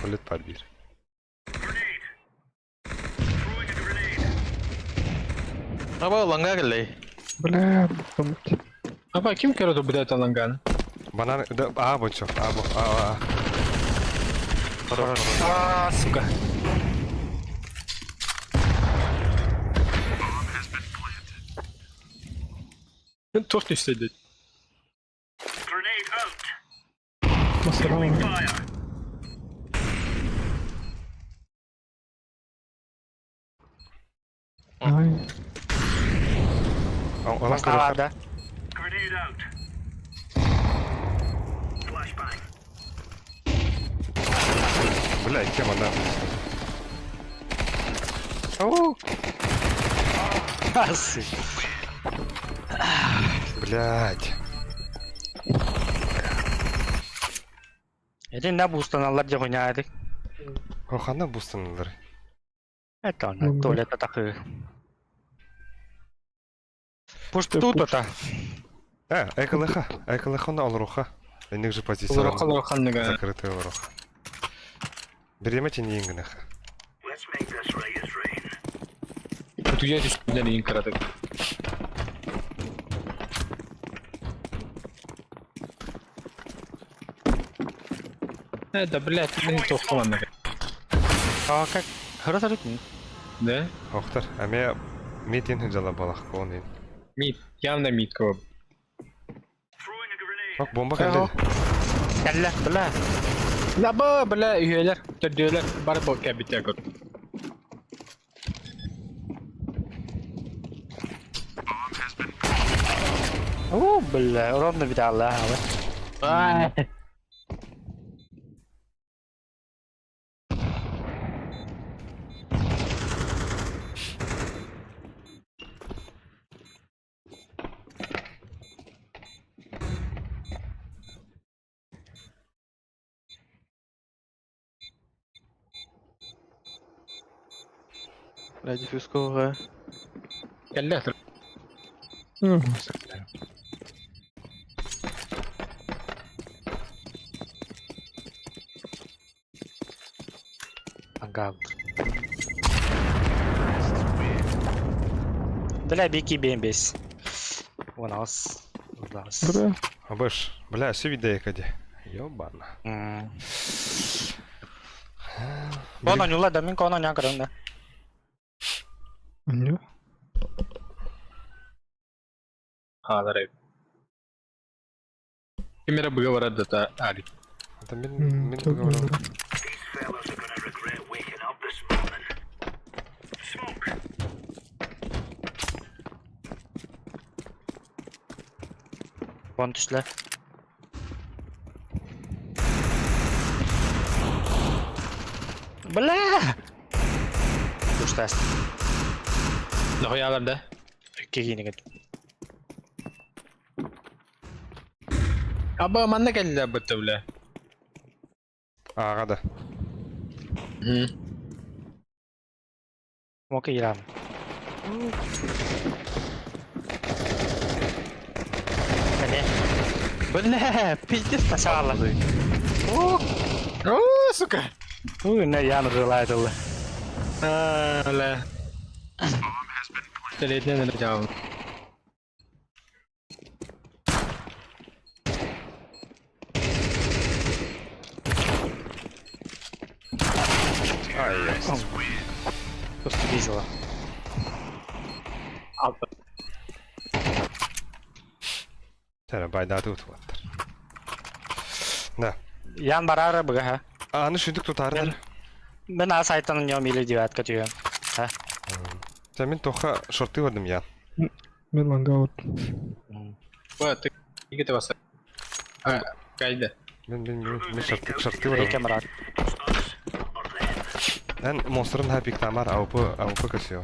Туалет бар бир. Аба ланга келей. Бля, бутамыт. Апа ким көрөдү бу да таланган? Банан, да, а, бончо, а, бо, а, а. Хорош. А, сука. Тух түстеді. Масалан. Ай, А, Алан көрөр. Масталада. Бля, кем она? Оу. Асы. Блять. Эти на бустаналар же хуйняды. Хана бустаналар. Это она, туалет такы. Пусть тут это. Э, эколыха, эколыха на алруха. Эник же позиция. Олар ханныга. Закрытый алруха. Береме тени ингнеха. Кутуя түстүнен иин карадык. Э, да, блядь, мен тоқтаманныга. А как? Хорошо тут. Да? Охтар, а ме митин жала балах конин. Мид, явно мид кого. Ок, бомба келди. Кәллә, бля. Лаба, бля, үйелер, төрдүөлер бар бу кәбитә көр. О, бля, ровно видала. Ай. Бля, диффюзкого. Кәллә төр. ну, Ага. Бля, бики бембес. У нас. У нас. Бля, Абыш, бля, все видео каде. Ёбана. Кона нюла, да мин кона ня көрөм да. аню. Халар. Кимере буга барады та али. Это мин мин Çok говорю. güzel. Вон түшле. Бля! Туштас. Нахуялар да? Кигинеге. Аба манна кәллә бутты бля. Ага, да. Моки ирам. Әне. Бля, пиздец Сначала. О, сука! Ну, не я желаю это. А, бля. Телетне не жавым. Ай, Просто весело. Тара байдааты утуаттар. Да. Ян барара быга. Аны шүндүк тутаардар. Мен ас айтан нем или девятка түйен. Та мен тоха шорты бардым я. Мен ланга от. Ба, ты игите баса. А, кайда. Мен мен мен мен шорты шорты бардым. Эки мырат. Эн монстрын хапик тамар аупы аупы көсөй.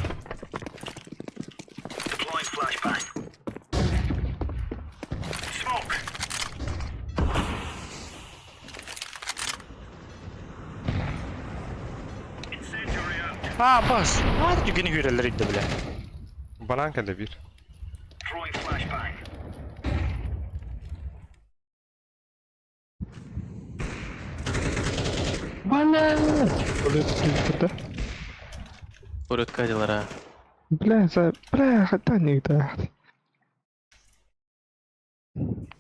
А, бас. А, түгені хүрелер идді біле. Банан кэллэ бир. Туалет киирдэ. Урутка дилара. Бля, за... Бля, хата нигде.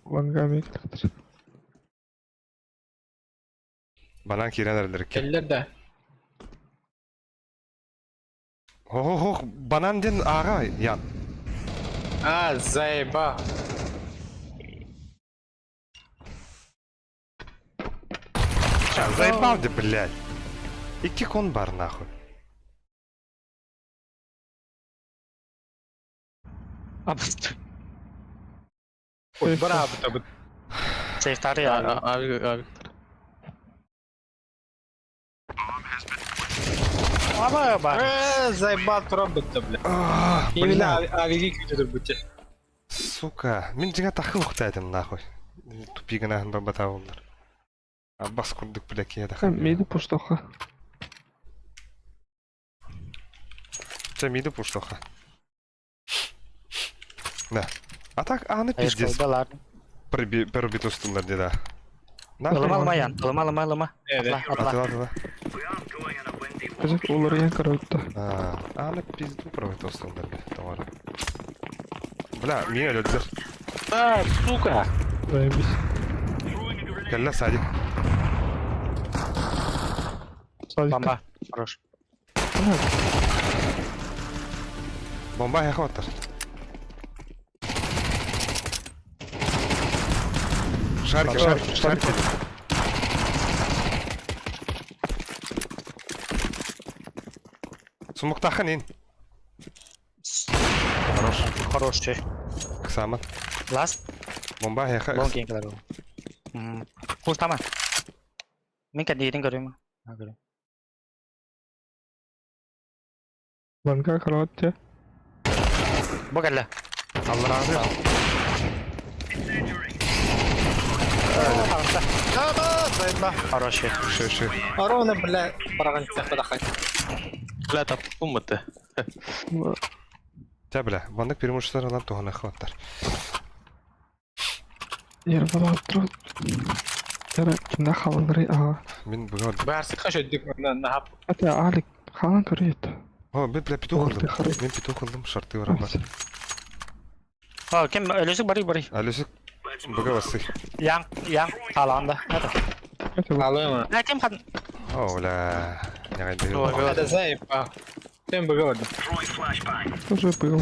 Ланга миктер. Банан киирэн эрэллэр икки. Келлер да. Хо хо банан ден ага ян. А, заеба. Заебал де, блядь. Икки кон бар нахуй. А, бас. Ой, бара бу Сейфтары я. Abi abi. Аба, ба. Э, заебал турап битти, бля. А, Именно Блядь. авиги күтүдүр бутте. Сука, мин дьиҥэ тахы ухтаатым нахуй. Тупигына бабатаулар. А бас курдук бля киһи тахы. Миди пуштоха. Чэ миди пуштоха. Да. А так аны пиздец Балар. перебит устулар деда. Ылыма алма ян. Ылыма алма алма. Evet. Атла, атла. Атла атла. Казак олар ян караутта. А, аны пизду пробит устулар бля, товары. Бля, мин өлөдүлэр. А, сука! Заебись. Кэллэ садик. Садик. Бомба. Хорош. Бомба яхваттар. Шарики, шарики, шарики. Сумуктахан ин. Хорош. Хорош, чей. Ксаман. Ласт. Бомба яха. Лонг кейн калар. Пуштама. Мен кәдейден көрем. А, көрем. Ланга караутта. Бу кәллә. Алла разы. Да, заеба. Хорош. чей. Шö шö. Арона, бля, бараган тахта Бля, таппым бытты. Тә бля, бандык преимуществолар алан туһана хваттар. Ер бала туру. Тара кимде халалары ага. Мин бүгін Барсы хашөдүк нахап. Ата алик халан көрөйт. О, мен бля петух Орты алдым. хары. Мен петух алдым, шарты бар. А, кем өлөсүк барый барый. Алюсик бүге басы. Ян, ян, аланда. Это. Это Алыма. А, кем хан? О, бля. Не Ой, гайды. Это заеба. Тем бөгөдүм. тоже был.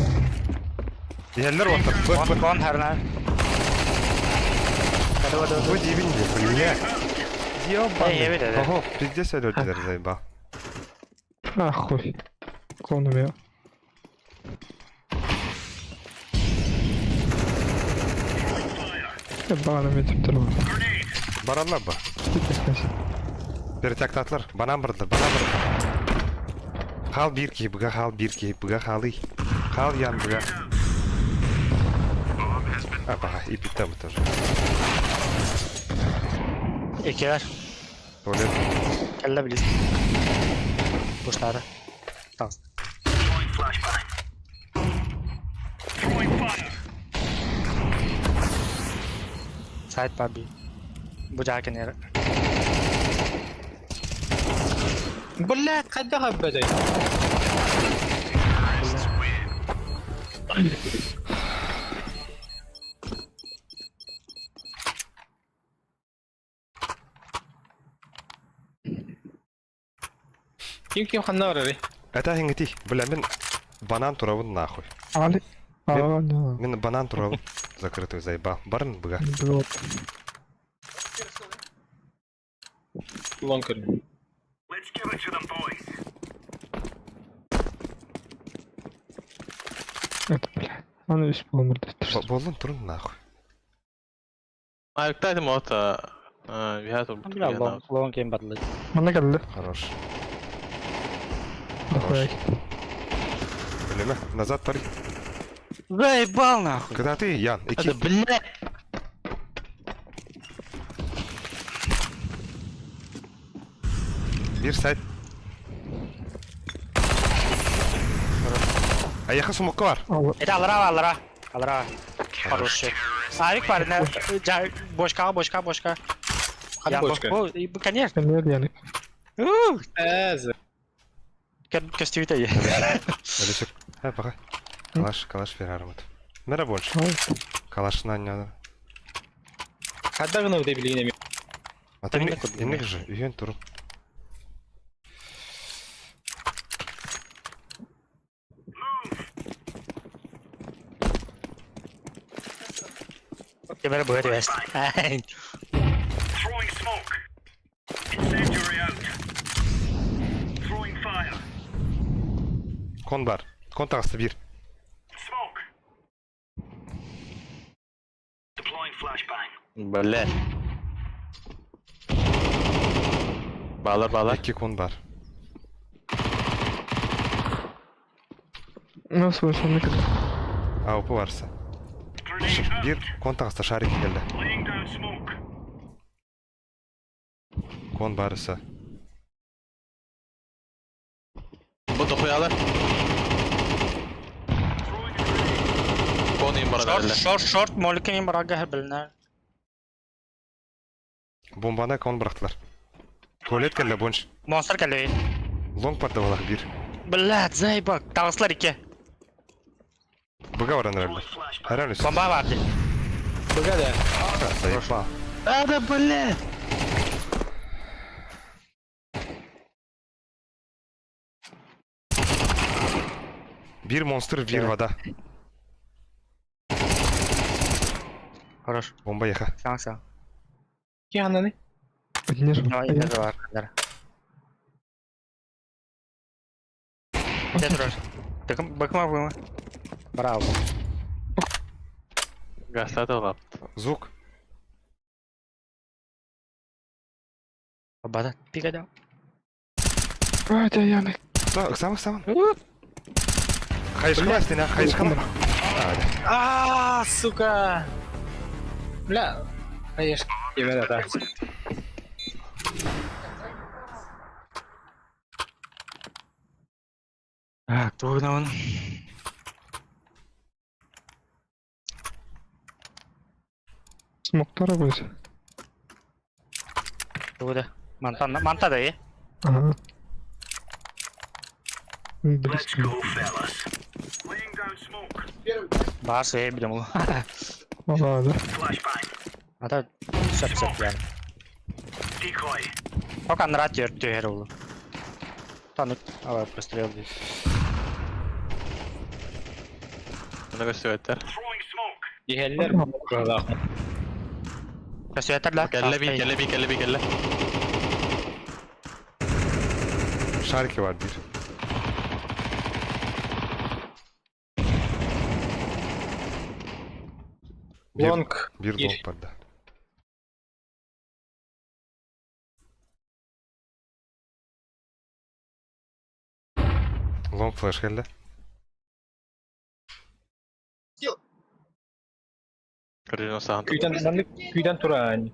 Еллер ватыр. Вон, вон, харна. Бу дибин де, бля. Эй, Ёбаный. ебет, Ого, пиздец өлөдүлөр заеба. Нахуй. Клоном я. Бана метип туру. Баралар ба. Перетактатлар, банан бардылар, банан бардылар. Хал бир ки, буга хал бир ки, буга халы. Хал ян буга. А, бага, и питам тоже. Экелер. Туалет. Кәллә билис. Бушлары. Тагыз. Сайт баби. Бу жаа кенер. Блядь, хайдах эббэтэй? Ким ким ханна барарый? Это хингити. Бля, мин банан турабын нахуй. Али. А, да. Мин банан турабын. Закрытый заебал. Барын быга. Вот. Лон көрүн. Это, бля. Аны үс болмырды. Болун турун нахуй. Айыкта этим ота. Виха тур. Бля, лон, лон кем бадлы. Манна келди. Хорош. Дохуя. Блин, назад пари. Заебал нахуй. Когда ты, Ян, Это, иди. блядь. Bir сайт. Аяққа сумокка бар. Алла. Это алра, алра. Алра. Хороший. Арик бар, не, жа, бошка, бошка, бошка. Ханна Я бочка? бо- Конечно. Эмне яны. Ух, Эз. Костюм-то е. Әлесек. Ә, пока. Калаш, калаш берармыт. Мера больше. Калашына не надо. Хайдах гына өтө билигин эми. А ты Инник кудун. инник же, үйен туру. Теперь будет вест. Кон бар. Кон тағысы бір. Блядь. Балар, балар. Екі кон бар. Nasıl başlandı келди. АУП барса. Бір кон тағысы шарик келді. Кон барысы. Бу дохуялар. Кон им Шорт, барар. шорт, шорт, моликин барага билнер. Бомбаны кон бұрақтылар. Туалет келді бойынша. Монстр келди. Лонг барды балақ бір. Блядь, заебал. Тағыслар ике. Бұға баран әрәлі. Әрәлі. Бомба барды. Быга да. Заебал. А, да, блядь. Bir монстр, bir вода. Хорош. Бомба еха. Саң, саң. Ким ханнаны? Эмне же. Давай, это бар. Де турар? Бакым, бакыма, бакыма. Браво. Гастат алгап. Звук. Бада, пигада. А, да, яны. Самых самых. Хайышқала істен, хайышқала. А, сука. Бля. Конечно. Тебе да. Так, тугнан. Смоктара бойся. Тугда. Манта, манта да е. Ага. Близко. Бас е билем ол. Ага, да. Ата сөп сөп яны. Пока нрат жер ол. Танып, ава прострел дейт. Мына көстүбөттөр. Иһэллэр быһалаах. Көсөтөр да. Келле би, келле би, келле би, келле. Шарики бар bir. Bir, Лонг. bir Ир. лонг бар да. Лонг флеш келді. Көрүнө саан. Күйден маннык күйден туран.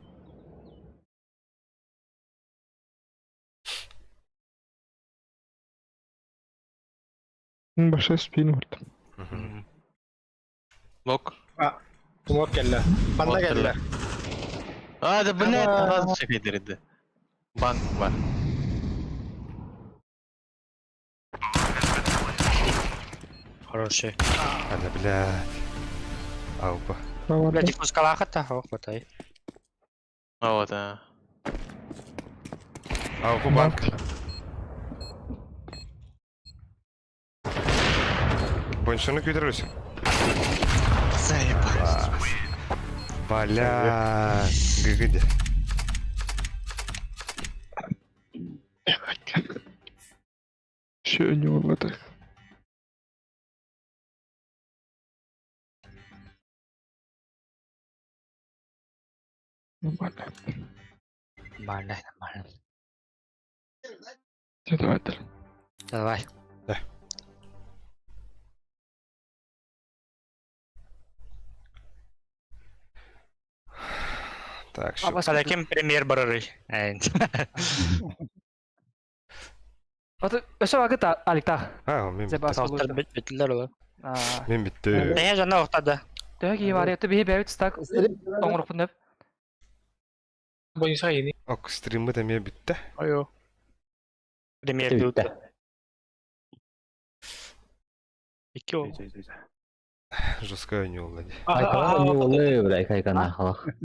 Большой спин вот. Мгм. Лок. Тумор келле. Панда Вот келле. келле. А, да блядь, раз чекайдерді. Банк бар. Хороший. Ана, блядь. Аупа. Бля, диффузкалаахыт та, ох, батай. А вот, а. Аупа банк. Боншаны күйдірілісі. Заебать. Бля, гыгыде. Еще не в это. Нормально. Нормально, нормально. Все, давай, давай. Давай. Да. Так, все. А ким премьер барарый? Аты өсө вакыт аликта. А, мен Зеба Соқтар бітілер олар. Мен бітті. Әйе жана оқтады. Төһө киһи бар, это биһи бэбит стак тоҥорукпун деп. Бойынша ени. Ок, стримы да мен бітті. Айо. Премьер Бітті. Икки ол. Жесткая не улады. Айкана не олы, бля, айкана халах.